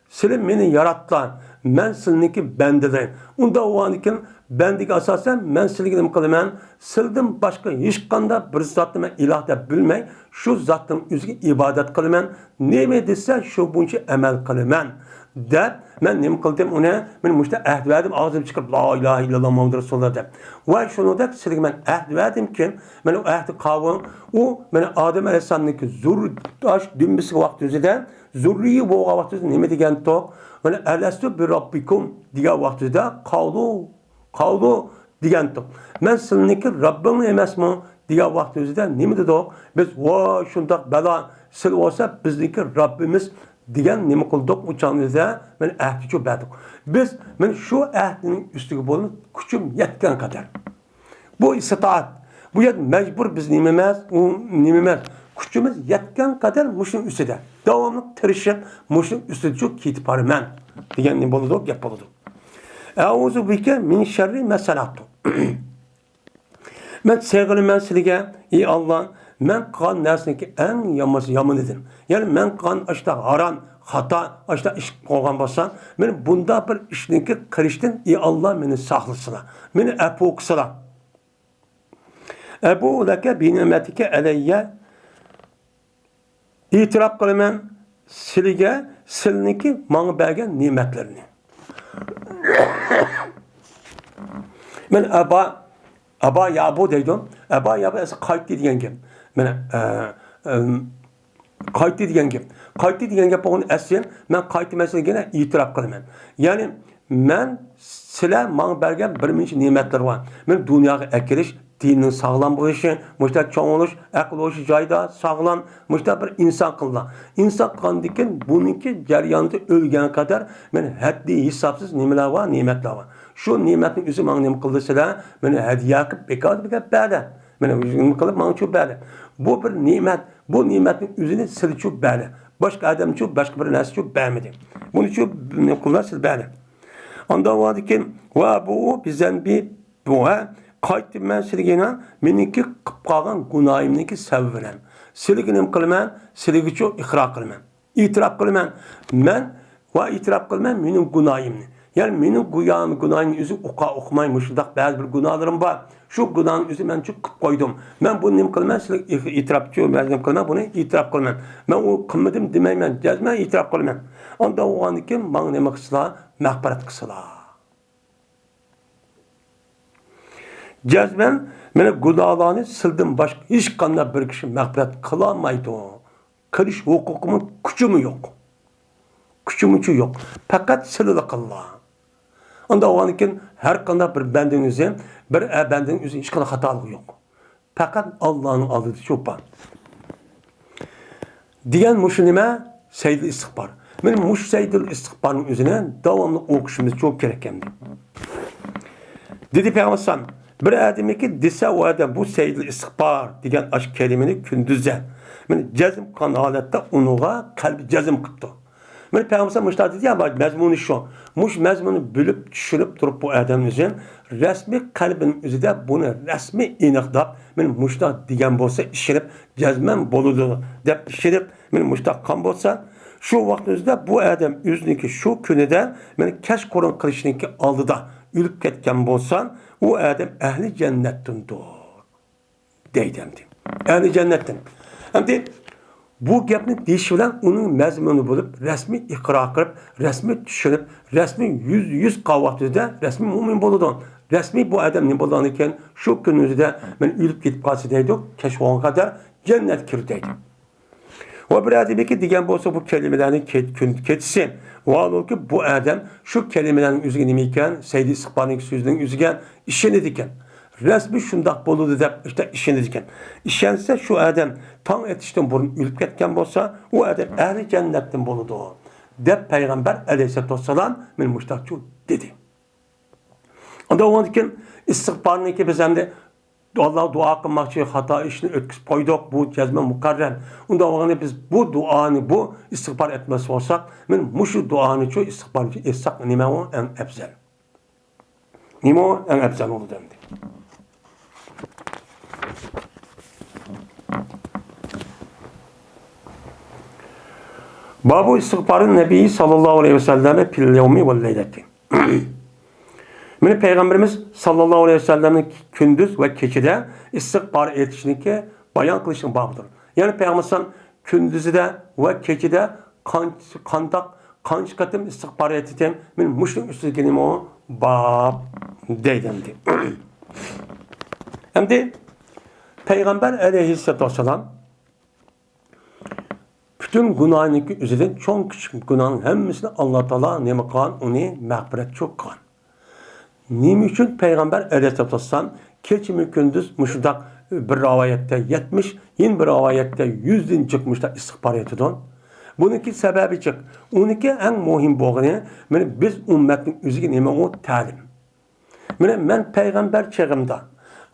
سىلى مېنى ياراتقان، مەن سىلىنىڭكى بەندىلىرىم. ئۇنداق بولغاندىكىن بەندىگە ئاساسەن مەن سىلىگە نېمە قىلىمەن؟ سىلىدىن باشقا ھېچقانداق بىر زاتنى مەن ئىلاھ دەپ بىلمەي، شۇ زاتنىڭ ئۆزىگە ئىبادەت قىلىمەن. نېمە دېسە، شۇ بويىچە ئەمەل قىلىمەن، دەپ، مەن نېمە قىلدىم ئۇنى؟ مەن مۇشۇنداق ئەھد بەردىم، ئاغزىمدىن چىقىپ، لا ئىلاھە ئىللاللا مۇھەممەد رەسۇلۇللا دەپ. ۋە شۇنىڭدەك سىلىگە مەن ئەھد بەردىمكى، مەن ئۇ ئەھدى قاۋۇڭ، ئۇ مەن ئادەم ئەلەيھىسسالامنىڭكى زۇر-، ئاش دۈمبىسىگە ۋاقتى ئۆزىدە، زۇررىيە بولغان ۋاقتى ئۆزىدە نېمە دېگەنتۇق؟ مەن ئەلەستۇ بىراببىكۇم دېگەن ۋاقتى ئۆزىدە، قالۇ، قالۇ دېگەنتۇق. مەن سىلىنىڭكى رەببىڭ ئەمەسمۇ؟ دېگەن ۋاقتى ئۆزىدە نېمە دېدۇق؟ بىز، ۋاي، شۇنداق بەلا، سىلى بولسا بىزنىڭكى رەببىمىز دېگەن نېمە قىلدۇق؟ ئۇ چاغنىڭ ئۆزىدە مەن ئەھدىچۇ بەردۇق. بىز، مەن شۇ ئەھدىنىڭ ئۈستىگە بولۇپ كۈچۈم يەتكەن قەدەر. بۇ ئىستىتائەت. بۇ يەردە مەجبۇر بىز نېمە ئەمەس، ئۇ نېمە ئەمەس. كۈچىمىز يەتكەن قەدەر مۇشۇنىڭ ئۈستىدە داۋاملىق تىرىشىپ، مۇشۇنىڭ ئۈستىدىچۇ كېتىپ بارىمەن دېگەن نېمە بولىدۇ؟ گەپ بولىدۇ. ئەئۇزۇ بىكە مىن شەررى ما سەنەئتۇ. مەن سېغىنىمەن سىلىگە، ئى ئاللا، مەن قىلغان نەرسىنىڭكى ئەڭ يامان، يامىنىدىن. يەنى مەن قىلغان ئاشۇنداق ھارام، خاتا، ئاشۇنداق ئىش قىلغان بولسام، مېنى بۇنداق بىر ئىشنىڭكى قىلىشتىن، ئى ئاللا، مېنى ساقلىسىلا، مېنى ئەپۇ قىلسىلا. ئەبۇئۇ لەكە بىنىئمەتىكە ئەلەييە، ئېتىراپ قىلىمەن سىلىگە سىلىنىڭكى ماڭا بەرگەن نېمەتلىرىنى. مەن ئەبا، ئەبا يابۇ دەيدۇ. ئەبا يابۇ ئەسلى قايتتى دېگەن گەپ. مانا، ئە، ئەم، قايتتى دېگەن گەپ. قايتتى دېگەن گەپ بولغىنى ئەسلى، مەن قايتىمەن سىلىگە ئېتىراپ قىلىمەن. يەنى، مەن سىلەر ماڭا بەرگەن بىر نەچچە نېمەتلەر بار. مەن دۇنياغا ئەكېلىش، دىننىڭ ساغلام بولۇشى، مۇشۇنداق چوڭ بولۇش، ئەقىل ھوشى جايىدا، ساغلام، مۇشۇنداق بىر ئىنسان قىلدى. ئىنسان قىلغاندىن كېيىن بۇنىڭكى جەريانىدا ئۆلگەنگە قەدەر مەن ھەددى ھېسابسىز نېمىلەر بار، نېمەتلەر بار. شۇ نېمەتنىڭ ئۆزى ماڭا نېمە قىلدى سىلەر؟ مېنى ھەدىيە قىلىپ، بىكار بىكار بەردى. مېنى نېمە قىلىپ ماڭا شۇ بەردى. بۇ بىر نېمەت. بۇ نېمەتنىڭ ئۆزىنى سىلىچۇ بەردى. باشقا ئادەمچۇ، باشقا بىر نەرسىچۇ بەرمىدى. بۇنىچۇ نېمە قىلدى سىلەر؟ بەردى. ئاندىن باركەن، ۋە بۇ بىزەن بى بۇ، ھە، قايتىپ مەن سىلىگە يەنە مېنىڭكى قىلىپ قالغان گۇناھىمنىڭكى سەۋەبى بىلەن سىلىگە نېمە قىلىمەن؟ سىلىگىچۇ ئىقرار قىلىمەن. ئېتىراپ قىلىمەن. مەن ۋە ئېتىراپ قىلىمەن مېنىڭ گۇناھىمنى. يەنى مېنىڭ گۇيا-، گۇناھىمنى ئۆزى ئوقا ئوقۇماي مۇشۇنداق بەزى بىر گۇناھلىرىم بار. شۇ گۇناھنى ئۆزى مەن شۇ قىلىپ قويدۇم. مەن بۇنى نېمە قىلىمەن؟ سىلەرگە ئېتىراپچۇ، مەن نېمە قىلىمەن؟ بۇنى ئېتىراپ قىلىمەن. مەن ئۇ قىلمىدىم دېمەيمەن، جەزمەن ئېتىراپ قىلىمەن. ئانداق بولغاندىن كېيىن ماڭا نېمە قىلسىلا؟ مەغپىرەت قىلسىلا. جەزمەن مېنىڭ گۇناھلارنى سىلدىن باشقا ھېچقانداق بىر كىشى مەغپىرەت قىلالمايدۇ. قىلىش ھوقۇقىمۇ، كۈچىمۇ يوق. كۈچىمۇچۇ يوق. پەقەت سىلىلا قىللا. ئۇنداق بولغاندىن كېيىن ھەر قانداق بىر بەندىنىڭ ئۆزى، بىر ئە-، بەندىنىڭ ئۆزى ھېچقانداق خاتالىقى يوق. پەقەت ئاللانىڭ ئالدىدا چوپان. دېگەن مۇشۇ نېمە؟ سەيدىل ئىستىغپار. مانا مۇشۇ سەيدىل ئىستىغپارنىڭ ئۆزىنى داۋاملىق ئوقۇشىمىز چوڭ كېرەك ئەمدى. دېدى پەيغەمبەر ئەلەيھىسسالام، بىر ئادەمكى دېسە، ئۇ ئادەم بۇ سەيدىل ئىستىغپار دېگەن ئاشۇ كەلىمىنى كۈندۈزدە، مانا جەزم قىلغان ھالەتتە ئۇنىڭغا قەلبى جەزم قىپتۇ. مانا پەيغەمبەر ئەلەيھىسسالام مۇشۇنداق دېدى، يا، مەزمۇنى شۇ. مۇشۇ مەزمۇننى بىلىپ، چۈشىنىپ تۇرۇپ بۇ ئادەم ئۆزى رەسمىي قەلبىنىڭ ئۆزىدە بۇنى رەسمىي ئېنىقلاپ، مانا مۇشۇنداق دېگەن بولسا ئىشىنىپ، جەزمەن بولىدۇ دەپ ئىشىنىپ، مانا مۇشۇنداق قىلغان بولسا، شۇ ۋاقىت ئۆزىدە بۇ ئادەم ئۆزىنىڭكى شۇ كۈنىدە مانا كەچقۇرۇن قىلىشنىڭكى ئالدىدا ئۆلۈپ كەتكەن بولسا، ئۇ ئادەم ئەھلى جەننەتتىندۇر. دەيدۇ ئەمدى. ئەھلى جەننەتتىن. ئەمدى بۇ گەپنى دېيىشى بىلەن ئۇنىڭ مەزمۇنى بولۇپ، رەسمىي ئىقرار قىلىپ، رەسمىي چۈشىنىپ، رەسمىي يۈز، يۈز قاۋاق يۈزىدە رەسمىي مۆمىن بولىدۇ. رەسمىي بۇ ئادەم نېمە بولىدىغاندىكىن، شۇ كۈن ئۆزىدە مەن ئۆلۈپ كېتىپ قالسا دەيدۇ، كەچ بولغان قەدەر جەننەتكە كىر دەيدۇ. ۋە بىر ئادەمكى دېگەن بولسا بۇ كەلىمىلەرنى كەچ-، كۈن-، كېچىسى. ۋاھالۇكى بۇ ئادەم شۇ كەلىمىلەرنىڭ ئۆزىگە نېمە ئىكەن، سەيدى ئىستىغپارنىڭ سۆزىنىڭ ئۆزىگە ئىشىنىدىكەن. رەسمىي شۇنداق بولىدۇ دەپ ئىشتە ئىشىنىدىكەن. ئىشەنسە شۇ ئادەم تاڭ ئېتىشتىن بۇرۇن ئۆلۈپ كەتكەن بولسا، ئۇ ئادەم ئەھلى جەننەتتىن بولىدۇ، دەپ پەيغەمبەر ئەلەيھىسسالاتۇ ۋەسسالام مانا مۇشۇنداقچۇ دېدى. ئاندىن ئۇنىڭدىن كېيىن ئىستىغپارنىڭكى بىز ئەمدى ئاللاغا دۇئا قىلماقچى، خاتا ئىشنى ئۆتكۈزۈپ قويدۇق، بۇ جەزمەن مۇقەررەر. ئۇنداق بولغاندا بىز بۇ دۇئانى، بۇ ئىستىغپار ئېيتماس بولساق، مانا مۇشۇ دۇئانىچۇ ئىستىغپار ئېيتساق نېمە ئۇ ئەڭ ئەپزەل؟ نېمە ئۇ ئەڭ ئەپزەل بولىدۇ ئەمدى؟ بابۇ ئىستىغپارى نەبىي ساللاللاھۇ ئەلەيھى ۋەسەللەم فىل يەۋمى ۋەل لەيلەتى. مانا پەيغەمبىرىمىز ساللاللاھۇ ئەلەيھى ۋەسەللەمنىڭ كۈندۈز ۋە كېچىدە ئىستىغپار ئېيتىشنىكى بايان قىلىشنىڭ بابىدۇر. يەنى پەيغەمبەر ئەلەيھىسسالام كۈندۈزىدە ۋە كېچىدە قان-، قانداق، قانچە قېتىم ئىستىغپار ئېيتتىم، مانا مۇشۇنىڭ ئۈستىدىكى نېمە ئۇ؟ باب دەيدۇ ئەمدى. ئەمدى پەيغەمبەر ئەلەيھىسسالاتۇ ۋەسسالام پۈتۈن گۇناھنىڭكى ئۆزىدىن چوڭ كىچىك گۇناھنىڭ ھەممىسىنى ئاللا تائالا نېمە قىلغان؟ ئۇنى مەغپىرەتچۇ قىلغان. نېمە ئۈچۈن پەيغەمبەر ئەلەيھىسسالاتۇ ۋەسسالام كېچىمۇ كۈندۈز مۇشۇنداق بىر رىۋايەتتە يەتمىش، يەنە بىر رىۋايەتتە يۈزدىن جىق مۇشۇنداق ئىستىغپار ئېيتىدۇ؟ بۇنىڭكى سەۋەبى جىق. ئۇنىڭكى ئەڭ مۇھىم بولغىنى، مانا بىز ئۈممەتنىڭ ئۆزىگە نېمە ئۇ؟ تەلىم. مانا مەن پەيغەمبەر چېغىمدا،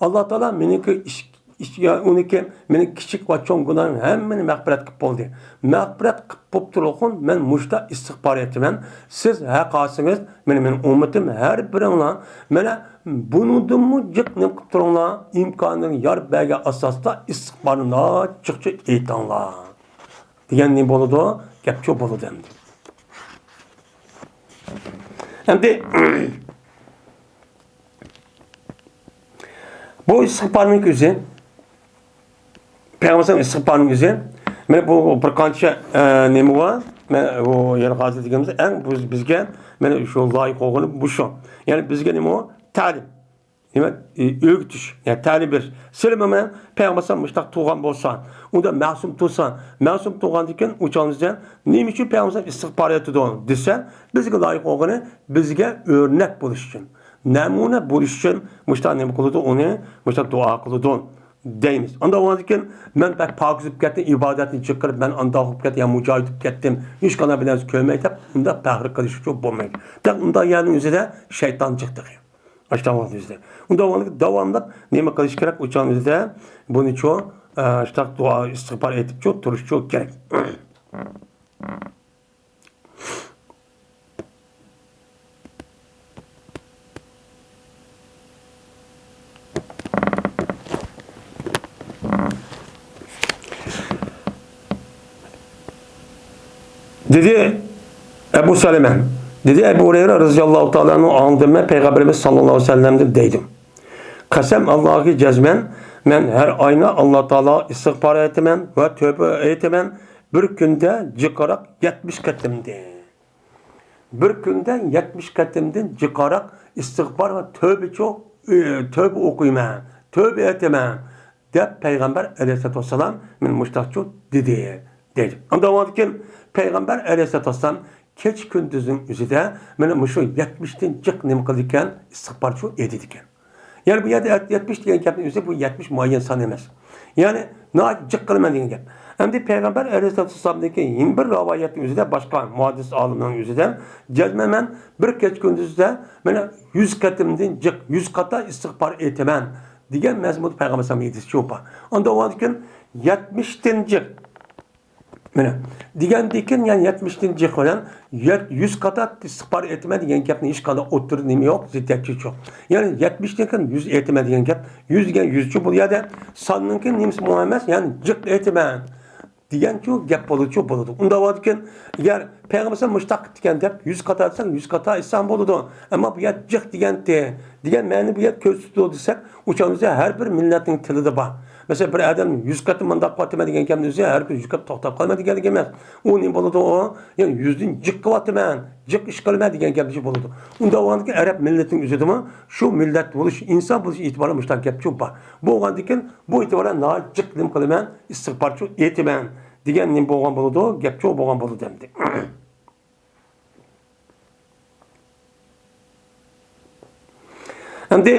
ئاللا تائالا مېنىڭكى ئىش، ئىش، ئۇنىڭكى مېنىڭ كىچىك ۋە چوڭ گۇناھىم ھەممىنى مەغپىرەت قىلىپ بولدى. مەغپىرەت قىلىپ بوپتۇرغۇن، مەن مۇشتا ئىستىغپار ئېيتىمەن. سىز ھەق ئالسىڭىز، مانا مېنىڭ ئۈممىتىم ھەر بىرىڭلار، مانا بۇنىڭدىنمۇ جىق نېمە قىلىپ تۇرۇڭلار، ئىمكانىڭ يار بەرگەن ئاساستا ئىستىغپارنى جىقچە ئېيتىڭلار. دېگەن نېمە بولىدۇ؟ گەپچۇ بولىدۇ ئەمدى. ئەمدى بۇ ئىستىغپارنىڭ ئۆزى، پەيغەمبەر ئىستىغپارنىڭ ئۆزى، مانا بۇ بىر قانچە، ئە، نېمە بار؟ مانا بۇ يەنە ھازىر دېگىنىمىز ئەڭ بىز، بىزگە مانا شۇ لايىق بولغىنى بۇ شۇ. يەنى بىزگە نېمە ئۇ؟ تەلىم. دېمەك، ئى، ئۆگىتىش، يەنى تەلىم بېرىش. سىلىمۇ مەن پەيغەمبەر ئەلەيھىسسالام مۇشۇنداق تۇغان بولسا، ئۇندا مەسۇم تۇرسا، مەسۇم تۇغاندىكىن ئۇ چاغنىڭىزدا نېمە ئۈچۈن پەيغەمبەر ئەلەيھىسسالام ئىستىغپار ئېيتىدۇ دېسە، بىزگە لايىق بولغىنى بىزگە ئۆرنەك بولۇش ئۈچۈن، نەمۇنە بولۇش ئۈچۈن مۇشۇنداق نېمە قىلىدۇ، ئۇنى مۇشۇنداق دۇئا قىلىدۇ دەيمىز. ئاندا بولغاندىكىن مەن بەك پاكىز بولۇپ كەتتىم، ئىبادەتنى جىق قىلىپ، مەن ئانداق بولۇپ كەتتىم، يا مۇجاھىد بولۇپ كەتتىم، ھېچقانداق بىر نەرسە كۆرمەي دەپ، ئۇنداق پەخىر قىلىشقا بولمايدۇ. دەپ ئۇنداق يەرنىڭ ئۆزىدە شەيتان جىق تېخى. ئاشۇنداق ۋاقىت ئۆزىدە. ئۇنداق ۋاقىت داۋاملىق نېمە قىلىش كېرەك؟ ئۇ چاغنىڭ ئۆزىدە بۇنىچۇ، ئە، شۇنداق دۇئا، ئىستىغپار ئېيتىپچۇ تۇرۇشچۇ كېرەك. دېدى ئەبۇ سەلەمە، دېدى ئەبۇ ھۇرەيرە رەزىياللاھۇ تائالا ئەنھۇ، ئاڭلىدىم مەن پەيغەمبىرىمىز ساللاللاھۇ ئەلەيھى ۋەسەللەمدىن دەيدۇ. قەسەم ئاللاھكى جەزمەن، مەن ھەر ئاينا ئاللا تائالا ئىستىغپار ئېيتىمەن ۋە تۆبە ئېيتىمەن، بىر كۈندە جىقراق يەتمىش قېتىمدىن. بىر كۈندە يەتمىش قېتىمدىن جىقراق ئىستىغپار ۋە تۆبىچۇ، ئى، تۆبە ئوقۇيمەن، تۆبە ئېيتىمەن، دەپ پەيغەمبەر ئەلەيھىسسالاتۇ ۋەسسالام مانا مۇشۇنداقچۇ دېدى، دەيدۇ. ئاندىن كېيىن پەيغەمبەر ئەلەيھىسسالاتۇ ۋەسسالام كېچە كۈندۈزنىڭ ئۆزىدە مانا مۇشۇ يەتمىشتىن جىق نېمە قىلىدىكەن؟ ئىستىغپارچۇ ئېيتىدىكەن. يەنى بۇ يەردە يەتمىش دېگەن گەپنىڭ ئۆزى بۇ يەتمىش مۇئەييەن سان ئەمەس. يەنى ناھايىتى جىق قىلىمەن دېگەن گەپ. ئەمدى پەيغەمبەر ئەلەيھىسسالاتۇ ۋەسسالامدىكى يەنە بىر رىۋايەتنىڭ ئۆزىدە باشقا مۇھەددىس ئالىمنىڭ ئۆزىدە جەزمەن مەن بىر كېچە كۈندۈزدە مانا يۈز قېتىمدىن جىق، يۈز قاتا ئىستىغپار ئېيتىمەن دېگەن مەزمۇندا پەيغەمبەر ئەلەيھىسسالام ھەدىسى شۇ بار. ئاندىن كېيىن يەتمىشتىن جىق مانا دېگەندىكىن، يەنى يەتمىشتىن جىق بىلەن يەت-، يۈز قاتا ئىستىغپار ئېيتىمەن دېگەن گەپنىڭ ھېچقانداق ئوتتۇرىدا نېمە يوق، زىددىيەتچى يوق. يەنى يەتمىشتىن كېيىن يۈز ئېيتىمەن دېگەن گەپ، يۈز دېگەن يۈزچە بۇ يەردە ساننىڭكى نېمىسى مۇھىم ئەمەس، يەنى جىق ئېيتىمەن دېگەنچۇ گەپ بولىدىچۇ بولىدۇ. ئۇنداق بولىدىكەن، ئەگەر پەيغەمبەر مۇشۇنداق قىپتىكەن دەپ يۈز قاتا دېسەڭ، يۈز قاتا ئېيتساڭ بولىدۇ. ئەمما بۇ يەر جىق دېگەنتى، دېگەن مەنىنى بۇ يەر كۆرسىتىدۇ دېسەك، ئۇ چاغدا ھەر بىر مىللەتنىڭ تىلىدا بار. مەسىلەن، بىر ئادەم يۈز قېتىم مۇنداق قىلىۋاتىمەن دېگەن گەپنى ئۆزى ھەر كۈن يۈز قېتىم توختاپ قالىمەن دېگەنلىك ئەمەس. ئۇ نېمە بولىدۇ ئۇ؟ يەنى يۈزدىن جىق قىلىۋاتىمەن، جىق ئىش قىلىمەن دېگەن گەپ بولىدۇ. ئۇنداق بولغاندىكىن ئەرەب مىللىتىنىڭ ئۆزىدىمۇ شۇ مىللەت بولۇش، ئىنسان بولۇش ئېتىبارى مۇشۇنداق گەپچۇ بار. بولغاندىكىن بۇ ئېتىبار بىلەن ناھايىتى جىق نېمە قىلىمەن؟ ئىستىغپارچۇ ئېيتىمەن دېگەن نېمە بولغان بولىدۇ؟ گەپچۇ بولغان بولىدۇ ئەمدى. ئەمدى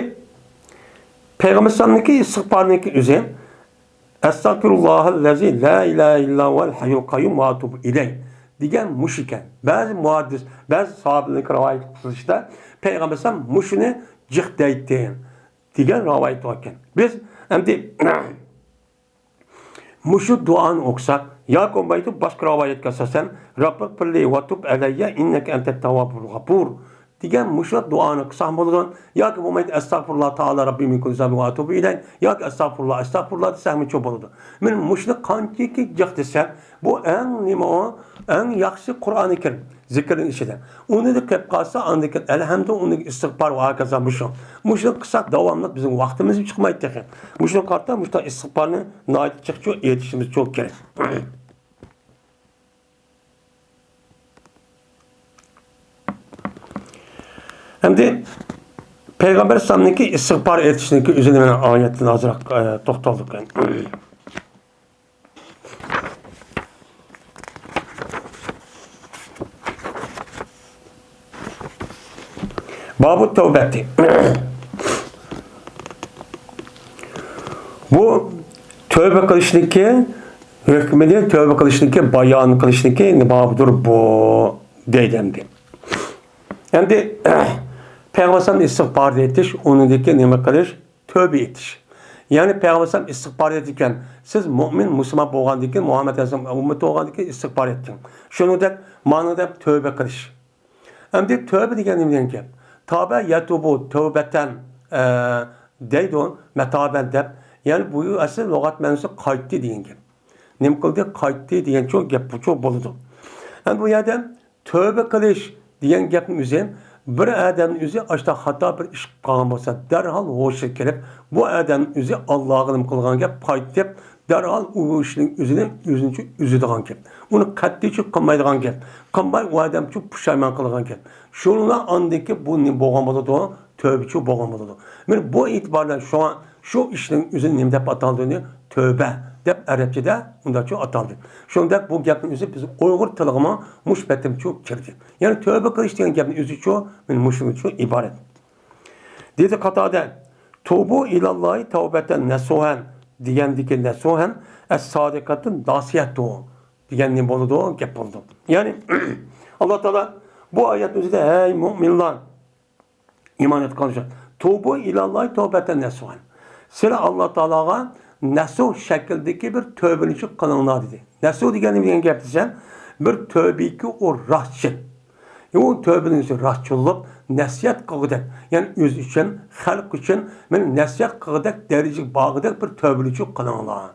پەيغەمبەر ئەلەيھىسسالامنىڭكى ئىستىغپارنىڭكى ئۆزى، «ئەستەغپىرۇللاھەللەزى لا ئىلاھە ئىللا ھۇۋەل ھەييۇل قەييۇم ۋە ئەتۇبۇ ئىلەيھ» دېگەن مۇشۇ ئىكەن. بەزى مۇھەددىس، بەزى ساھابىلەرنىڭكى رىۋايەت قىلىشىدا پەيغەمبەر ئەلەيھىسسالام مۇشۇنى جىق دەيتتى دېگەن رىۋايەت بار ئىكەن. بىز ئەمدى مۇشۇ دۇئانى ئوقۇساق ياكى بولمايدۇ، باشقا رىۋايەتكە ئاساسەن، «رەببىغفىرلى ۋە تۇب ئەلەييە ئىننەكە ئەنتەت تەۋۋابۇل غەپۇر» دېگەن مۇشۇ دۇئانى قىلساڭ بولىدۇ. ياكى بولمايدۇ، ئەستەغپۇرۇللا تائالا رەببى مىن كۇللى زەنبىن ۋە ئەتۇبۇ ئىلەي. ياكى ئەستەغپۇرۇللا، ئەستەغپۇرۇللا دېسەڭمۇ چوڭ بولىدۇ. مەن مۇشۇنى قانچىكى جىق دېسەم، بۇ ئەڭ نېمە ئۇ؟ ئەڭ ياخشى قۇرئانى كەرىم زىكىرنىڭ ئىچىدە. ئۇنى دە قىلىپ قالسا، ئاندىن كېيىن ئەلھەمدۇ، ئۇنى ئىستىغپار ۋە ھاكازا مۇشۇ. مۇشۇنى قىلساق داۋاملىق بىزنىڭ ۋاقتىمىز چىقمايدۇ تېخى. مۇشۇنى قارىتا، مۇشۇنداق ئىستىغپارنى ناھايىتى جىقچۇ ئېيتىشىمىز چوڭ كېرەك. ئەمدى پەيغەمبەر ئەلەيھىسسالامنىڭكى ئىستىغپار ئېيتىشنىڭكى ئۆزىنى مەن ئايەتتىن ئازراق، ئە، توختالدۇق. بابۇ تەۋبەتى. بۇ تەۋبە قىلىشنىڭكى ھۆكمىنى، تەۋبە قىلىشنىڭكى، بايان قىلىشنىڭكى بابىدۇر بۇ دەيدۇ ئەمدى. ئەمدى پەيغەمبەر ئەلەيھىسسالام ئىستىغپار ئېيتىش، ئۇنىڭدىكى نېمە قىلىش؟ تەۋبە ئېيتىش. يەنى پەيغەمبەر ئەلەيھىسسالام ئىستىغپار ئېيتىدىكەن، سىز مۆمىن، مۇسۇلمان بولغاندىن كېيىن، مۇھەممەد ئەلەيھىسسالام ئۈممىتى بولغاندىن كېيىن ئىستىغپار ئېيتىڭ. شۇنىڭدەك مانا دەپ تەۋبە قىلىش. ئەمدى تەۋبە دېگەن نېمە دېگەن گەپ؟ تابە يەتۇبۇ تەۋبەتەن، ئە، دەيدۇ، مەتابەن دەپ. يەنى بۇ ئەسلى لۇغەت مەنىسى قايتتى دېگەن گەپ. نېمە قىلدى؟ قايتتى دېگەن چوڭ گەپ، بۇ چوڭ بولىدۇ. ئەمدى بۇ يەردە تەۋبە قىلىش دېگەن گەپنىڭ ئۆزى بىر ئادەمنىڭ ئۆزى ئاشتا خاتا بىر ئىش قىلغان بولسا، دەرھال ھوشىغا كېلىپ، بۇ ئادەمنىڭ ئۆزى ئاللاغا نېمە قىلغان گەپ؟ قايتىپ، دەرھال ئۇ ئىشنىڭ ئۆزىنى ئۆزىنىڭچە ئۈزىدىغان گەپ. ئۇنى قەتئىيچە قىلمايدىغان گەپ. قىلماي ئۇ ئادەمچۇ پۇشايمان قىلغان گەپ. شۇنىڭلا ئاندىكى بۇ نېمە بولغان بولىدۇ؟ تەۋبىچۇ بولغان بولىدۇ. مانا بۇ ئېتىبار بىلەن شۇڭا شۇ ئىشنىڭ ئۆزىنى نېمە دەپ ئاتالدى؟ تەۋبە دەپ ئەرەبچىدە ئۇنداقچۇ ئاتالدى. شۇنداق بۇ گەپنىڭ ئۆزى بىز ئۇيغۇر تىلىغىمۇ مۇشۇ پېتىمچۇ كىردى. يەنى تەۋبە قىلىش دېگەن گەپنىڭ ئۆزىچۇ مانا مۇشۇنىڭچۇ ئىبارەت. دېدى قاتادە، توبۇ ئىلاللاھى تەۋبەتەن نەسۇھەن دېگەندىكى نەسۇھەن ئەس-سادىقەتۇن ناسىھەتۇ دېگەن نېمە بولىدۇ؟ گەپ بولىدۇ. يەنى ئاللا تائالا بۇ ئايەتنىڭ ئۆزىدە، ھەي مۆمىنلار، ئىمان ئېيتقان ئۈچۈن، توبۇ ئىلاللاھى تەۋبەتەن نەسۇھەن. سىلەر ئاللا تائالاغا نەسۇھ شەكلىدىكى بىر تەۋبىنى قىلىڭلار دېدى. نەسۇھ دېگەن نېمە دېگەن گەپ دېسەم، بىر تەۋبىكى ئۇ راستچىل. ئۇ تەۋبىنىڭ ئۆزى راستچىل بولۇپ، نەسىھەت قىلغۇدەك، يەنى ئۆزى ئۈچۈن، خەلق ئۈچۈن، مانا نەسىھەت قىلغۇدەك دەرىجىگە بارغۇدەك بىر تەۋبىنى قىلىڭلار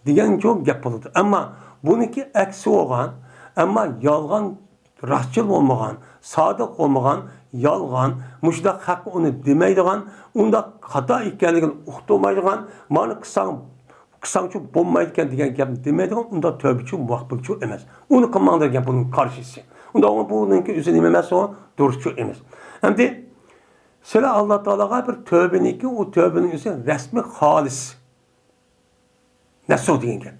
دېگەنچۇ گەپ بولىدۇ. ئەمما بۇنىڭكى ئەكسى بولغان، ئەمما يالغان، راستچىل بولمىغان، سادىق بولمىغان، يالغان، مۇشۇنداق ھەق ئۇنى دېمەيدىغان، ئۇنداق خاتا ئىكەنلىكىنى ئۇقتۇرمايدىغان، مانا قىلساڭ، قىلساڭچۇ بولمايدىكەن دېگەن گەپنى دېمەيدىغان، ئۇنداق تەۋبىچۇ مۇۋاپىقچۇ ئەمەس. ئۇنى قىلماڭ دېگەن گەپ ئۇنىڭ قارشىسى. ئۇنداق بۇنىڭكى ئۆزى نېمە ئەمەس ئۇ؟ دۇرۇسچۇ ئەمەس. ئەمدى سىلەر ئاللا تائالاغا بىر تەۋبىنىڭكى، ئۇ تەۋبىنىڭ ئۆزى رەسمىي خالىس. نەسۇھ دېگەن گەپ.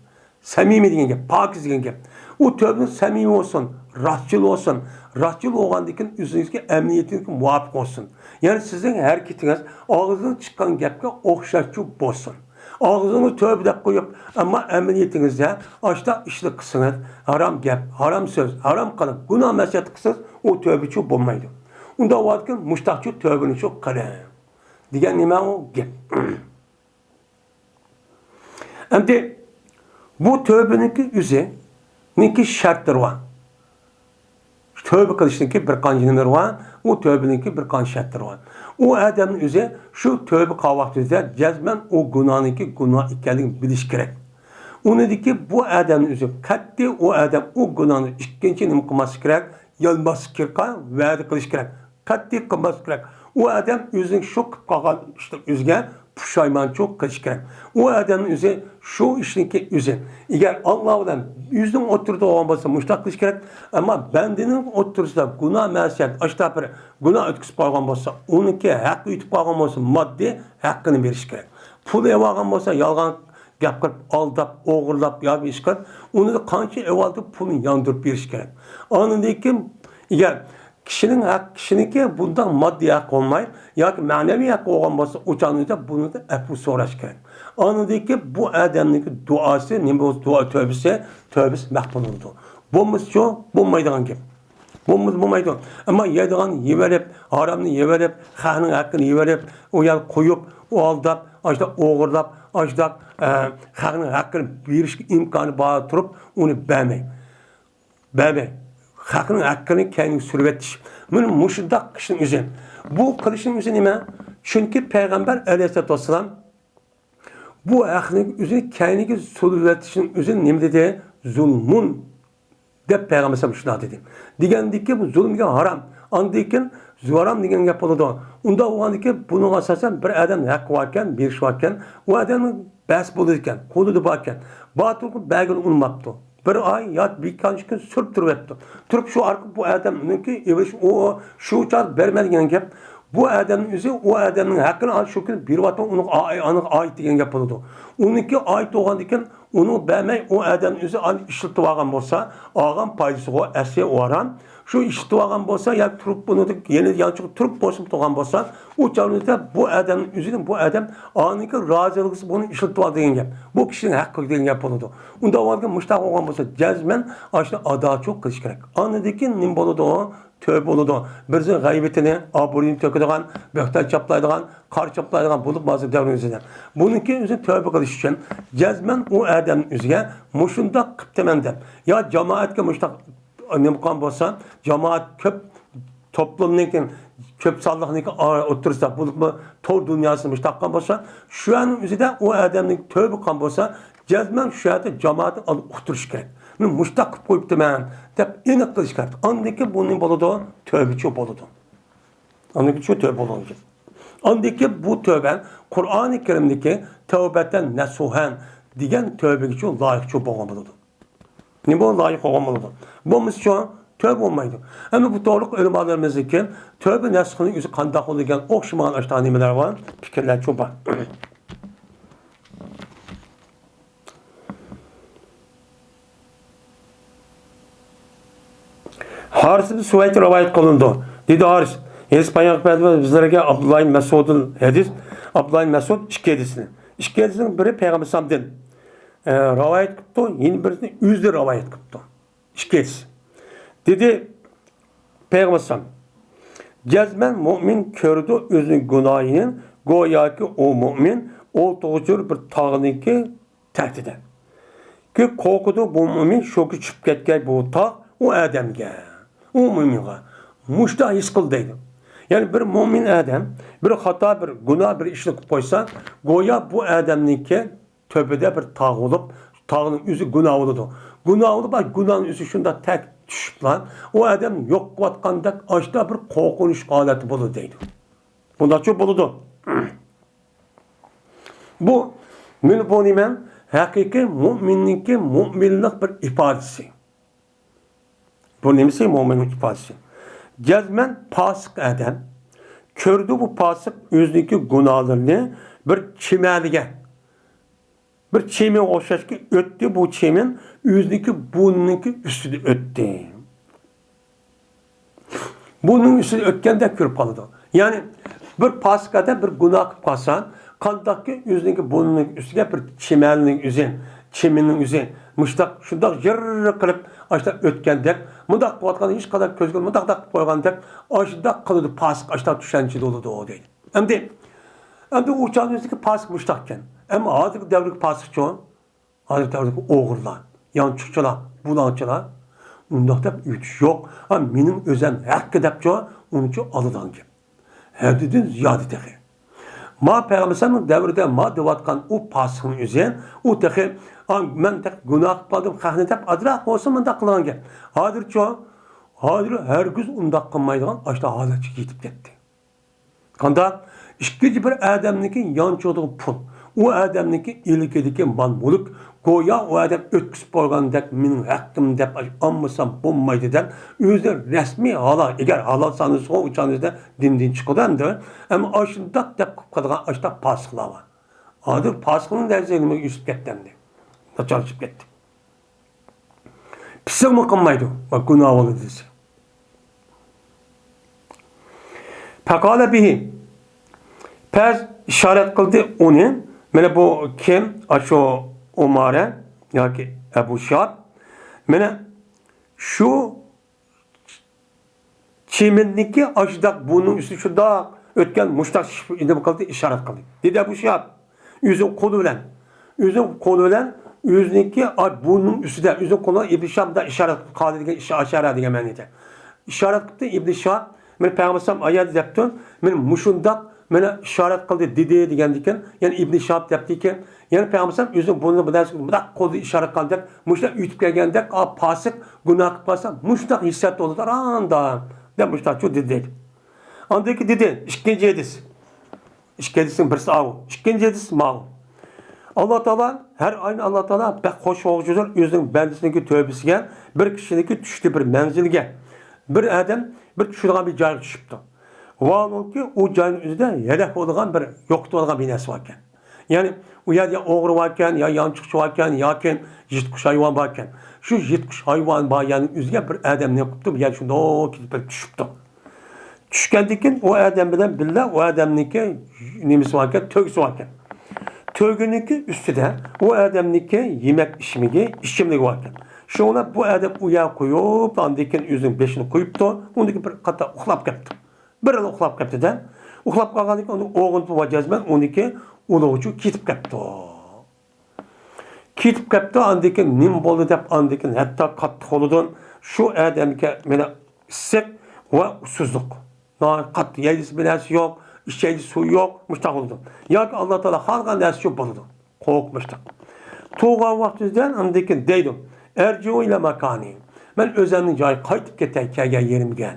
سەمىمىي دېگەن گەپ، پاكىز دېگەن گەپ. ئۇ تەۋبىڭىز سەمىمىي بولسۇن، راستچىل بولسۇن. راستچىل بولغاندىن كېيىن ئۆزىڭىزگە ئەمەلىيىتىگە مۇۋاپىق بولسۇن. يەنى سىزنىڭ ھەرىكىتىڭىز ئاغزىدىن چىققان گەپكە ئوخشاشچۇ بولسۇن. ئاغزىڭىزدا تەۋبە دەپ قويۇپ، ئەمما ئەمەلىيىتىڭىزدە ئاشتا ئىشلار قىلسىڭىز، ھارام گەپ، ھارام سۆز، ھارام قىلىق، گۇناھ مەسىيەت قىلسىڭىز، ئۇ تەۋبىچۇ بولمايدۇ. ئۇنداق بولغاندىكىن مۇشتاقچۇ تەۋبىنى شۇ قىلىڭ دېگەن نېمە ئۇ گەپ. ئەمدى بۇ تەۋبىنىڭكى ئۆزىنىڭكى شەرتلىرى بار. تەۋبە قىلىشنىڭكى بىر قانچە نېمىلىرى بار، ئۇ تەۋبىنىڭكى بىر قانچە شەرتلىرى بار. ئۇ ئادەمنىڭ ئۆزى شۇ تەۋبە قىلغان ۋاقتىدا جەزمەن ئۇ گۇناھنىڭكى گۇناھ ئىكەنلىكىنى بىلىشى كېرەك. ئۇنىڭدىكى بۇ ئادەمنىڭ ئۆزى قەتئىي ئۇ ئادەم ئۇ گۇناھنى ئىككىنچى نېمە قىلماسلىقى كېرەك، يالماسلىقى كېرەك، ۋەدە قىلىشى كېرەك. قەتئىي قىلماسلىق كېرەك. ئۇ ئادەم ئۆزىنىڭ شۇ قىلىپ قالغان ئىشىدىن ئۆزىگە پۇشايمانچىلىق قىلىشى كېرەك. ئۇ ئادەمنىڭ ئۆزى شۇ ئىشنىڭكى ئۆزى. ئەگەر ئاللا بىلەن ئۆزىنىڭ ئوتتۇرىدا بولغان بولسا مۇشۇنداق قىلىشى كېرەك. ئەمما بەندىنىڭ ئوتتۇرىسىدا گۇناھ مەسىيەت، ئاشتا بىر گۇناھ ئۆتكۈزۈپ قالغان بولسا، ئۇنىڭكى ھەققى ئۆتۈپ قالغان بولسا، ماددىي ھەققىنى بېرىشى كېرەك. پۇل ئېلىۋالغان بولسا، يالغان گەپ قىلىپ، ئالداپ، ئوغرىلاپ ياكى ئىش قىلىپ، ئۇنى قانچە ئېلىۋالدى، پۇلنى ياندۇرۇپ بېرىش كېرەك. ئاندىن كېيىن، ئەگەر كىشىنىڭ ھەق-، كىشىنىڭكى بۇنداق ماددىي ھەق بولماي، ياكى مەنىۋى ھەق بولغان بولسا، ئۇ چاغنىڭدا بۇنىڭدا ئەپۇ سوراش كېرەك. ئاندىن كېيىن بۇ ئادەمنىڭكى دۇئاسى نېمە بولسا، دۇئا تەۋبىسى، تەۋبىسى مەقبۇل بولىدۇ. بولمىسىچۇ، بولمايدىغان گەپ. بولمىسا بولمايدۇ. ئەمما يەيدىغان يېۋېرىپ، ھارامنى يېۋېرىپ، خەقنىڭ ھەققىنى يېۋېرىپ، ئۇ يەرگە قويۇپ، ئۇ ئالداپ، ئاشۇنداق ئوغرىلاپ، ئاشۇنداق، ئە، خەقنىڭ ھەققىنى بېرىشكە ئىمكانى بار تۇرۇپ، ئۇنى بەرمەي. بەرمەي. خەقنىڭ ھەققىنى كەينىگە سۈرۈۋېتىش. مانا مۇشۇنداق قىلىشنىڭ ئۆزى. بۇ قىلىشنىڭ ئۆزى نېمە؟ چۈنكى پەيغەمبەر ئەلەيھىسسالاتۇ ۋەسسالام بۇ ھەقنىڭ ئۆزىنى كەينىگە سۈرۈۋېتىشنىڭ ئۆزىنى نېمە دېدى؟ زۇلمۇن دەپ پەيغەمبەر ئەلەيھىسسالام شۇنداق دېدى. دېگەندىكىن بۇ زۇلۇم دېگەن ھارام. ئاندىن كېيىن ھارام دېگەن گەپ بولىدۇ. ئۇنداق بولغاندىكىن بۇنىڭغا ئاساسەن بىر ئادەمنىڭ ھەققى باركەن، بېرىشى باركەن، ئۇ ئادەمنىڭ بەس بولىدىكەن، قولىدا باركەن. باتۇرغا بەرگىلى ئۇنىماپتۇ. بىر ئاي ياكى بىر نەچچە كۈن سۈرۈپ تۇرۇۋەپتۇ. تۇرۇپ شۇ ئارقىلىق بۇ ئادەمنىڭكى ئېلىش، ئۇ شۇ چاغ بەرمە دېگەن گەپ. بۇ ئادەمنىڭ ئۆزى ئۇ ئادەمنىڭ ھەققىنى شۇ كۈنى بېرىۋاتقان ئۇنىڭغا ئا-، ئاي-، ئانىغا ئائىت دېگەن گەپ بولىدۇ. ئۇنىڭكى ئائىت بولغاندىكىن ئۇنىڭ بەرمەي ئۇ ئادەمنىڭ ئۆزى ئانى ئىشلىتىۋالغان بولسا، ئالغان پايدىسىغۇ ئەسلى ئۇ ھارام. شۇ ئىشلىتىۋالغان بولسا ياكى تۇرۇپ ئۇنىڭدىن يەنە يانچۇقى تۇرۇپ بولسىمۇ تۇرغان بولسا، ئۇ چاغدا بۇ ئادەمنىڭ ئۆزىدىن بۇ ئادەم ئانىڭكى رازىلىقىسى بۇنى ئىشلىتىۋالدى دېگەن گەپ. بۇ كىشىنىڭ ھەققى دېگەن گەپ بولىدۇ. ئۇنداق بولغان مۇشۇنداق بولغان بولسا جەزمەن ئاشۇنى ئاداچىلىق قىلىش كېرەك. ئاندىن كېيىن نېمە بولىدۇ؟ تۆۋە بولىدۇ. بىرسىنىڭ غەيۋىتىنى، ئابرۇيىنى تۆكىدىغان، بۆھتان چاپلايدىغان، قارا چاپلايدىغان بولۇپ ھازىر دەۋرىمىزدە. بۇنىڭكى ئۆزى تۆۋە قىلىش ئۈچۈن جەزمەن ئۇ ئادەمنىڭ ئۆزىگە مۇشۇنداق قىپتىمەن دەپ، يا جامائەتكە مۇشۇنداق نېمە قىلغان بولسا، جامائەت كۆپ، توپلۇمنىڭكى كۆپ سانلىقنىڭكى ئوتتۇرىسىدا بولۇپمۇ تور دۇنياسىدا مۇشۇنداق قىلغان بولسا، شۇ ئۆزىدە ئۇ ئادەمنىڭ تۆۋە قىلغان بولسا، جەزمەن شۇ يەردە جامائەتنى ئۇقتۇرۇش كېرەك. مەن مۇشۇنداق قىلىپ قويۇپتىمەن دەپ ئېنىق قىلىش كېرەك. ئاندىن كېيىن بۇ نېمە بولىدۇ؟ تۆۋە شۇ بولىدۇ. ئاندىن كېيىن شۇ تۆۋە بولىدۇ. ئاندىن كېيىن بۇ تۆۋە قۇرئانى كەرىمدىكى تەۋبەتەن نەسۇھەن دېگەن تۆۋەگە شۇ لايىق شۇ بولغان بولىدۇ. نېمە بۇ لايىق بولغان بولىدۇ؟ بولمىسا شۇ تۆۋە بولمايدۇ. ئەمما بۇ توغرىلىق ئۆلىمالىرىمىزدىكى تۆۋە نەسخىنىڭ ئۆزى قانداق بولىدۇ دېگەن ئوخشىمىغان ئاشۇنداق نېمىلەر بار، پىكىرلەر شۇ بار. ھارىس ئىبن سۇۋەيد رىۋايەت قىلىنىدۇ. دېدى ھارىس، ھېلىسى پايغەمبەر بىزلەرگە ئابدۇللا ئىبن مەسئۇدتىن ھەدىس، ئابدۇللا ئىبن مەسئۇد ئىككى ھەدىسنى. ئىككى ھەدىسنىڭ بىرى پەيغەمبەر ئەلەيھىسسالامدىن، ئە، رىۋايەت قىپتۇ، يەنە بىرسىنى ئۆزى رىۋايەت قىپتۇ. ئىككى ھەدىس. دېدى پەيغەمبەر ئەلەيھىسسالام، جەزمەن مۇئمىن كۆرىدۇ ئۆزىنىڭ گۇناھىنى، گوياكى ئۇ مۇئمىن ئولتۇرغۇچى بىر تاغنىڭكى تەكتىدە. كى قورقىدۇ بۇ مۇئمىن شۇ كۈن چۈشۈپ كەتكەي بۇ تاغ ئۇ ئادەمگە، ئۇ مۇئمىنغا. مۇشۇنداق ھېس قىل دەيدۇ. يەنى بىر مۇئمىن ئادەم بىر خاتا، بىر گۇناھ، بىر ئىشنى قىلىپ قويسا، گويا بۇ ئادەمنىڭكى تۆپىدە بىر تاغ بولۇپ، تاغنىڭ ئۆزى گۇناھ بولىدۇ. گۇناھ بولۇپ، ئا، گۇناھنىڭ ئۆزى شۇنداق تەك چۈشۈپلا، ئۇ ئادەم يوق قىلىۋاتقاندەك ئاشۇنداق بىر قورقۇنچ ھالەتتە بولىدۇ دەيدۇ. بۇنداقچۇ بولىدۇ. بۇ، مانا بۇ نېمە؟ ھەقىقىي مۇئمىننىڭكى مۇئمىنلىق بىر ئىپادىسى. بۇ نېمىسى؟ مۇئمىننىڭ ئىپادىسى. جەزمەن پاسىق ئادەم كۆرىدۇ، بۇ پاسىق ئۆزىنىڭكى گۇناھلىرىنى بىر چىمەنگە، بىر چىمەنگە ئوخشاشكى ئۆتتى، بۇ چىمەن ئۆزىنىڭكى بۇرنىنىڭكى ئۈستىدە ئۆتتى. بۇرنىنىڭ ئۈستىدە ئۆتكەندەك كۆرۈپ قالىدۇ. يەنى بىر پاسىق ئادەم بىر گۇناھ قىلىپ قالسا، قانداقكى ئۆزىنىڭكى بۇرنىنىڭ ئۈستىگە بىر چىمەننىڭ ئۆزى، چىمەننىڭ ئۆزى، مۇشتاق، شۇنداق يىررىق قىلىپ، ئاشۇنداق ئۆتكەندەك، مۇنداق قىلىۋاتقان ھېچقانداق كۆزگە مۇنداق قىلىپ قويغاندەك، ئاشۇنداق قىلىدۇ، پاسىق ئاشۇنداق چۈشەنچىدە بولىدۇ دەيدۇ. ئەمدى، ئەمدى ئۇ چاغنىڭ ئۆزىدىكى پاسىق مۇشتاق ئىكەن. ئەمما ھازىرقى دەۋردىكى پاسىقچۇ؟ ھازىرقى دەۋردىكى ئوغرىلار، يانچۇقچىلار، بۇلاڭچىلار ئۇنداق دەپ ئۆتۈش يوق. ھا، مېنىڭ ئۆزەم ھەققى دەپچۇ، ئۇنىچۇ ئالىدىغان گەپ. ھەددىدىن زىيادە تېخى. ما پەيغەمبەرنىڭ دەۋرىدە ما دەۋاتقان ئۇ پاسىقنىڭ ئۆزى، ئۇ تېخى، ئا، مەن تېخى گۇناھ قىلىپ قالدىم، خەقنى دەپ ئازراق بولسا مۇنداق قىلغان گەپ. ھازىرچۇ، ھازىر ھەرگىز ئۇنداق قىلمايدىغان ئاشۇنداق ھالەتكە يېتىپ كەتتى. قانداق؟ ئىككىنچى بىر ئادەمنىڭكى يانچۇقىدىكى پۇل، ئۇ ئادەمنىڭكى ئىلكىدىكى مال-مۈلۈك، گويا ئۇ ئادەم ئۆتكۈزۈپ بولغاندەك، مېنىڭ ھەققىم دەپ ئالمىسام بولمايدۇ دەپ، ئۆزى رەسمىي ھالال، ئەگەر ھالال سانىسىغۇ، ئۇ چاغنىڭ ئۆزىدە دىندىن چىقىدۇ ئەمدى. ئەمما ئاشۇنداق دەپ قىلىپ قالىدىغان ئاشۇنداق پاسىقلار بار. ھازىر پاسىقنىڭ دەرىجىسى نېمە ئۆسۈپ كەتتى ئەمدى؟ ناچارلىشىپ كەتتى. پىسىقمۇ قىلمايدۇ. ۋە گۇناھ بولىدۇ دېسە. پەقالە بىھى. پەس ئىشارەت قىلدى ئۇنى. مانا بۇ كىم؟ ئاشۇ ئۇمارە ياكى ئەبۇ شىھاب. مانا شۇ چىمىننىڭكى ئاشۇنداق بۇرنىنىڭ ئۈستى شۇنداق ئۆتكەن مۇشتاق شىپ-، نېمە قىلدى، ئىشارەت قىلدى. دېدى ئەبۇ شىھاب. ئۆزى قولى بىلەن، ئۆزى قولى بىلەن ئۆزىنىڭكى، ئاي، بۇرنىنىڭ ئۈستىدە، ئۆزىنىڭ قولىغا ئىبن شىھاب مۇنداق ئىشارەت قىلدى دېگەن، ئىشا-، ئىشارە دېگەن مەنىدە. ئىشارەت قىپتۇ ئىبن شىھاب، مانا پەيغەمبەر ئەلەيھىسسالام ئايەتتە دەپتۇ، مانا مۇشۇنداق، مانا ئىشارەت قىلدى دېدى دېگەندىكىن، يەنى ئىبن شىھاب دەپتىكەن، يەنى پەيغەمبەر ئەلەيھىسسالام ئۆزىنىڭ بۇرنىغا بىر نەرسە مۇنداق قولىدا ئىشارە قىلغاندەك، مۇشۇنداق ئۆتۈپ كەلگەندەك، ئا، پاسىق، گۇناھ قىلىپ قالسا، مۇشۇنداق ھېسسىيات بولىدۇ، ئاراندا، دەپ مۇشۇنداقچۇ دېدى دەيدۇ. ئاندىن كېيىن دېدى، ئىككىنچى ھەدىس. ئىككى ھەدىسنىڭ بىرسى ئاۋۇ. ئىككىنچى ھەدىس ماۋۇ. ئاللا تائالا، ھەر ئاينى ئاللا تائالا بەك خوش بولغۇچىدۇر ئۆزىنىڭ بەندىسىنىڭكى تۆبىسىگە، بىر كىشىنىڭكى چۈشتى بىر مەنزىلگە، بىر ئادەم بىر چۈشىدىغان بىر جايغا چۈشۈپتۇ. ۋاھالەنكى، ئۇ جاينىڭ ئۆزىدە ھەلەك بولىدىغان بىر، يوقىتىۋالغان بىر نەرسە باركەن. يەنى ئۇ يەردە يا ئوغرى باركەن، يا يانچۇقچى باركەن، ياكى يىرتقۇچ ھايۋان باركەن. شۇ يىرتقۇچ ھايۋان بار يەرنىڭ ئۆزىگە بىر ئادەم نېمە قىپتۇ، بۇ يەردە شۇنداق كېتىپ بىر چۈشۈپتۇ. چۈشكەندىن كېيىن ئۇ ئادەم بىلەن بىللە ئۇ ئادەمنىڭكى نېمىسى باركەن، تۆگىسى باركەن. تۆگىنىڭكى ئۈستىدە ئۇ ئادەمنىڭكى يېمەك ئىچمىكى، ئىچىملىكى باركەن. شۇڭا بۇ ئادەم ئۇ يەرگە قويۇپ، ئاندىن كېيىن ئۆزىنىڭ بېشىنى قويۇپتۇ، ئۇندىن كېيىن بىر قاتار ئۇخلاپ كەپتۇ. بىرلا ئۇخلاپ كەپتىدە. ئۇخلاپ قالغاندىن كېيىن ئۇنى ئويغىنىپ، ۋاجازمەن ئۇنىڭكى ئۇلۇغىچۇ كېتىپ كەپتۇ. كېتىپ كەپتۇ، ئاندىن كېيىن نېمە بولدى دەپ، ئاندىن كېيىن ھەتتا قاتتىق بولىدۇ. شۇ ئادەمگە مانا ئىسسىق ۋە ئۇسسۇزلۇق. ناھايىتى قاتتىق، يەيلىسە بىر نەرسە يوق، ئىچەيلى سۇ يوق، مۇشۇنداق بولىدۇ. ياكى ئاللا تائالا خالىغان نەرسە شۇ بولىدۇ. قورقۇپ مۇشۇنداق. تۇرغان ۋاقتىدا ئاندىن كېيىن دەيدۇ، ئەرجىئۇ ئىلە ماكانى. مەن ئۆزۈمنىڭ جايىغا قايتىپ كېتەي، كەلگەن يېرىمگە.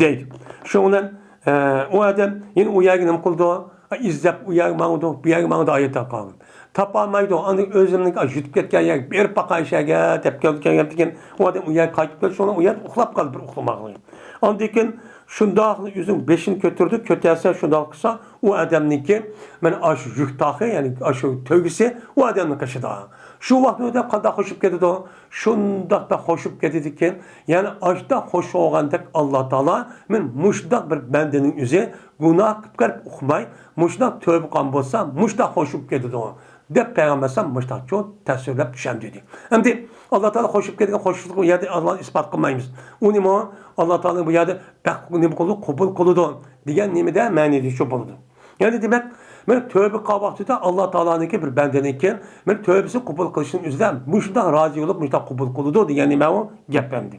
دەيدۇ. شۇنىڭ بىلەن، ئە، ئۇ ئادەم يەنە ئۇ يەرگە نېمە قىلىدۇ؟ ئىزدەپ ئۇ يەرگە ماڭىدۇ، بۇ يەرگە ماڭىدۇ، ئايەتتە قالغان. تاپالمايدۇ، ئاندىن ئۆزۈمنىڭ يۈتۈپ كەتكەن يەرگە بېرىپ باقاي شەگە دەپ كەلدى، كەلگەندىن كېيىن ئۇ ئادەم ئۇ يەرگە قايتىپ كەلدى، شۇنىڭ ئۇ يەردە ئۇخلاپ قالدى، بىر ئۇخلىماقلىق. ئاندىن كېيىن شۇنداقلا ئۆزىنىڭ بېشىنى كۆتۈردى، كۆتەرسە شۇنداق قىلسا، ئۇ ئادەمنىڭكى، مانا ئاشۇ يۈك تاقى، يەنى ئاشۇ تۆگىسى ئۇ ئادەمنىڭ قېشىدا. شۇ ۋاقىتتا ئۇ ئادەم قانداق خوشۇپ كېتىدۇ؟ شۇنداق بەك خوشۇپ كېتىدىكەن، يەنى ئاشۇنداق خوش بولغاندەك ئاللا تائالا، مەن مۇشۇنداق بىر بەندىنىڭ ئۆزى گۇناھ قىلىپ كىرىپ ئۇقماي، مۇشۇنداق تۆبە قىلغان بولسا، مۇشۇنداق خوشۇپ كېتىدۇ، دەپ پەيغەمبەر ئەلەيھىسسالام مۇشۇنداقچۇ تەسۋىرلەپ چۈشەندۈردى. ئەمدى ئاللا تائالا خوشۇپ كېتىدىغان خوشلۇقنى ئۇ يەردە ئاللا ئىسپات قىلمايمىز. ئۇنىمۇ ئاللا تائالا بۇ يەردە بەك نېمە قىلىدۇ، قوبۇل قىلىدۇ دېگەن نېمىدە مەنىدە شۇ بولىدۇ. يەنى دېمەك، مەن تۆبە قىلغان ۋاقتىدا ئاللا تائالانىڭكى بىر بەندىنىڭكى مەن تۆبىسىنى قوبۇل قىلىشنىڭ ئۆزىدە مۇشۇنداق رازى بولۇپ، مۇشۇنداق قوبۇل قىلىدۇ دېگەن نېمە ئۇ گەپ ئەمدى.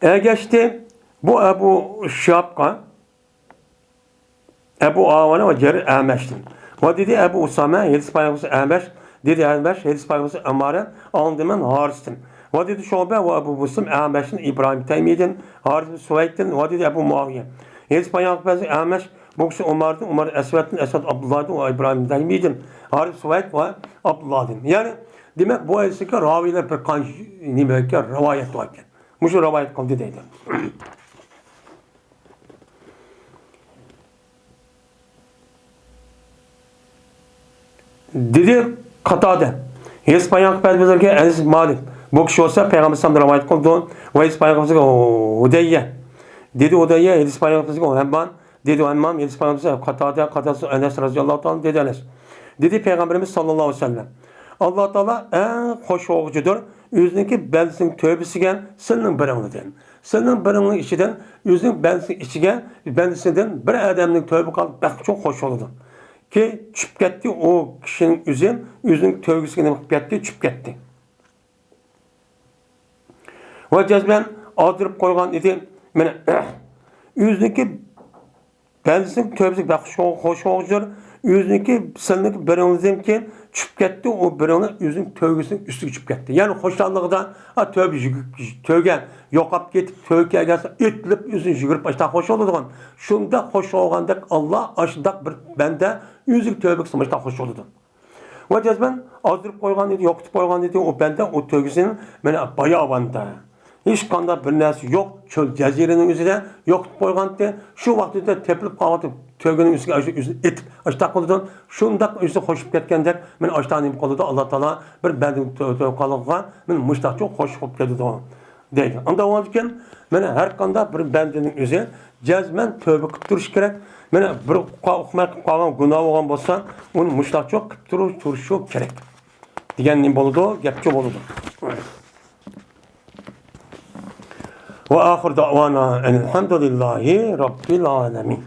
ئەگەشتى بۇ ئەبۇ شىھابقا، ئەبۇ ئاۋانە ۋە جەرىر ئەمەشتىن. ۋە دېدى ئەبۇ ئۇسامە، ھېدىس پايغۇسى ئەمەش، دېدى ئەمەش، ھېدىس پايغۇسى ئەمارە، ئاڭلىدىم مەن ھارىستىن. ۋە دېدى شۇبە ۋە ئەبۇ مۇسلىم ئەمەشتىن، ئىبراھىم تەيمىدىن، ھارىس بىن سۇۋەيدتىن، ۋە دېدى ئەبۇ مۇئاۋىيە. ھېدىس پايغۇسى ئەمەش، بۇ كىشى ئۇماردىن، ئۇمار ئەسۋەدتىن، ئەسۋەد ئابدۇللاھدىن ۋە ئىبراھىم تەيمىدىن، ھارىس سۇۋەيد ۋە ئابدۇللاھدىن. يەنى، دېمەك، بۇ ھەدىسكە راۋىيلەر بىر قانچە نېمە ئىكەن، رىۋايەت بار ئىكەن. مۇشۇ رىۋايەت قىلدى دەيدۇ. دېدى قاتادە، ھېدىس بايان قىلىپ بەردى بىزلەرگە ئەنەس مالىك. بۇ كىشى بولسا پەيغەمبەر ئەلەيھىسسالامدىن رىۋايەت قىلىدۇ. ۋە ھېدىس بايان قىلىپ بىزگە ھۇدەييە. دېدى ھۇدەييە، ھېدىس بايان قىلىپ بىزگە ھەممان. دېدى ھەممان، ھېدىس بايان قىلىپ بىزگە قاتادە، قاتادە ئەنەس رازىياللاھۇ تائالا، دېدى ئەنەس. دېدى پەيغەمبىرىمىز ساللاللاھۇ ئەلەيھى ۋەسەللەم، ئاللا تائالا ئەڭ خوش بولغۇچىدۇر ئۆزىنىڭكى بەندىسىنىڭ تۆبىسىگە سىلىنىڭ بىرىڭلىدىن. سىلىنىڭ بىرىڭنىڭ ئىچىدىن ئۆزىنىڭ بەندىسىنىڭ ئىچىگە، بەندىسىدىن بىر ئادەمنىڭ تۆبە قىلىپ بەك چوڭ خوش بولىدۇ. كى چۈشۈپ كەتتى، ئۇ كىشىنىڭ ئۆزى ئۆزىنىڭ تۆگىسىگە نېمە قىلىپ كەتتى؟ چۈشۈپ كەتتى. ۋە جەزمەن ئازدۇرۇپ قويغان ئىدى. مانا، ئۆزىنىڭكى بەندىسىنىڭ تۆبىسىگە بەك خوش، خوش بولغۇچىدۇر. ئۆزىنىڭكى، سىلىنىڭكى بىرىڭلىدىن كېيىن چۈشۈپ كەتتى، ئۇ بىرىڭلى ئۆزىنىڭ تۆگىسىنىڭ ئۈستىگە چۈشۈپ كەتتى. يەنى خۇشاللىقىدا، ئا، تۆگە يۈگۈپ، تۆگە يوقاپ كېتىپ، تۆگە كەلگەنسېرى ئېتىلىپ، ئۆزىنى يۈگۈرۈپ، ئاشتا خوش بولىدىغان. شۇنداق خوش بولغاندەك، ئاللا ئاشۇنداق بىر بەندە ئۆزىگە تۆبە قىلسا، مۇشۇنداق خوش بولىدۇ. ۋە جەزمەن ئازدۇرۇپ قويغان ئىدى، يوقىتىپ قويغان ئىدى ئۇ بەندە ئۇ تۆگىسىنى، مانا، باياۋاندا. ھېچقانداق بىر نەرسە يوق، چۆل جەزىرىنىڭ ئۆزىدە يوقىتىپ قويغانتى. شۇ ۋاقتىدا تېپىلىپ قالغان تۆگىنىڭ ئۈستىگە ئاشۇ ئۆزىنى ئېتىپ، ئاشۇنداق قىلىدۇ. شۇنداق ئۆزى خوشۇپ كەتكەندەك، مانا، ئاشۇنداق نېمە قىلىدۇ، ئاللا تائالا بىر بەندىنىڭ تۆ-، تۆ-، قالغىغا، مانا، مۇشۇنداقچۇ خوش بولۇپ كېتىدۇ. دەيدۇ. ئۇنداق بولغاندىكىن، مانا، ھەر قانداق بىر بەندىنىڭ ئۆزى جەزمەن تۆبە قىلىپ تۇرۇشى كېرەك. مانا، بىر ئۇقماي قىلىپ قالغان گۇناھ بولغان بولسا، ئۇنى مۇشۇنداقچۇ قىلىپ تۇرۇش، تۇرۇشى كېرەك. دېگەن نېمە بولىدۇ؟ گەپچۇ بولىدۇ. ۋە ئاخىر دەئۋانا ئەنىل ھەمدۇلىللاھى رەببىل ئالەمىن.